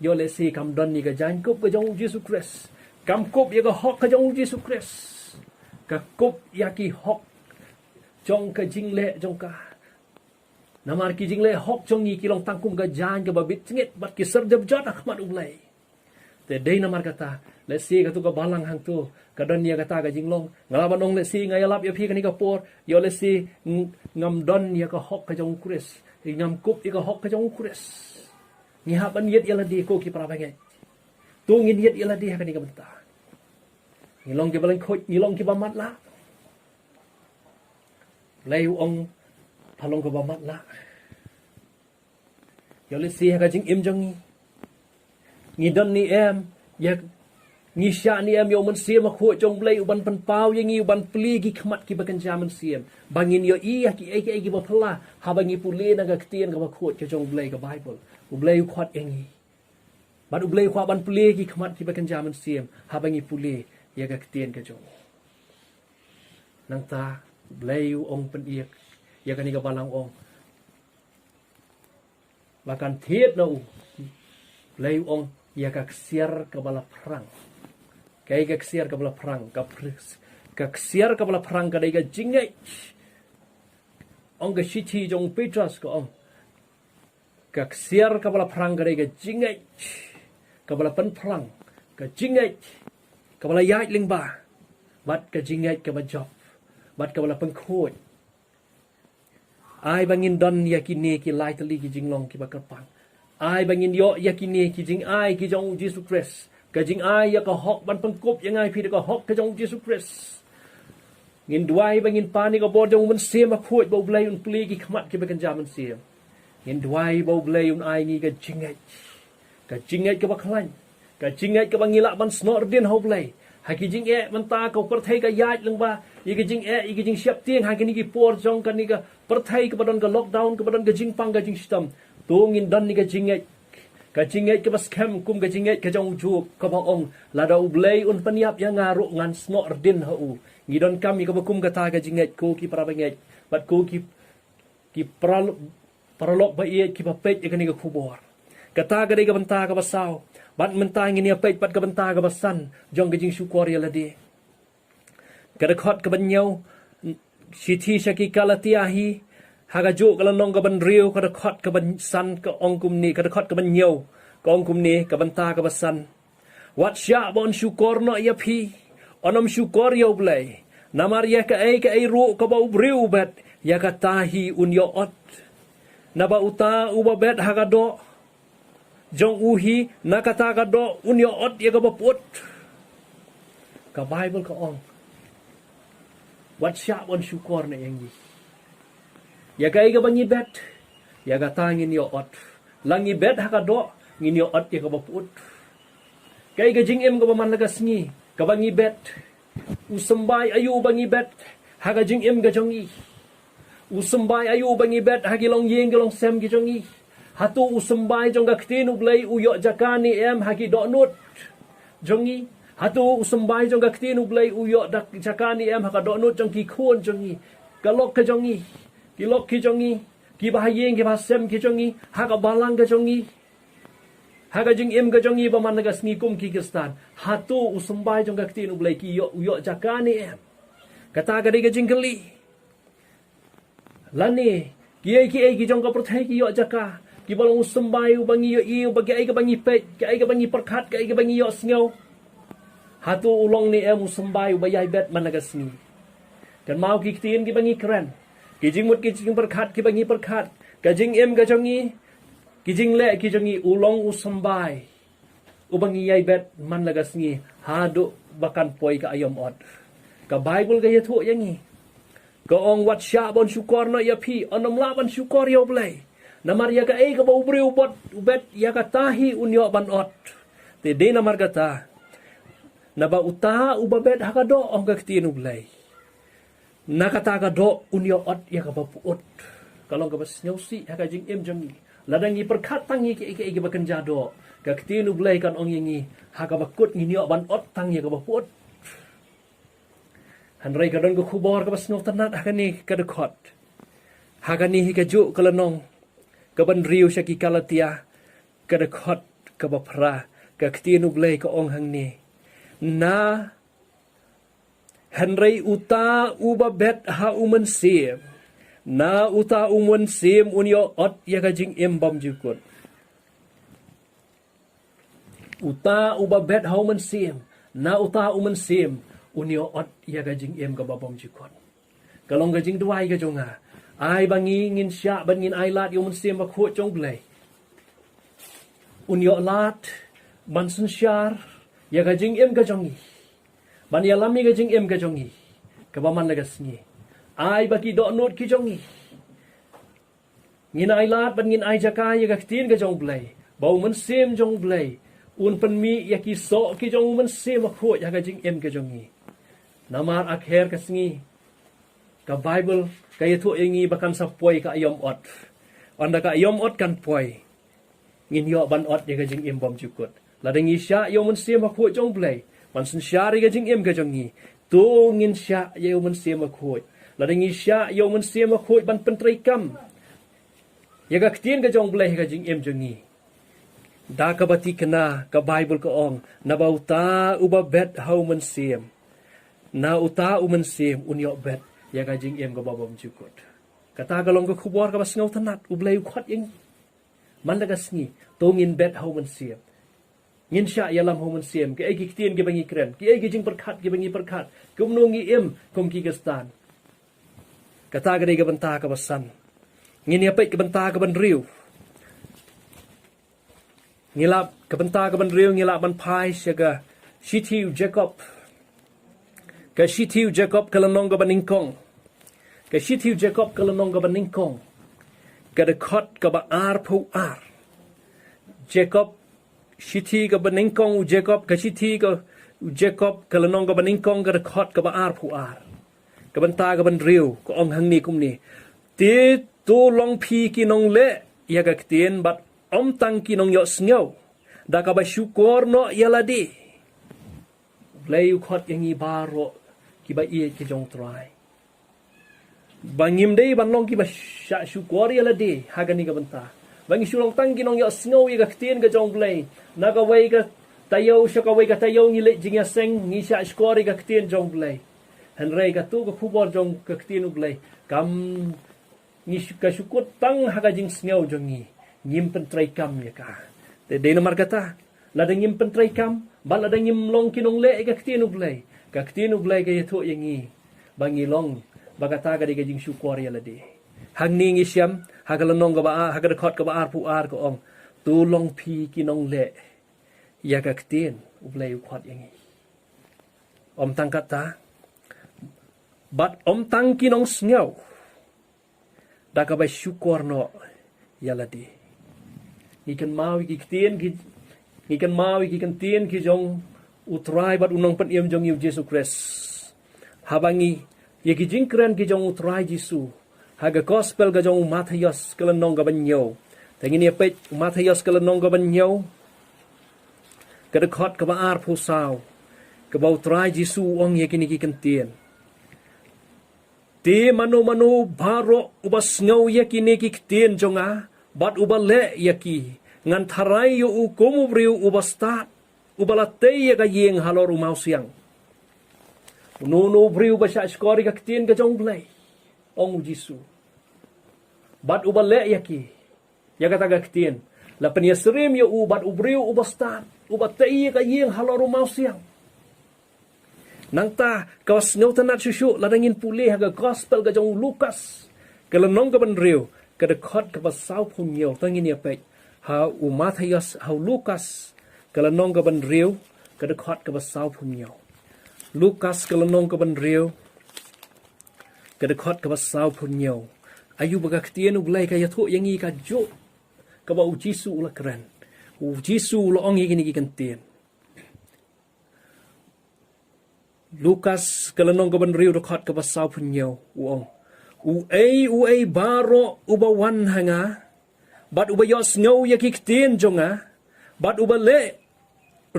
Ïoh lehse kam don ïa ka jaiñkup ka jong U Jisu Khrist, kam kup ïa ka hok ka jong U Jisu Khrist, ka kup ïa ki hok jong ka jingleh jong ka. Namar ki jingleh hok jong ngi ki long tang kum ka jaiñ kaba bit jingit bad ki syrjap jot ha khmat U Blei. Te dei namar kata, lehse katu ka balang hangtu ka don ïa kata ka jinglong. Nga lah ban ong lehse nga ïalap ïa phi kane ka por, ïoh lehse ng-, ngam don ïa ka hok ka jong U Khrist, ngam kup ïa ka hok ka jong U Khrist. Ngi hap ban ïit ïa lade ko ki para bangeit. To ngin ïit ïa lade ha kane ka bynta. Ngi long kiba lyngkhuid, ngi long kiba matlah. Blei u ong pha long kaba matlah. Ïoh lehse ha ka jingim jong ngi, ngi don ne em ïa, ngi shah ne em ïa u Mynsiem Bakhuid jong U Blei u ban pynpaw ïa ngi, u ban plie ki khmat kiba kynja mynsiem, ba ngin ïohi ïa kiei kiei kiba phylla haba ngi pule na ka ktien kaba khuid ka jong U Blei, ka Baibl. U Blei u khot ïa ngi. Bad U Blei u kwah ban plie ki khmat kiba kynja mynsiem haba ngi pule ïa ka ktien ka jong u. Nangta Blei u ong, pyni ïa kane ka balang, ong ba kan thied na u. Blei u ong ïa ka ksiar kaba la phrang. Kaei ka ksiar kaba la phrang? Ka pr-, ka ksiar kaba la phrang ka dei ka jingngeit. Ong ka shithi jong u Petros ka ong, ka ksiar kaba la phrang ka dei ka jingngeit kaba la pynphrang, ka jingngeit kaba la ïaid lyngba bad ka jingngeit kaba jop bad kaba la pynkhuid. Ai ba ngin don ïa kine ki lai tylli ki jinglong kiba kyrpang. Ai ba ngin ïoh ïa kine ki jingai ki jong U Jisu Khrist. Ka jingai ïa ka hok ban pynkup ïa nga ïa phi da ka hok ka jong U Jisu Khrist. Ngin duwai ba ngin pan ïa ka bor jong U Mynsiem Bakhuid ba U Blei un plie ki khmat kiba kynja mynsiem. Ngin duwai ba U Blei un ai ngi ka jingngeit, ka jingngeit kaba khlaiñ, ka jingngeit kaba ngi lah ban snoh rdin ha U Blei. Ha ki jingeh mynta ka pyrthei ka ïaid lyngba ïa ki jingeh, ïa ki jingsheptieng ha kine ki por jong kane ka pyrthei kaba don ka lockdown, kaba don ka jingpang ka jingshitom. To ngin don ne ka jingngeit, ka jingngeit kaba skhem kum ka jingngeit ka jong u Job, kaba ong, lada U Blei un pynïap ïa nga ruh ngan snoh rdin ha u. Ngi donkam ïa kaba kum kata ka jingngeit ko ki para bangeit bad ko ki, ki para, paralok ba ïeit kiba peit ïa kane ka khubor. Kata ka dei ka bynta kaba saw. Bad mynta ngin ïa peit bad ka bynta kaba san jong ka jingshukor ïa lade. Ka dkhot kaba hynñiew, shithi sha ki Galatia hi, ha kajuh ka lynnong kaba hynriew, ka dkhot kaba san ka ong kumne, ka dkhot kaba hynñiew ka ong kumne, ka bynta kaba san. Wat shah ba un shukor noh ïa phi, un ym shukor ïa U Blei. Namar ïa kaei kaei ruh kaba u briew u bet, ïa kata hi un ïoh ot. Naba uta uba bet ha ka doh jong u hi, na kata ka doh un ïoh ot ïa kaba pyut. Ka Baibl ka ong, wat shah ba un shukor noh ïa ngi. Ïa kaei kaba ngi bet, ïa kata ngin ïoh ot. La ngi bet ha ka doh, ngin ïoh ot ïa kaba pyut. Kaei ka jingim kaba man la ka sngi kaba ngi bet? U symbai aïu ba ngi bet ha ka jingim ka jong ngi? U symbai aïu ba ngi bet ha ki longïing ki longsem ki jong ngi? Hato u symbai jong ka ktien U Blei u ïoh jaka ne em ha ki dohnud jong ngi? Hato u symbai jong ka ktien U Blei u ïoh dak jaka ne em ha ka dohnud jong ki khun jong ngi, ka lok ka jong ngi, ki lok ki jong ngi, ki bahaïing ki bahasem ki jong ngi, ha ka balang ka jong ngi, ha ka jingim ka jong ngi ba man la ka sngi kum ki Khristan? Hato u symbai jong ka ktien U Blei ki ïoh, u ïoh jaka ne em? Kata ka dei ka jingkylli. Lane kiei kiei ki jong ka pyrthei ki ïoh jaka, kiba long u symbai uba ngi ïohi, uba kiei kaba ngi peit, kiei kaba ngi pyrkhat, kiei kaba ngi ïohsngew? Hato u long ne em u symbai uba ïai bet man la ka sngi? Kynmaw ki ktien kiba ngi kren, ki jingmut ki jingpyrkhat kiba ngi pyrkhat, ka jingim ka jong ngi, ki jingleh ki jong ngi, u long u symbai uba ngi ïai bet man la ka sngi haduh ba kan poi ka aïom ot. Ka Baibl ka ïathuh ïa ngi, ka ong, wat shah ban shukor noh ïa phi, ym lah ban shukor ïa U Blei. Namar ïa kaei kaba u briew u bot, u bet, ïa kata hi un ïoh ban ot. Te dei namar kata, naba uta uba bet ha ka doh, ong ka ktien U Blei, na kata ka doh un ïoh ot ïa kaba pyut. Ka long kaba sngewsih ha ka jingim jong ngi. Lada ngi pyrkhat tang ïa kiei kiei kiba kynja doh, ka ktien U Blei kan ong ïa ngi, ha kaba kut ngin ïoh ban ot tang ïa kaba pyut. Hynrei ka don ka khubor kaba sngewtynnat ha kane ka dkhot, ha kane hi kajuh ka lynnong kaba hynriew sha ki Galatia, ka dkhot kaba phra, ka ktien U Blei ka ong hangne, na, hynrei uta uba bet ha U Mynsiem, na uta U Mynsiem un ïoh ot ïa ka jingim bymjukut. Uta uba bet ha U Mynsiem, na uta U Mynsiem un ïoh ot ïa ka jingim kaba bymjukut. Ka long ka jingduwai ka jong nga, ai ba ngi ngin shah ban ngin ailad ïa U Mynsiem Bakhuid jong U Blei, un ïoh lad ban synshar ïa ka jingim ka jong ngi, ban ïalam ïa ka jingim ka jong ngi kaba man la ka sngi. Ai ba ki dohnud ki jong ngi, ngin ailad ban ngin ai jaka ïa ka ktien ka jong U Blei, ba U Mynsiem jong U Blei un pynmih ïa ki soh ki jong U Mynsiem Bakhuid ha ka jingim ka jong ngi. Namar ha kher ka sngi, ka Baibl ka ïathuh ïa ngi ba kan sa poi ka aïom ot. Ynda ka aïom ot kan poi, ngin ïoh ban ot ïa ka jingim bymjukut. Lada ngi shah ïa U Mynsiem Bakhuid jong U Blei ban synshar ïa ka jingim ka jong ngi, to ngin shah ïa U Mynsiem Bakhuid. Lada ngi shah ïa U Mynsiem Bakhuid ban pyntreikam ïa ka ktien ka jong U Blei ha ka jingim jong ngi, da kaba thikna, ka Baibl ka ong, naba uta uba bet ha U Mynsiem, na uta U Mynsiem un ïoh bet ïa ka jingim kaba bymjukut. Kata ka long ka khubor kaba sngewtynnat U Blei u khot ïa ngi man la ka sngi. To ngin bet ha U Mynsiem, ngin shah ïalam ha U Mynsiem, kiei ki ktien kiba ngi kren, kiei ki jingpyrkhat kiba ngi pyrkhat, kumno ngi im kum ki Khristan. Kata ka dei ka bynta kaba san. Ngin ïa peit ka bynta kaba hynriew. Ngi lah, ka bynta kaba hynriew ngi lah ban phai sha ka Shithi u Jakob, ka Shithi u Jakob ka lynnong kaba nyngkong, ka Shithi u Jakob ka lynnong kaba nyngkong, ka dkhot kaba arphew ar. Jakob, Shithi kaba nyngkong u Jakob, ka Shithi ka u Jakob ka lynnong kaba nyngkong, ka dkhot kaba arphew ar. Ka bynta kaba hynriew ka ong hangne kumne: Te to long phi ki nongleh ïa ka ktien bad ym tang ki nongïohsngew, da kaba shukor noh ïa lade. U Blei u khot ïa ngi baroh kiba ïeit ki jong U Trai, ba ngim dei ban long kiba shah shukor ïa lade ha kane ka bynta, ba ngi shu long tang ki nongïohsngew ïa ka ktien ka jong U Blei. Na kawei ka taïew sha kawei ka taïew ngi leit jingïaseng, ngi shah shukor ïa ka ktien jong U Blei. Hynrei kato ka khubor jong ka ktien U Blei kam, ngi shu, ka shu kut tang ha ka jingsngew jong ngi, ngim pyntreikam ïa ka. Te dei namar kata, lada ngim pyntreikam bad lada ngim long ki nongleh ïa ka ktien U Blei, ka ktien U Blei ka ïathuh ïa ngi ba ngi long, ba kata ka dei ka jingshukor ïa lade. Hangne ngi shem ha ka lynnong kaba ar, ha ka dkhot kaba arphew ar ka ong: To long phi ki nongleh ïa ka ktien, U Blei u khot ïa ngi. Ym tang kata, bad ym tang ki nongsngew, da kaba shukor noh ïa lade. Ngi kynmaw ïa ki ktien ki, Ngi kynmaw ïa ki ktien ki jong u Trai bad u nongpynim jong ngi u Jisu Khrist. Haba ngi ïa ki jingkren ki jong u Trai Jisu ha ka gospel ka jong u Mathaios ka lynnong kaba hynñiew. Te ngin ïa peit u Mathaios ka lynnong kaba hynñiew, ka dkhot kaba arphew saw, kaba u Trai Jisu u ong ïa kine ki ktien. Te mano mano baroh uba sngew ïa kine ki ktien jong nga bad uba leh ïa ki, ngan tharai ïa u kum u briew uba stad uba la tei ïa ka ïing halor u mawsiang. Uno uno u briew uba shah shkor ïa ka ktien ka jong u Blei, ong u Jisu, bad uba leh ïa ki, ïa kata ka ktien, la pynïasyriem ïa u bad u briew uba stad uba tei ïa ka ïing halor u mawsiang. Nangta ka sngewtynnad shuh shuh lada ngin pule ha ka gospel ka jong u Lukas ka lynnong kaba hynriew, ka dkhot kaba sawphew hynñiew. Te ngin ïa peit ha u Mathaios, ha u Lukas ka lynnong kaba hynriew, ka dkhot kaba sawphew hynñiew. Lukas ka lynnong kaba hynriew, ka dkhot kaba sawphew hynñiew. Aïu ba ka ktien u Blei ka ïathuh ïa ngi kajuh kaba u Jisu u la kren, u Jisu u la ong ïa kine ki ktien. Lukas ka lynnong kaba hynriew, dkhot kaba sawphew hynñiew, u ong, uei uei baroh uba wan ha nga bad uba ïohsngew ïa ki ktien jong nga bad uba leh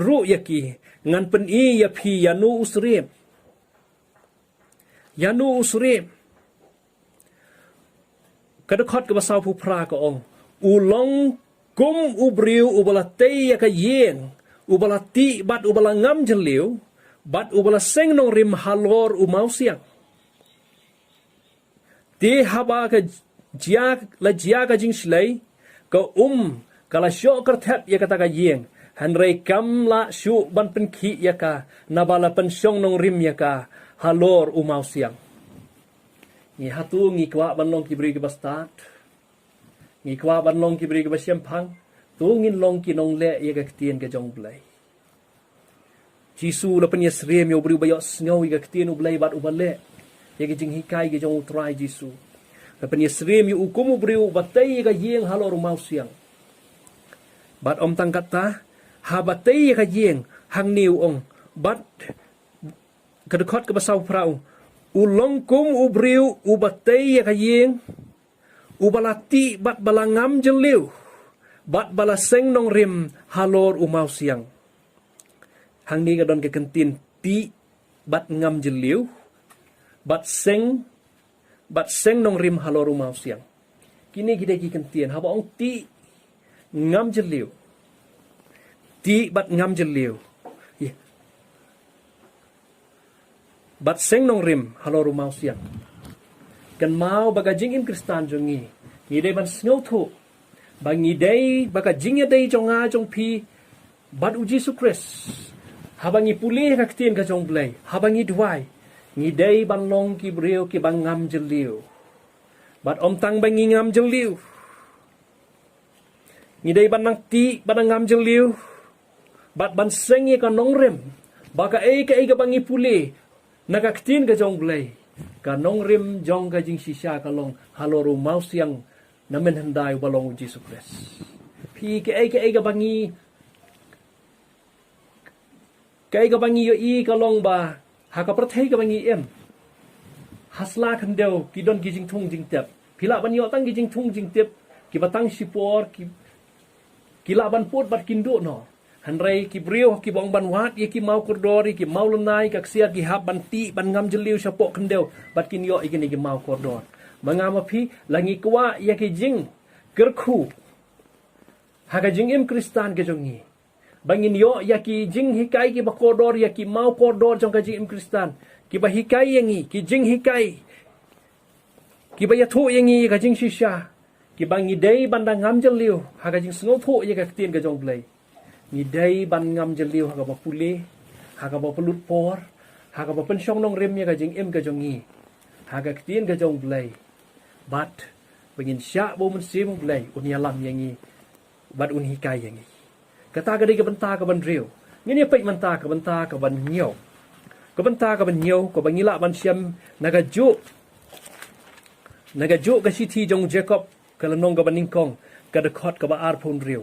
ruh ïa ki, ngan pyni ïa phi ïano u syriem. Ïano u syriem. Ka dkhot kaba sawphew phra ka ong, u long kum u briew uba la tei ïa ka ïing, uba la tih bad uba la ngam jylliew, bad uba la seng nongrim halor u mawsiang. Te haba ka jia, la jia ka jingshlei, ka um ka la shoh kyrthet ïa kata ka ïing, hynrei kam lah shuh ban pynkhih ïa ka, naba la pynshong nongrim ïa ka halor u mawsiang. Ngi hato ngi kwah ban long ki briew kiba stad? Ngi kwah ban long ki briew kiba shemphang? To ngin long ki nongleh ïa ka ktien ka jong u Blei. Jisu la pynïasyriem ïa u briew ba ïohsngew ïa ka ktien u Blei bad uba leh ïa ka jinghikai ka jong u Trai Jisu. La pynïasyriem ïa u kum u briew uba tei ïa ka ïing halor u mawsiang. Bad ym tang katta, haba tei ïa ka ïing, hangne u ong, bad ka dkhot kaba sawphew phra, u long kum u briew uba tei ïa ka ïing, uba la tih bad ba la ngam jylliew, bad ba la seng nongrim halor u mawsiang. Hangne ka don ka kyntien tih bad ngam jylliew, bad seng, bad seng nongrim halor u mawsiang. Kine ki dei ki kyntien, haba ong tih, ngam jylliew. Tih bad ngam jylliew. Ïa. Bad seng nongrim halor u mawsiang. Kynmaw ba ka jingim Khristan jong ngi, ngi dei ban sngewthuh ba ngi dei, ba ka jingïadei jong nga jong phi bad u Jisu Khrist, haba ngi pule ka ktien ka jong u Blei, haba ngi duwai, ngi dei ban long ki briew kiba ngam jylliew. Bad ym tang ba ngi ngam jylliew, ngi dei ban nang tih, ban nang ngam jylliew, bad ban seng ïa ka nongrim, ba kaei kaei kaba ngi pule na ka ktien ka jong u Blei, ka nongrim jong ka jingshisha ka long halor u mawsiang na mynhyndai uba long u Jisu Khrist. Phi, kaei kaei kaba ngi, kaei kaba ngi ïohi ka long ba ha ka pyrthei kaba ngi im, ha sla khyndew ki don ki jingthung jingtip. Phi lah ban ïoh tang ki jingthung jingtip kiba tang shipor, ki, ki lah ban put bad kin duh noh. Hynrei ki briew kiba ong ban wad ïa ki maw kordor, ïa ki maw lynnai, ka ksiar ki hap ban tih, ban ngam jylliew shapoh khyndew bad kin ïoh ïa kine ki maw kordor. Ma nga ma phi, la ngi kwah ïa ki jingkyrkhu ha ka jingim Khristan ka jong ngi, ba ngin ïoh ïa ki jinghikai kiba kordor, ïa ki maw kordor jong ka jingim Khristan, kiba hikai ïa ngi, ki jinghikai kiba ïathuh ïa ngi ïa ka jingshisha, kiba ngi dei ban da ngam jylliew ha ka jingsngewthuh ïa ka ktien ka jong u Blei. Ngi dei ban ngam jylliew ha kaba pule, ha kaba pynlut por, ha kaba pynshong nongrim ïa ka jingim ka jong ngi ha ka ktien ka jong u Blei. Bad ba ngin shah ba u Mynsiem u Blei un ïalam ïa ngi bad un hikai ïa ngi. Kata ka dei ka bynta kaba hynriew. Ngin ïa peit mynta ka bynta kaba hynñiew. Ka bynta kaba hynñiew kaba ngi lah ban shem na kajuh, na kajuh ka shithi jong u Jakob, ka lynnong kaba nyngkong, ka dkhot kaba arphew hynriew.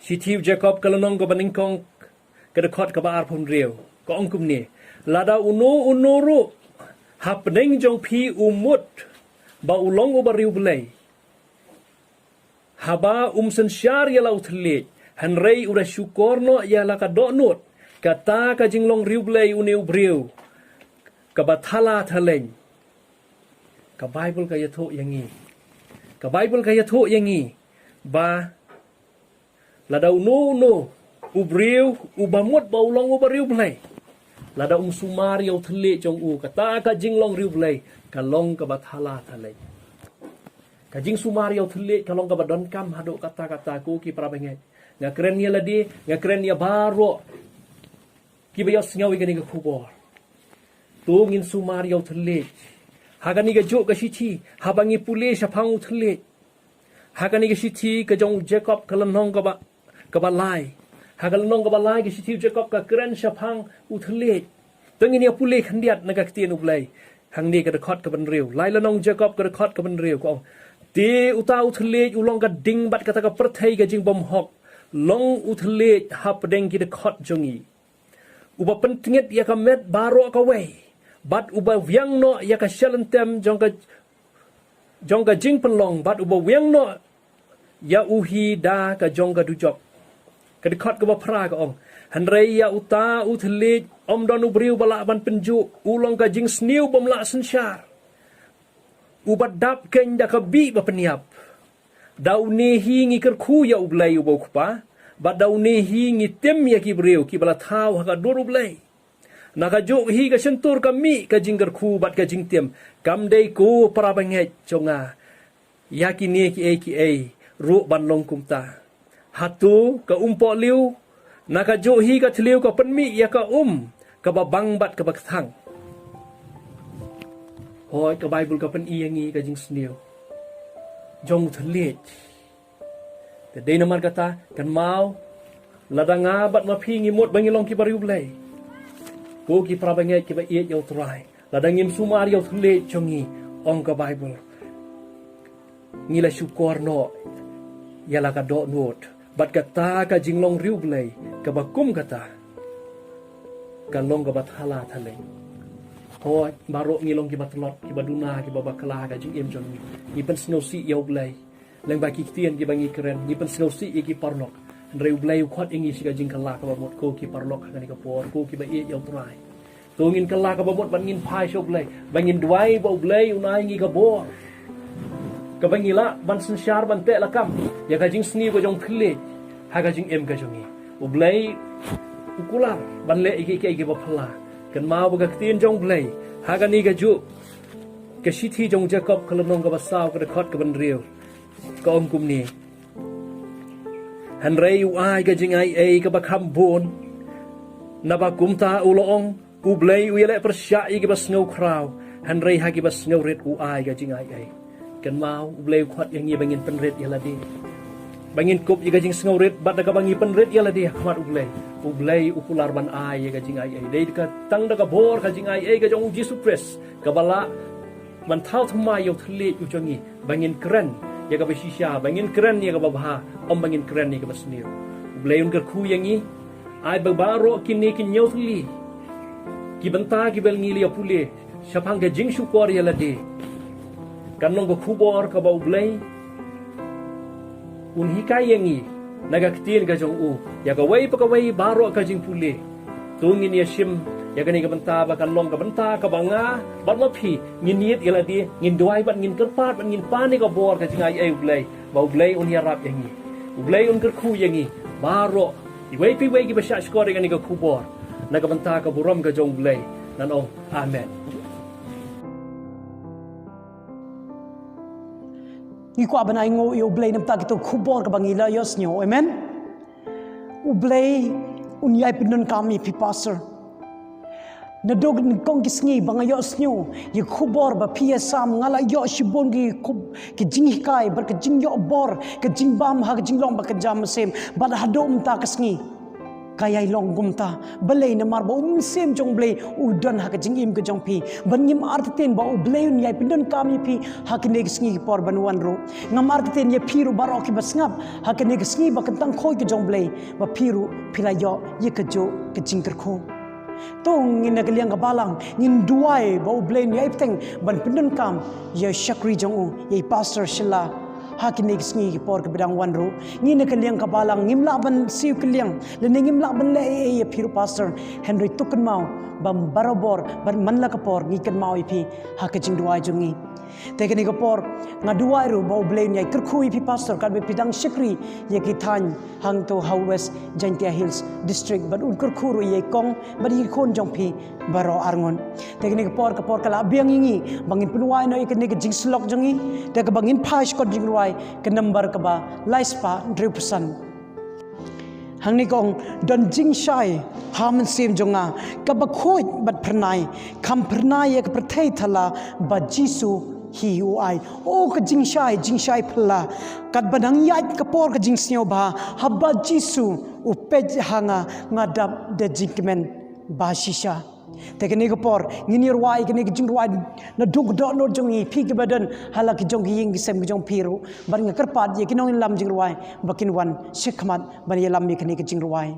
Shithi u Jakob ka lynnong kaba nyngkong, ka dkhot kaba arphew hynriew, ka ong kumne: Lada uno uno ruh hapdeng jong phi u mut ba u long uba riewblei, haba um synshar ïa la u thylliej, hynrei u da shukor noh ïa la ka dohnud, kata ka jinglong riewblei une u briew kaba thala thaleng. Ka Baibl ka ïathuh ïa ngi, ka Baibl ka ïathuh ïa ngi ba lada uno uno u briew uba mut ba u long uba riewblei, lada um sumar ïa u thylliej jong u, kata ka jinglong riewblei ka long kaba thala thaleng. Ka jingsumar ïa u thylliej ka long kaba donkam haduh katta katta, ko ki para bangeit. Nga kren ïa lade, nga kren ïa baroh kiba ïohsngew ïa kane ka khubor. To ngin sumar ïa u thylliej. Ha kane kajuh ka shithi, haba ngi pule shaphang u thylliej, ha kane ka shithi ka jong u Jakob ka lynnong kaba, kaba lai. Ha ka lynnong kaba lai ka shithi u Jakob ka kren shaphang u thylliej. To ngin ïa pule khyndiat na ka ktien U Blei. Hangne ka dkhot kaba hynriew. Lai lynnong Jakob ka dkhot kaba hynriew ka ong: Te uta u thylliej u long ka ding bad kata ka pyrthei ka jingbymhok. Long u thylliej hapdeng ki dkhot jong ngi, uba pyntngit ïa ka met baroh kawei, bad uba wiang noh ïa ka shalynter jong ka, jong ka jingpynlong, bad uba wiang noh ïa u hi da ka jong ka dujok. Ka dkhot kaba phra ka ong: Hynrei ïa uta u thylliej ym don u briew ba lah ban pynjuh, u long ka jingsniew bym lah synshar, uba dap keiñ da ka bih ba pynïap. Da une hi ngi kyrkhu ïa U Blei uba U Kpa, bad da une hi ngi tim ïa ki briew kiba la thaw ha ka dur U Blei. Na kajuh hi ka shyntur ka mih ka jingkyrkhu bad ka jingtim. Kam dei, ko para bangeit jong nga, ïa kine kiei kiei ruh ban long kumta. Hato ka umpohliew na kajuh hi ka thliew ka pynmih ïa ka um kaba bang bad kaba kthang? Hooid, ka Baibl ka pyni ïa ngi ka jingsniew jong u thylliej. Te dei namar kata, kynmaw, lada nga bad ma phi ngi mut ba ngi long kiba riewblei, ko ki para bangeit kiba ïeit ïa U Trai, lada ngim sumar ïa u thylliej jong ngi, ong ka Baibl, ngi la shukor noh ïa la ka dohnud, bad kata ka jinglong riewblei kaba kum kata ka long kaba thala thaleng. Hooid, baroh ngi long kiba tlot, kiba duna, kiba bakla ha ka jingim jong ngi. Ngi pynsngewsih ïa U Blei lyngba ki ktien kiba ngi kren, ngi pynsngewsih ïa ki paralok. Hynrei U Blei u khot ïa ngi sha ka jingkylla kaba mut, ko ki paralok ha kane ka por, ko kiba ïeit ïa U Trai. To ngin kylla kaba mut bad ngin phai sha U Blei, ba ngin duwai ba U Blei un ai ngi ka bor, kaba ngi lah ban synshar ban teh lakam ïa ka jingsniew ka jong u thylliej ha ka jingim ka jong ngi. U Blei u kular ban leh ïa kiei kiei kiba phylla. Kynmaw ba ka ktien jong U Blei ha kane kajuh ka shithi jong u Jakob ka lynnong kaba saw ka dkhot kaba hynriew ka ong kumne: Hynrei u ai ka jingaiei kaba kham bun. Naba kumta u la ong, U Blei u ïaleh pyrshah ïa kiba sngewkhraw, hynrei ha kiba sngewrit u ai ka jingaiei. Kynmaw, U Blei u khot ïa ngi ba ngin pynrit ïa lade, ba ngin kup ïa ka jingsngewrit, bad da kaba ngi pynrit ïa lade ha khmat U Blei, U Blei u kular ban ai ïa ka jingaiei. Dei ka tang da ka bor ka jingaiei ka jong U Jisu Khrist kaba lah ban thaw thymmai ïa u thylliej u jong ngi, ba ngin kren ïa kaba shisha, ba ngin kren ïa kaba bha, ym ba ngin kren ïa kaba sniew. U Blei un kyrkhu ïa ngi, ai ba baroh kine ki hynñiew tylli ki bynta kiba ngi la ïa pule shaphang ka jingshukor ïa lade, kan long ka khubor kaba U Blei un hikai ïa ngi na ka ktien ka jong u ïa kawei pa kawei baroh ka jingpule. To ngin ïa shim ïa kane ka bynta ba kan long ka bynta kaba nga bad ma phi ngin ïit ïa lade, ngin duwai bad ngin kyrpad bad ngin pan ïa ka bor ka jingaiei U Blei, ba U Blei un ïarap ïa ngi, U Blei un kyrkhu ïa ngi baroh, iwei pa iwei kiba shah shkor ïa kane ka khubor, na ka bynta ka burom ka jong U Blei. Ngan ong amen. Ngi kwah ban ai nguh ïa U Blei namar kito khubor kaba ngi la ïohsngew. Amen. U Blei un ïai pyndonkam ïa phi, Pastor. Naduh nyngkong ki sngi ba nga ïohsngew ïa khubor ba phi ïa sam, nga la ïoh shibun ki khub-, ki jinghikai bad ka jingïoh bor, ka jingbam ha ka jinglong bad ka jam mynsiem. Bad haduh mynta ka sngi Ka ïai long kumta balei? Namar ba u Mynsiem jong u Blei u don ha ka jingim ka jong phi. Ban ngim artatien ba u Blei un ïai pyndonkam ïa phi ha kine ki sngi ki por ban wan ruh. Ngam artatien ïa phi ruh baroh kiba sngap ha kine ki sngi ba kyntang khoi ka jong u Blei, ba phi ruh phi la ïoh ïa kajuh ka jingkyrkhu. To ngin na ka liang ka balang ngin duwai ba u Blei un ïai bteng ban pyndonkam ïa u shakri jong u, ïa i Pastor Sheila, ha kine ki sngi ki por kiba dang wan ruh. Ngin na ka liang ka balang ngim lah ban siew kylliang lane ngim lah ban leh ei ei ïa phi ruh Pastor, hynrei to kynmaw ba barabor bad man la ka por ngi kynmaw ïa phi ha ka jingduwai jong ngi. Te kane ka por nga duwai ruh ba u Blei un ïai kyrkhu ïa phi Pastor, katba phi dang shakri ïa ki thaiñ hangto ha West Jaintia Hills District, bad un kyrkhu ruh ïa i kong bad ïa ki khun jong phi baroh arngut. Te kane ka por, ka por ka la biang ïa ngi ba ngin pynduwai noh ïa kane ka jingsyllok jong ngi. Te kaba ngin phai sha kot jingrwai, ka number kaba lai spah hynriewphew san. Hangne ka ong, don jingshai ha mynsiem jong nga kaba khuid bad phyrnai, kham phyrnai ïa ka pyrthei thala ba Jisu hi u ai. O ka jingshai, jingshai phylla, katba nang ïaid ka por ka jingsngewbha, haba Jisu u peit ha nga, nga dap da jingkmen ba shisha. Te kane ka por ngin ïa rwai kane ka jingrwai naduh ka dohnud jong ngi, phi kiba don ha la ki jong ki ïing ki sem ki jong phi ruh, bad nga kyrpad ïa ki nongïalam jingrwai ba kin wan shakhmat ban ïalam ïa kane ka jingrwai.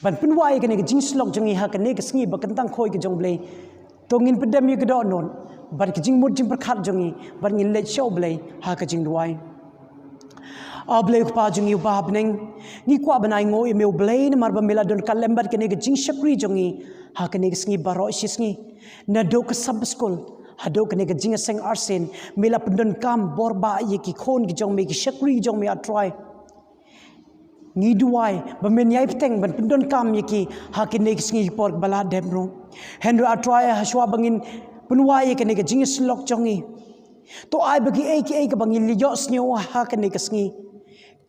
ban pynwai ïa kane ka jingsyllok jong ngi ha kane ka sngi ba kyntang khoi ka jong U Blei. To ngin pyndem ïa ka dohnud bad ka jingmut jingpyrkhat jong ngi bad ngin leit sha U Blei ha ka jingduwai. A Blei Kpa jong ngi uba ha bneng, ngi kwah ban ainguh ïa me U Blei namar ba me la don ryngkat lem bad kane ka jingshakri jong ngi ha kane ka sngi baroh shi sngi. Naduh ka Sabbath School haduh kane ka jingïaseng arsien, me la pyndonkam bor bah ïa ki khun ki jong me, ki shakri ki jong me, A Trai. Ngi duwai ba men ïai bteng ban pyndonkam ïa ki ha kine ki sngi ki por ba la dep ruh. Hynrei A Trai, ha shuwa ba ngin pynwai ïa kane ka jingïasyllok jong ngi, to ai ba kiei kiei kaba ngi la ïohsngew ha kane ka sngi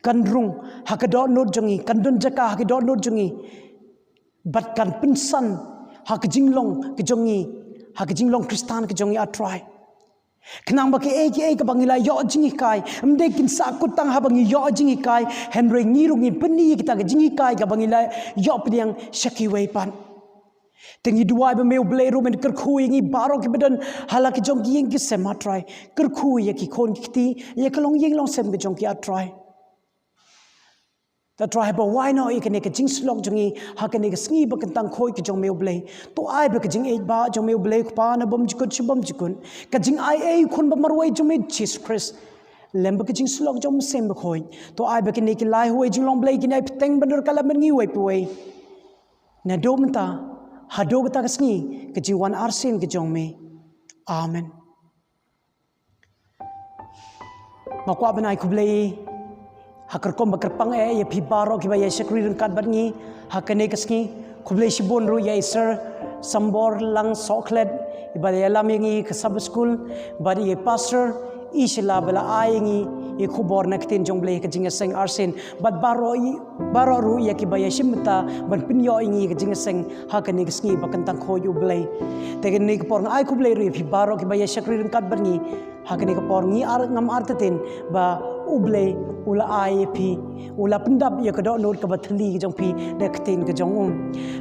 kan rung ha ka dohnud jong ngi, kan don jaka ha ka dohnud jong ngi, bad kan pynsan ha ka jinglong ka jong ngi, ha ka jinglong Khristan ka jong ngi, A Trai. Khnang ba kiei kiei kaba ngi la ïoh jinghikai, ym dei kin sahkut tang haba ngi ïoh jinghikai, hynrei ngi ruh ngin pyni ïa kita ka jinghikai kaba ngi la ïoh pdiang sha kiwei pat. Te ngi duwai ba me U Blei ruh men kyrkhu ïa ngi baroh kiba don ha la ki jong ki ïing ki sem, A Trai. Kyrkhu ïa ki khun ki kti, ïa ka longïing longsem ka jong ki, A Trai. A Trai, ba wai noh ïa kane ka jingsyllok jong ngi ha kane ka sngi ba kyntang khoi ka jong me U Blei, to ai ba ka jingïeit ba jong me U Blei Kpa na bymjukut sha bymjukut, ka jingai ei Khun ba marwei jong me Jisu Khrist, lem bad ka jingsyllok jong U Mynsiem Bakhuid, to ai ba kine ki lai hawei jinglong Blei kin ïai bteng ban don ryngkat lem bad ngi uwei pa uwei. Naduh mynta haduh kata ka sngi ka jingwan arsien ka jong me. Amen. Nga kwah ban ai khublei ha ka rukom ba kyrpang eh ïa phi baroh kiba ïa shakri ryngkat bad ngi ha kane ka sngi. Khublei shibun ruh ïa i Sir Sambor Lang Sohkhlet, iba la ïalam ïa ngi ka Sabbath School, bad ïa i Pastor i Sheila ba la ai ïa ngi ïa khubor na ka ktien jong U Blei ka jingïaseng arsien, bad baroh ïa, baroh ruh ïa kiba ïa shim bynta ban pynïoh ïa ngi ka jingïaseng ha kane ka sngi ba kyntang khoi U Blei. Te kane ka por nga ai khublei ruh ïa phi baroh kiba ïa shakri ryngkat bad ngi ha kane ka por. Ngi ar, ngam artatien ba U Blei u la ai ïa phi, u la pyndap ïa ka dohnud kaba thylli ka jong phi da ka ktien ka jong u.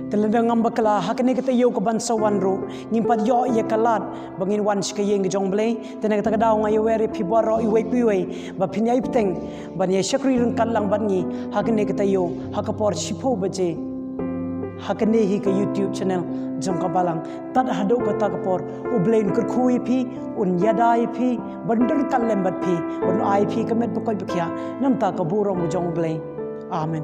Te lada ngam bakla, ha kane ka taïew kaban sa wan ruh ngim pat ïoh ïa ka lad ba ngin wan sha ka ïing ka jong U Blei. Te na kata ka daw nga ïawer ïa phi baroh iwei pa iwei ba phin ïai bteng ban ïa shakri ryngkat lang bad ngi ha kane ka taïew ha ka por shiphew baje ha kane hi ka YouTube channel jong ka Balang. Tad haduh kata ka por U Blei un kyrkhu ïa phi, un ïada ïa phi, ban don ryngkat lem bad phi, un ai ïa phi ka met ba koit ba khiah na ka bynta ka burom ka jong U Blei. Amen.